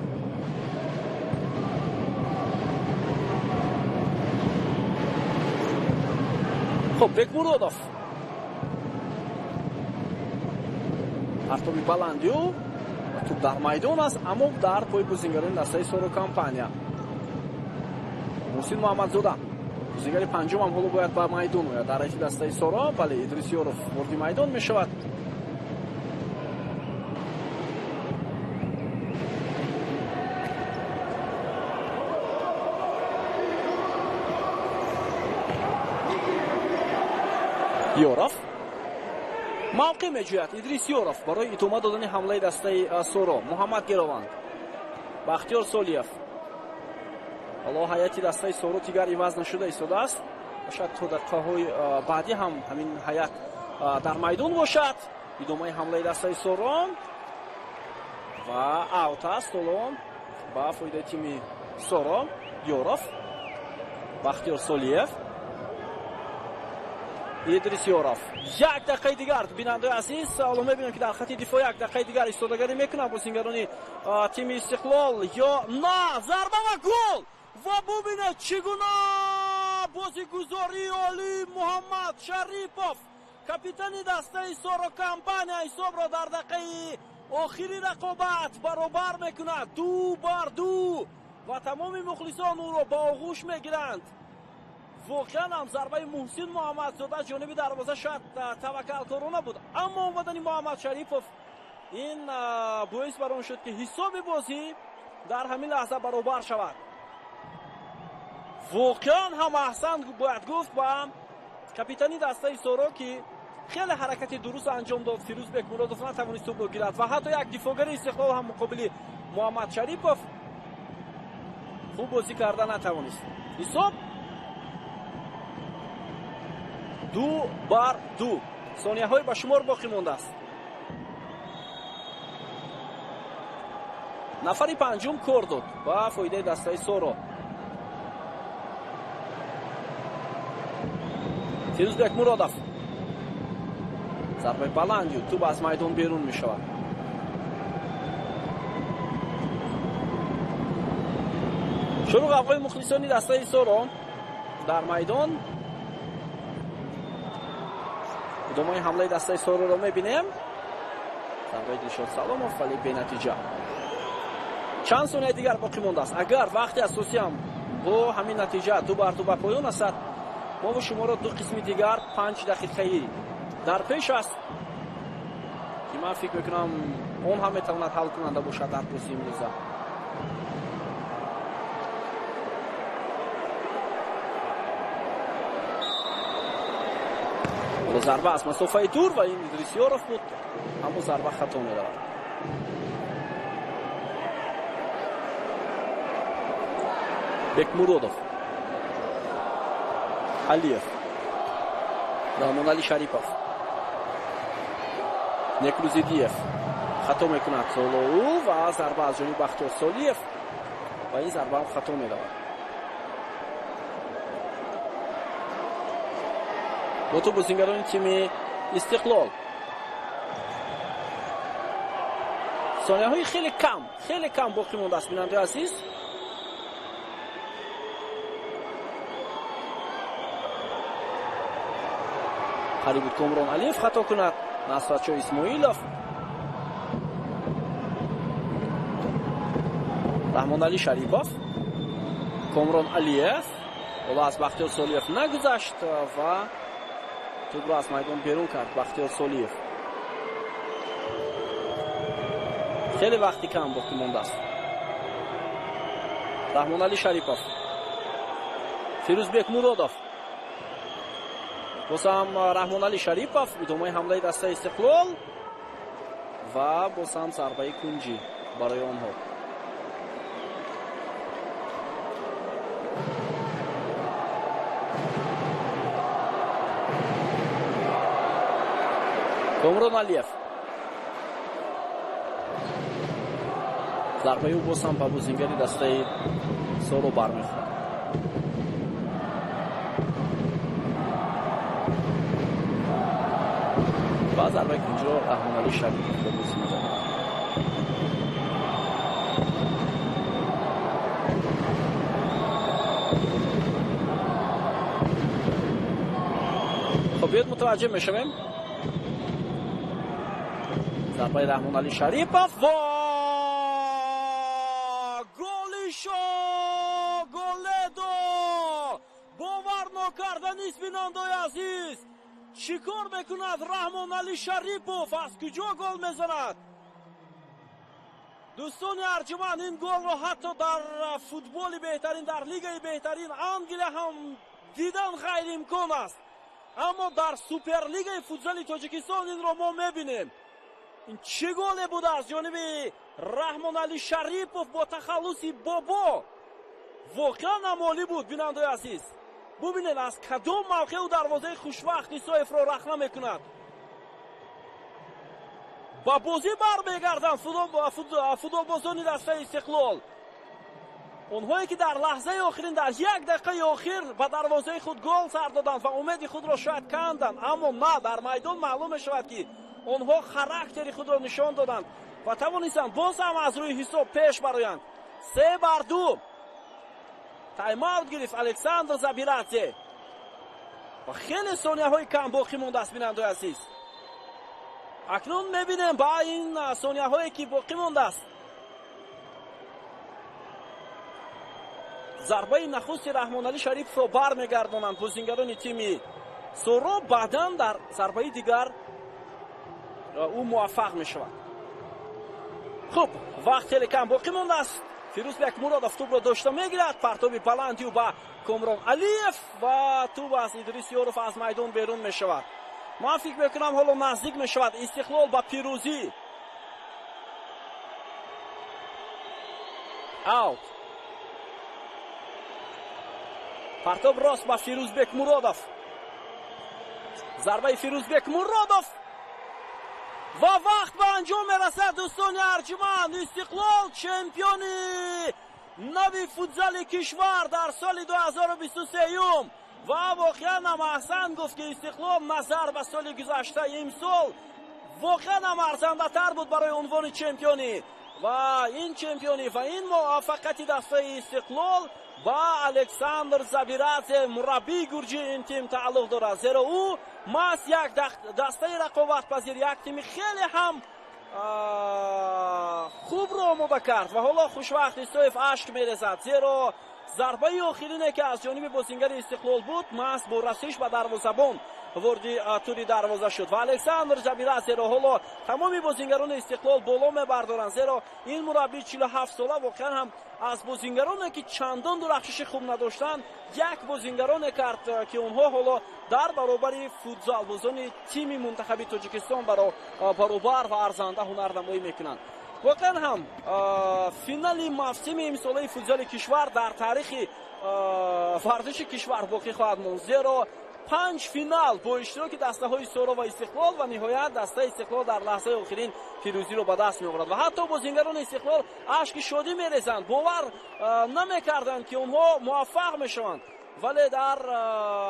Хуб, Бекмуродов партоби баланди ӯ ва тӯб дар майдон аст, аммо дар пои бозингарони дастаи Соро Компания. Муҳсин Муҳаммадзода, бозингари панҷум, ҳам ҳоло бояд ба майдон ояд. Дар ҳайати дастаи Соро, бале, Идрис Ёров ворди майдон мешавад. Ёров мавқеъ меҷӯяд. Идрис Ёров барои идома додани ҳамлаи дастаи Соро. Муҳаммад Герованд, Бахтиёр Солиев. Ҳоло ҳайати дастаи Соро дигар иваз нашуда истодааст. Шояд то дақиқаҳои баъдӣ ҳам ҳамин ҳайат дар майдон бошад. Идомаи ҳамлаи дастаи Соро ва аут аст ҳоло ба фоидаи тими Соро. Ёров, Бахтиёр Солиев, Идрис Ёров. 1 дақиқаи дигар, бинандаи азиз, ҳоло мебинем, ки дар хати дифоъ 1 дақиқаи дигар истодагарӣ мекунанд бозингарони тими Истиқлол. Ё на, зарба ва гол! Ва бубинед, чӣ гуна бозигузории олии Муҳаммад Шарипов, капитани дастаи Соро Компания, ҳисобро дар дақиқаи охири рақобат баробар мекунад. 2-2 ва тамоми мухлисон ӯро ба оғӯш мегиранд. Воқеан ҳам зарбаи Муҳсин Муҳаммадзода ҷониби дарвоза шояд таваккалкорона буд, аммо омадани Муҳаммад Шарипов ин боис бар он шуд, ки ҳисоби бозӣ дар ҳамин лаҳза баробар шавад. Воқеан ҳам аҳсан бояд гуфт ба капитани дастаи Соро, ки Хеле ҳаракати дуруст анҷом дод. Фирӯз Бекмуродов натавонист тӯбро гирад ва ҳатто як дифоъгари Истиқлол ҳам муқобили Муҳаммад Шарипов хуб бозӣ карда натавонист. Ҳисоб 2-2. Сонияҳои ба шумор боқӣ мондааст. Нафари панҷум кор дод ба фоидаи дастаи Соро. Фирӯз Бекмуродов. Зарбаи баланд, тӯб аз майдон берун мешавад. Шурӯъ ғавғои мухлисони дастаи Соро дар майдон. Идомаи ҳамлаи дастаи Сороро мебинем. Зарбаи Дилшод Саломов, вале бенатиҷа. Чанд сонияи дигар боқӣ мондааст. Агар вақти асосӣ ҳам бо ҳамин натиҷа 2-2 ба поён расад, мо шуморо ду қисми дигар 5 дақиқаӣ дар пеш аст, ки ман фикр мекунам он ҳам метавонад ҳалкунанда бошад дар бозии имрӯза. Зарба аз масофаи дур ва ин Идрисёров буд, аммо зарба хато меравад. Бекмуродов, Алиев, Раҳмонали Шарипов, Некрузидиев хато мекунад солоу ва зарба аз ҷониби Бахтиёр Солиев ва ин зарба ҳам хато меравад. Бо тӯб бозингарони тими Истиқлол. Сонияҳои хеле кам боқӣ мондааст, бинандаи азиз. Қариб буд Комрон Алиев хато кунад. Насратшо Исмоилов, Раҳмонали Шарипов, Комрон Алиев. Ҳоло аз Бахтиёр Солиев нагузашт ва тӯбро аз майдон берун кард Бахтиёр Солиев. Хеле вақти кам боқӣ мондааст. Раҳмонали Шарипов, Фирӯзбек Муродов, боз ҳам Раҳмонали Шарипов. Идомаи ҳамлаи дастаи Истиқлол ва боз ҳам зарбаи кунҷӣ барои онҳо. Комрон Алиев. Зарбаи ӯ боз ҳам ба бозингари дастаи Соро бармехӯрад. Ва зарбаи кунҷиро Раҳмонали Шарипов ба бозӣ мезанад. Хоб, биёед мутаваҷҷеҳ мешавем. Зарбаи Раҳмонали Шарипов ва голишо голедо! Бовар нокарданист, бинандои азиз. Чӣ кор мекунад Раҳмонали Шарипов? Аз куҷо гол мезанад? Дӯстони арҷуманд, ин голро ҳатто дар футболи беҳтарин, дар лигаи беҳтарин Англия ҳам дидан ғайриимкон аст. Аммо дар суперлигаи футзали Тоҷикистон инро мо мебинем. Ин чӣ голе буд аз ҷониби Раҳмонали Шарипов бо тахаллуси Бобо? Воқеан амолӣ буд, бинандои азиз. Бубинед, аз кадом мавқеъ ӯ дарвозаи Хушвахт Исоевро рахна мекунад. Ба бозӣ бармегарданд футболбозони дастаи Истиқлол. Онҳое ки дар лаҳзаи охирин, дар як дақиқаи охир ба дарвозаи худ гол сар доданд ва умеди худро шояд канданд, аммо на, дар майдон маълум мешавад, ки онҳо характери худро нишон доданд ва тавонистанд боз ҳам аз рӯи ҳисоб пеш бароянд. 3-2. Тайм-аут гирифт Александр Забирадзе. Ва хеле сонияҳои кам боқӣ мондааст, бинандои азиз. Акнун мебинем ба ин сонияҳое ки боқӣ мондааст. Зарбаи нахусти Раҳмонали Шариповро бармегардонанд бозингарони тими Соро, баъдан дар зарбаи дигар ӯ муваффақ мешавад. Хуб, вақт хеле кам боқӣ мондааст. Фирӯзбек Муродов тӯбро дошта мегирад. Партоби баланди ӯ ба Комрон Алиев ва тӯб аз Идрис Ёров аз майдон берун мешавад. Ман фикр мекунам, ҳоло наздик мешавад Истиқлол ба пирӯзӣ. Аут. Партоб рост ба Фирӯзбек Муродов. Зарбаи Фирӯзбек Муродов ва вақт ба анҷом мерасад, дӯстони арҷуманд. Истиқлол чемпиони нави футзали кишвар дар соли 2023. Ва воқеан ҳам аҳсан гуфт, ки Истиқлол назар ба соли гузашта имсол воқеан ҳам арзандатар буд барои унвони чемпионӣ. Ва ин чемпионӣ ва ин муваффақияти дастаи Истиқлол ба Александр Забирадзе, мураббии гурҷии ин тим, тааллуқ дорад, зеро ӯ маҳз як дастаи рақобатпазир, як тими хеле ҳам хубро омода кард. Ва ҳоло Хушвақт Исоев ашк мерезад, зеро зарбаи охирине, ки аз ҷониби бозингари Истиқлол буд, маҳз бо расиш ба дарвозабон вориди тури дарвоза шуд. Ва Александр Забирадзеро ҳоло тамоми бозингарони Истиқлол боло мебардоранд, зеро ин мураббии 47 сола воқеан ҳам аз бозингароне, ки чандон дурахшиши хуб надоштанд, як бозингароне кард, ки онҳо ҳоло дар баробари футзалбозони тими мунтахаби Тоҷикистон баробар ва арзанда ҳунарнамоӣ мекунанд. Воқеан ҳам финали мавсими имсолаи футзали кишвар дар таърихи варзиши кишвар боқӣ хоҳад монд, зеро панҷ финал бо иштироки дастаҳои Соро ва Истиқлол ва ниҳоят дастаи Истиқлол дар лаҳзаи охирин пирӯзиро ба даст меоварад. Ва ҳатто бозингарони Истиқлол ашки шодӣ мерезанд, бовар намекарданд, ки онҳо муваффақ мешаванд, вале дар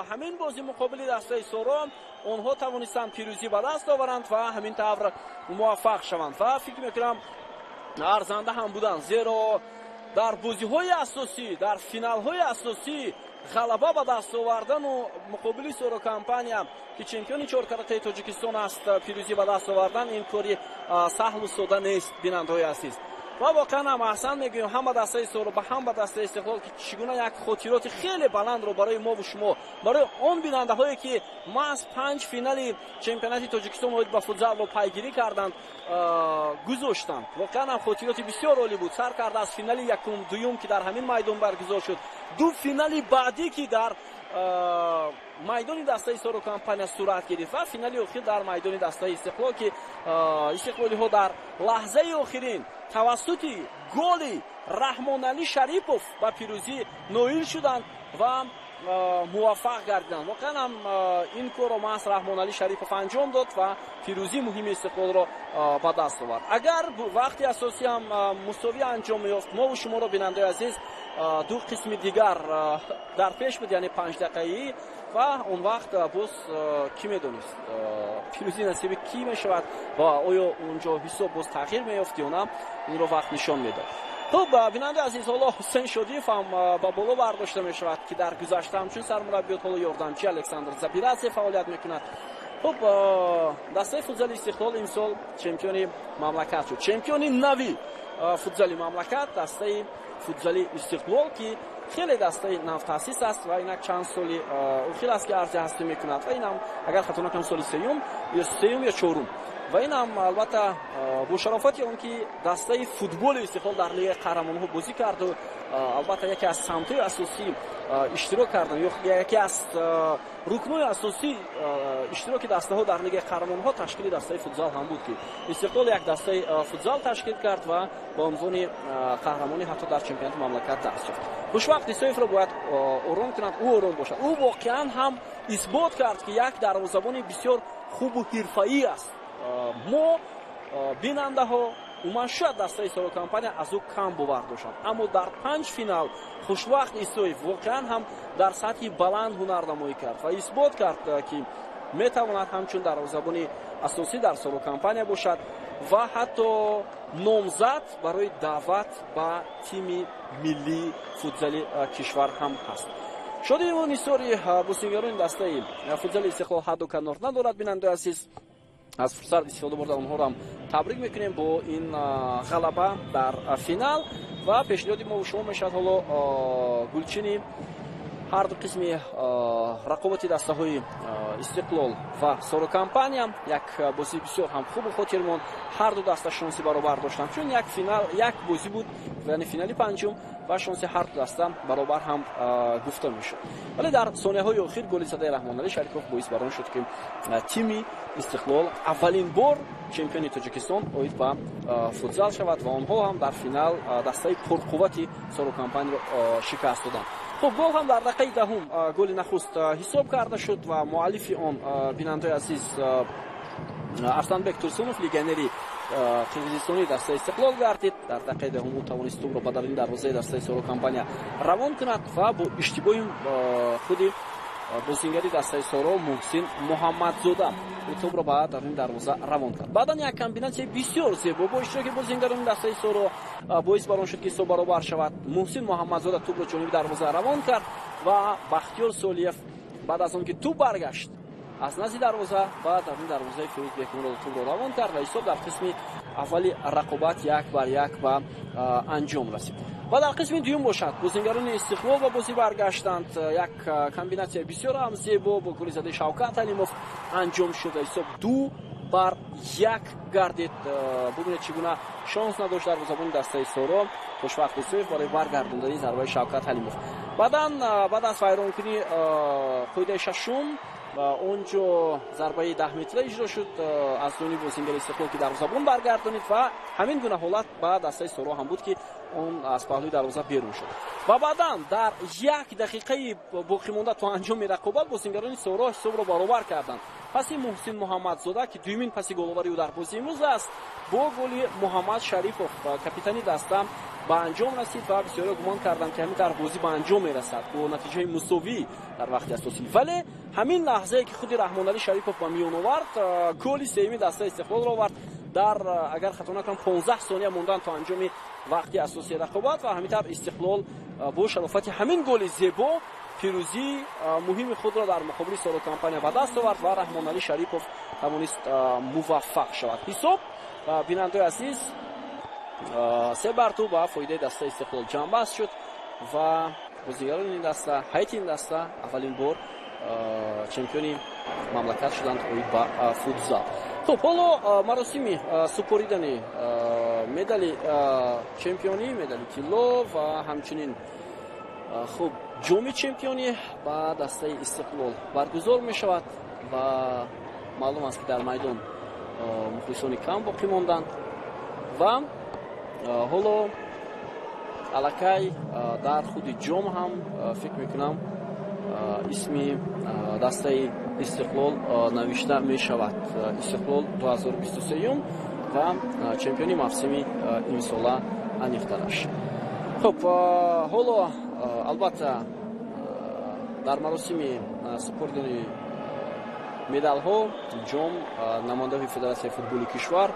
ҳамин бозӣ муқобили дастаи Соро онҳо тавонистанд пирӯзӣ ба даст оваранд ва ҳамин тавр муваффақ шаванд. Ва фикр мекунам, арзанда ҳам буданд, зеро дар бозиҳои асосӣ, дар финалҳои асосӣ ғалаба ба даст овардану муқобили Соро компания, ки чемпиони чоркаратаи Тоҷикистон аст, пирӯзӣ ба даст овардан ин кори саҳлу сода нест, бинандаҳои азиз. Ва воқеан ҳам аҳсан мегӯем ҳам ба дастаи Соро ва ҳам ба дастаи Истиқлол, ки чӣ гуна як хотироти хеле баландро барои мову шумо, барои он бинандаҳое, ки маҳз панҷ финали чемпионати Тоҷикистон оид ба футзалро пайгирӣ карданд, гузоштанд. Воқеан ҳам хотироти бисёр олӣ буд, сар карда аз финали якум, дуюм, ки дар ҳамин майдон баргузор шуд, ду финали баъдӣ, ки дар майдони дастаи Соро компания сурат гирифт, ва финали охир дар майдони дастаи Истиқлол, ки истиқлолиҳо дар лаҳзаи охирин тавассути голи Раҳмоналӣ Шарипов ба пирӯзӣ ноил шуданд ва муваффақ гардиданд. Воқеан ҳам ин корро маҳз Раҳмоналӣ Шарипов анҷом дод ва пирӯзии муҳими Истиқлолро ба даст овард. Агар вақти асосӣ ҳам мусовӣ анҷом меёфт, мову шуморо, бинандаи азиз, ду қисми дигар дар пеш буд, яъне 5 дақиқаӣ, ва он вақт боз кӣ медонист, пирӯзӣ насиби кӣ мешавад ва оё онҷо ҳисоб боз тағйир меёфт ё на, инро вақт нишон медод. Хуб, бинандаи азиз, ҳоло Ҳусейн Шодиев ҳам ба боло бардошта мешавад, ки дар гузашта ҳамчун сармураббӣ, ҳоло ёрдамчи Александр Забирадзе фаъолият мекунад. Хуб, дастаи футзали Истиқлол имсол чемпиони мамлакат шуд, чемпиони нави футзали мамлакат дастаи футзали Истиқлол, ки хеле дастаи навтаъсис аст ва инак чанд соли охир аст, ки арзи ҳастӣ мекунад. Ва инам, агар хато накунам, соли сеюм ё чорум. Ва инам албатта бо шарофати он ки дастаи футболи Истиқлол дар Лигаи қаҳрамонҳо бозӣ карду албатта яке аз самтҳои асосӣ иштирок кардан ё яке аз рукнҳои асосии иштироки дастаҳо дар Лигаи қаҳрамонҳо ташкили дастаи футзал ҳам буд, ки Истиқлол як дастаи футзал ташкил кард ва ба унвони қаҳрамонӣ ҳатто дар чемпионати мамлакат даст ёфт. Хушвақт Исоевро бояд ором кунанд, ӯ ором бошад. Ӯ воқеан ҳам исбот кард, ки як дарвозабони бисёр хубу ҳирфаӣ аст. Мо бинандаҳо, умуман шояд дастаи Соро компания аз ӯ кам бовар доштанд, аммо дар панҷ финал Хушвақт Исоев воқеан ҳам дар сатҳи баланд ҳунарнамоӣ кард ва исбот кард, ки метавонад ҳамчун дарвозабони асосӣ дар Соро компания бошад ва ҳатто номзад барои даъват ба тими миллии футзали кишвар ҳам ҳаст. Шодиву нисори бозингарони дастаи футзали Истиқлол ҳадду канор надорад. Бинандаи азиз, аз фурсат истифода бурда, онҳоро ҳам табрик мекунем бо ин ғалаба дар финал. Ва пешниҳоди мо шумо мешавад ҳоло гулчини ҳар ду қисми рақобати дастаҳои Истиқлол ва Соро компания. Як бозии бисёр ҳам хубу хотирмон, ҳар ду даста шонси баробар доштанд, чун як финал, як бозӣ буд, яъне финали панҷум. Ва шонси ҳар ду даста баробар ҳам гуфта мешуд. Вале дар сонияҳои охир голи задаи Раҳмоналӣ Шарипов боис бар он шуд, ки тими Истиқлол аввалин бор чемпиони Тоҷикистон оид ба футзал шавад ва онҳо ҳам дар финал дастаи пурқуввати Соро Компаниро шикаст доданд. Хуб, гол ҳам дар дақиқаи 10 голи нахуст ҳисоб карда шуд ва муаллифи он, бинандаои азиз, Арсланбек Турсунов, легионери қирғизистонии дастаи Истиқлол гардид. Дар дақиқаи 10 ӯ тавонист тӯбро ба даруни дарвозаи дастаи Соро Компания равон кунад ва бо иштибоҳи худи бозингари дастаи Соро Муҳсин Муҳаммадзода ӯ тӯбро ба даруни дарвоза равон кард. Баъдан як комбинатсияи бисёр зебо бо иштироки бозингарони дастаи Соро боис бар он шуд, ки ҳисоб баробар шавад. Муҳсин Муҳаммадзода тӯбро ҷониби дарвоза равон кард ва Бахтиёр Солиев баъд аз он ки тӯб баргашт аз назди дарвоза, ба даруни дарвозаи Фирӯз Бекмуродов тӯбро равон кард ва ҳисоб дар қисми аввали рақобат 1-1 ба анҷом расид. Ва дар қисми дуюм бошад, бозингарони Истиқлол ба бозӣ баргаштанд. Як комбинатсияи бисёр ҳам зебо бо голи задаи Шавкат Ҳалимов анҷом шуд ва ҳисоб 2-1 гардид. Бубинед, чӣ гуна шонс надошт дарвозабони дастаи Соро Хушвақт Исоев барои баргардондани зарбаи Шавкат Ҳалимов. Баъдан, баъд аз вайронкунии қоидаи шашум, он ҷо зарбаи 10 метра иҷро шуд аз ҷониби бозингари Истиқлол, ки дарвозабон баргардонид ва ҳамин гуна ҳолат ба дастаи Соро ҳам буд, ки он аз паҳлӯи дарвоза берун шуд. Ва баъдан дар як дақиқаи боқӣ монда то анҷоми рақобат бозингарони Соро ҳисобро баробар карданд. Паси Муҳсин Муҳаммадзода, ки дуюмин паси головари ӯ дар бозии имрӯз аст, бо голи Муҳаммад Шарипов, капитани даста, ба анҷом расид ва бисёриҳо гумон карданд, ки ҳамин тавр бозӣ ба анҷом мерасад бо натиҷаи мусовӣ дар вақти асосӣ. Вале ҳамин лаҳзае ки худи Раҳмоналӣ Шарипов ба миён овард, голи сеюми дастаи Истиқлолро овард дар, агар хато накунам, 15 сония мондан то анҷоми вақти асосии рақобат. Ва ҳамин тавр Истиқлол бо шарофати ҳамин голи зебо пирӯзии муҳими худро дар муқобили Соро Компания ба даст овард ва Раҳмоналӣ Шарипов тавонист муваффақ шавад. Ҳисоб, бинандаои азиз, 3-2 ба фоидаи дастаи Истиқлол ҷамъбаст шуд ва бозигарони ин даста, ҳайати ин даста аввалин бор чемпиони мамлакат шуданд оид ба футзал. Хуб, ҳоло маросими супоридани медали чемпионӣ, медали тилло ва ҳамчунин, хуб, ҷоми чемпионӣ ба дастаи Истиқлол баргузор мешавад ва маълум аст, ки дар майдон мухлисони кам боқӣ монданд ва ҳоло аллакай дар худи ҷом ҳам, фикр мекунам, исми дастаи Истиқлол навишта мешавад: Истиқлол 2023 ва чемпиони мавсими имсола аниқтараш. Хуб, ҳоло албатта дар маросими супоридани медалҳо, ҷом намояндаҳои Федератсияи футболи кишвар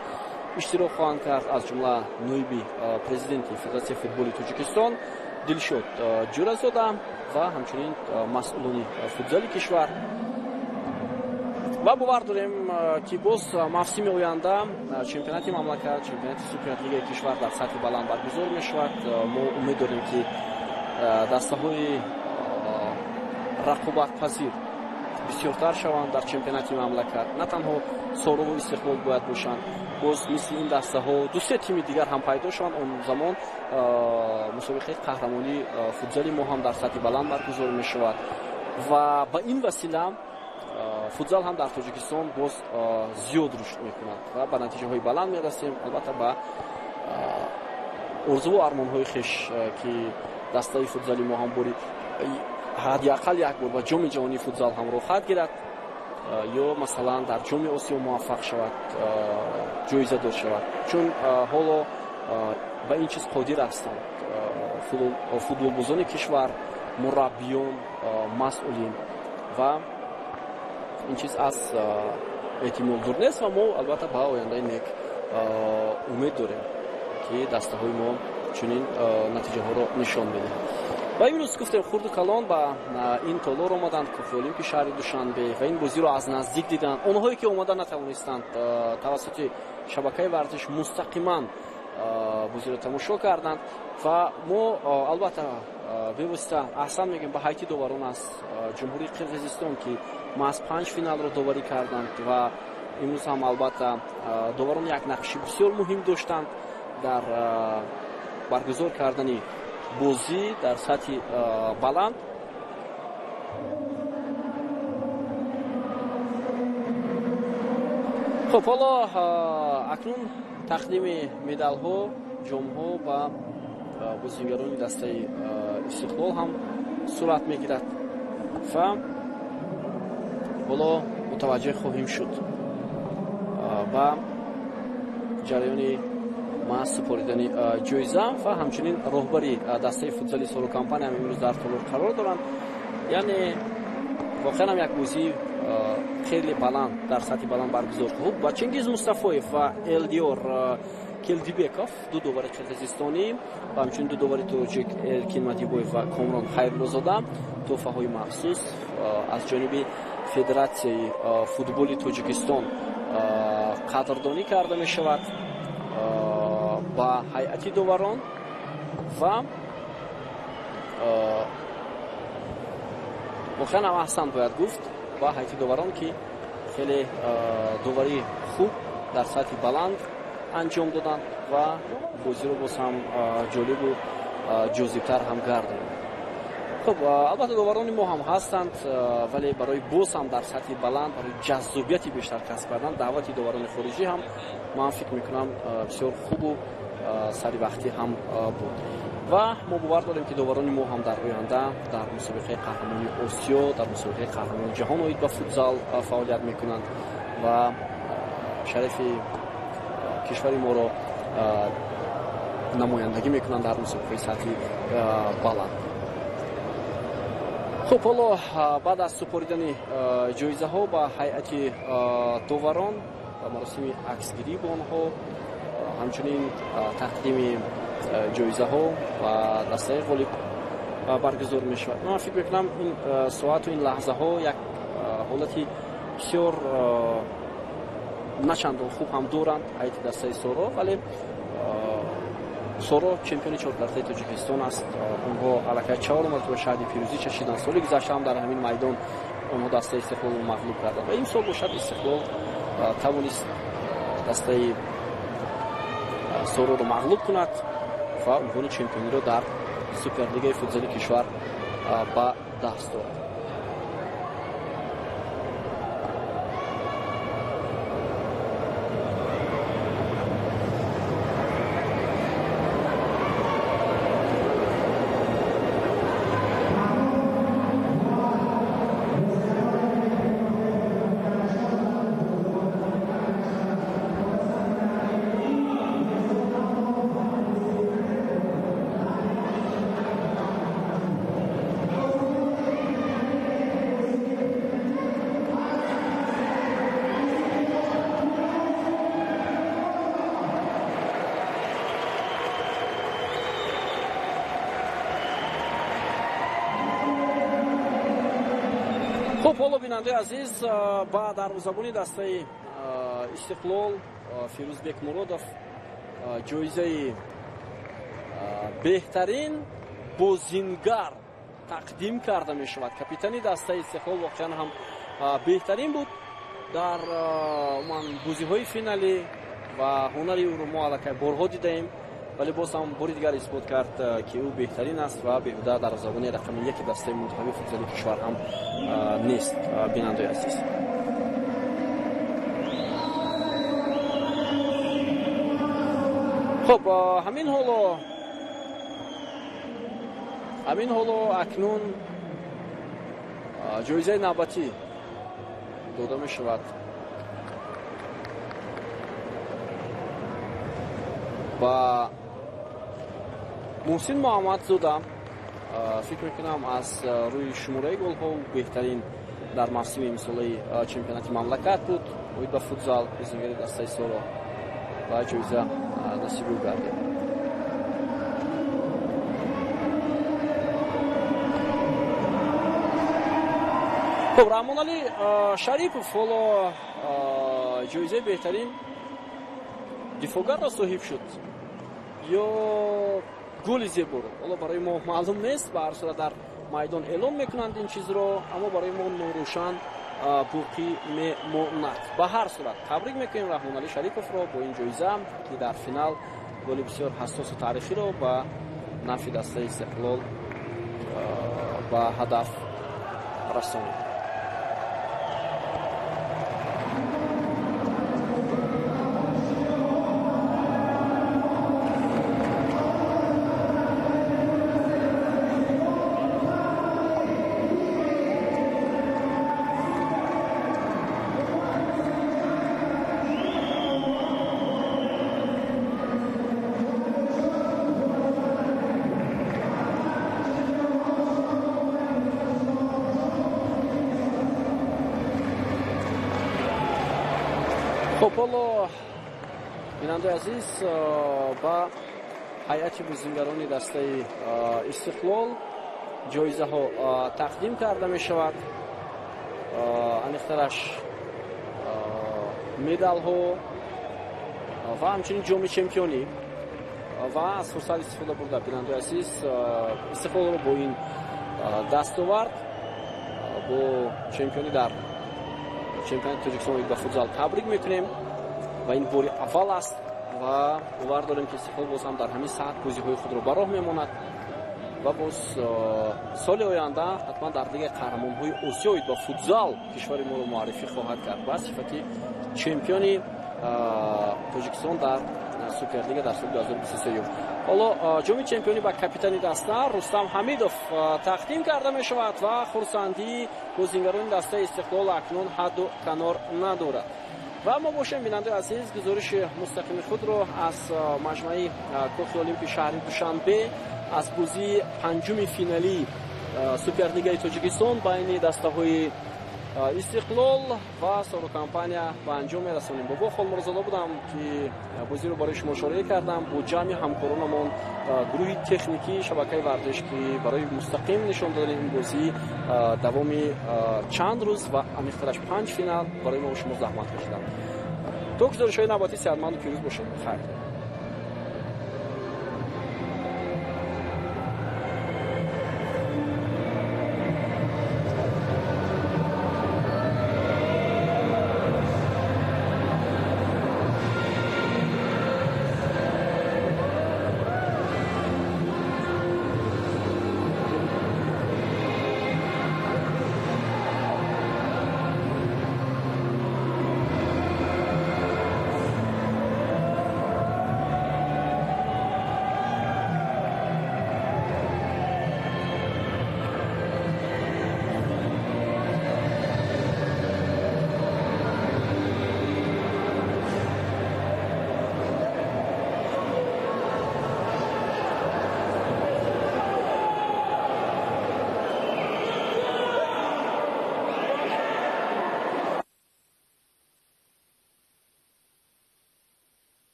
иштирок хоҳанд кард, аз ҷумла ноиби президенти Федератсияи футболи Тоҷикистон Дилшод Ҷӯразода ва ҳамчунин масъулони футзали кишвар. Ва бовар дорем, ки боз мавсими оянда чемпионати мамлакат, чемпионати Суперлигаи кишвар дар сатҳи баланд баргузор мешавад. Мо умед дорем, ки дастаҳои рақобатпазир бисёртар шаванд дар чемпионати мамлакат. На танҳо Сорову Истиқлол бояд бошанд, боз мисли ин дастаҳо ду-се тими дигар ҳам пайдо шаванд. Он замон мусобиқаи қаҳрамонии футзали мо ҳам дар сатҳи баланд баргузор мешавад ва ба ин васила футзал ҳам дар Тоҷикистон боз зиёд рушд мекунад ва ба натиҷаҳои баланд мерасем. Албатта, ба орзуву армонҳои хеш, ки дастаи футзали мо ҳам бори ҳадди ақал як бор ба Ҷоми ҷаҳонии футзал ҳам роҳхат гирад ё масалан дар Ҷоми Осиё муваффақ шавад, ҷоизадор шавад, чун ҳоло ба ин чиз қодир ҳастанд футболбозони кишвар, мураббиён, масъулин ва ин чиз аз эҳтимол дур нест. Ва мо албатта ба ояндаи нек умед дорем, ки дастаҳои мо чунин натиҷаҳоро нишон медиҳанд. Ва имрӯз гуфтем, хурду калон ба ин толор омаданд, Кохи Олимпи шаҳри Душанбе, ва ин бозиро аз наздик диданд. Онҳое ки омода натавонистанд, тавассути шабакаи варзиш мустақиман бозиро тамошо карданд. Ва мо албатта бевосита аҳсан мегӯем ба ҳайати доварон аз Ҷумҳурии Қирғизистон, ки маҳз панҷ финалро доварӣ карданд. Ва имрӯз ҳам албатта доварон як нақши бисёр муҳим доштанд дар баргузор кардани бозӣ дар сатҳи баланд. Хуб, ҳоло акнун тақдими медалҳо, ҷомҳо ба бозигарони дастаи Истиқлол ҳам сурат мегирад ва ҳоло мутаваҷҷеҳ хоҳем шуд ба ҷараёни маҳз супоридани ҷоиза ва ҳамчунин роҳбари дастаи футзали Соро Компания ҳам имрӯз дар толор қарор доранд. Яъне воқеан ҳам як бозии хеле баланд, дар сатҳи баланд баргузор шуд. Ва Чингиз Мустафоев ва Элдиёр Келдибеков, ду довари қирғизистонӣ ва ҳамчунин ду довари тоҷик Эркин Мадибоев ва Комрон Хайруллозода тӯҳфаҳои махсус аз ҷониби Федератсияи футболи Тоҷикистон қадрдонӣ карда мешавад ба ҳайати доварон ва воқеан ҳам аҳсан бояд гуфт ба ҳайати доварон, ки хеле доварии хуб дар сатҳи баланд анҷом доданд ва бозиро боз ҳам ҷолибу ҷозибтар ҳам гардониданд. Хуб, албатта доварони мо ҳам ҳастанд, вале барои боз ҳам дар сатҳи баланд, барои ҷаззобияти бештар касб кардан, даъвати доварони хориҷӣ ҳам ман фикр мекунам бисёр хубу саривақтӣ ҳам буд. Ва мо бовар дорем, ки доварони мо ҳам дар оянда дар мусобиқаи қаҳрамони Осиё, дар мусобиқаи қаҳрамони ҷаҳон оид ба футзал фаъолият мекунанд ва шарафи кишвари моро намояндагӣ мекунанд дар мусобиқаи сатҳи баланд. Хуб, ҳоло баъд аз супоридани ҷоизаҳо ба ҳайати доварон ва маросими аксгирӣ бо онҳо, ҳамчунин тақдими ҷоизаҳо ва дастаи ғолиб баргузор мешавад. Ман фикр мекунам ин соату ин лаҳзаҳо як ҳолати бисёр начандон хуб ҳам доранд ҳайати дастаи Соро, вале Соро чемпиони чоркартаи Тоҷикистон аст. Онҳо аллакай 4 маротиба шаҳди пирӯзӣ чашиданд. Соли гузашта ҳам дар ҳамин майдон онҳо дастаи Истиқлолро мағлуб карданд ва имсол бошад Истиқлол тавонист дастаи Сороро мағлуб кунад ва унвони чемпиониро дар Суперлигаи футзали кишвар ба даст дорад. Хуб, ҳоло бинандаи азиз, ба дарвозабони дастаи Истиқлол Фирӯзбек Муродов ҷоизаи беҳтарин бозингар тақдим карда мешавад. Капитани дастаи Истиқлол воқеан ҳам беҳтарин буд дар бозиҳои финалӣ ва ҳунари ӯро мо аллакай борҳо дидаем, вале боз ҳам бори дигар исбот кард, ки ӯ беҳтарин аст ва беҳуда дарвозабони рақами 1 дастаи мунтахаби футзали кишвар ҳам нест. Бинандаи азиз, хуб, ҳамин ҳоло акнун ҷоизаи навбатӣ дода мешавад ба Муҳсин Муҳаммадзода. Фикр мекунам аз рӯи шумораи голҳо беҳтарин дар мавсими имсолаи чемпионати мамлакат буд оид ба футзал, бозингари дастаи Соро ва ҷоиза насиби ӯ гардид. Хуб, Раҳмоналӣ Шарипов ҳоло ҷоизаи беҳтарин дифоъгарро соҳиб шуд ё голи зеборо, ҳоло барои мо маълум нест. Ба ҳар сурат дар майдон эълон мекунанд ин чизро, аммо барои мо норӯшан боқӣ мемонад. Ба ҳар сурат табрик мекунем Раҳмоналӣ Шариповро бо ин ҷоиза, ки дар финал голи бисёр ҳассосу таърихиро ба нафи дастаи Истиқлол ба ҳадаф расонид. Хуб, ҳоло бинандаи азиз, ба ҳайати бозингарони дастаи Истиқлол ҷоизаҳо тақдим карда мешавад. Аниқтараш медалҳо ва ҳамчунин ҷоми чемпионӣ. Ва аз фурсат истифода бурда, бинандаи азиз, Истиқлолро бо ин дастовард, бо чемпионӣ дар чемпионати Тоҷикистон оид ба футзал табрик мекунем ва ин бори аввал аст ва бовар дорем, ки Истиқлол боз ҳам дар ҳамин сатҳ бозиҳои худро ба роҳ мемонад ва боз соли оянда ҳатман дар Лигаи қаҳрамонҳои Осиё оид ба футзал кишвари моро муаррифӣ хоҳад кард ба сифати чемпиони Тоҷикистон дар Суперлига дар соли 2023. Ҳоло ҷоми чемпионӣ ба капитани даста Рустам Ҳамидов тақдим карда мешавад ва хурсандии бозингарони дастаи Истиқлол акнун ҳадду канор надорад. Ва мо бошем, бинандаи азиз, гузориши мустақими худро аз маҷмӯаи Кохи Олимпи шаҳри Душанбе аз бозии панҷуми финалии Суперлигаи Тоҷикистон байни дастаҳои Истиқлол ва Соро Компания ба анҷом мерасонем. Бобо Холмурзода будам, ки бозиро барои шумо шореҳ кардам бо ҷамъи ҳамкоронамон, гурӯҳи техникии шабакаи варзиш, ки барои мустақим нишон додани ин бозӣ давоми чанд рӯз ва аниқтараш панҷ финал барои мо шумо заҳмат кашиданд. То гузоришҳои навбатӣ сеҳатманду пирӯз бошед. Хайр.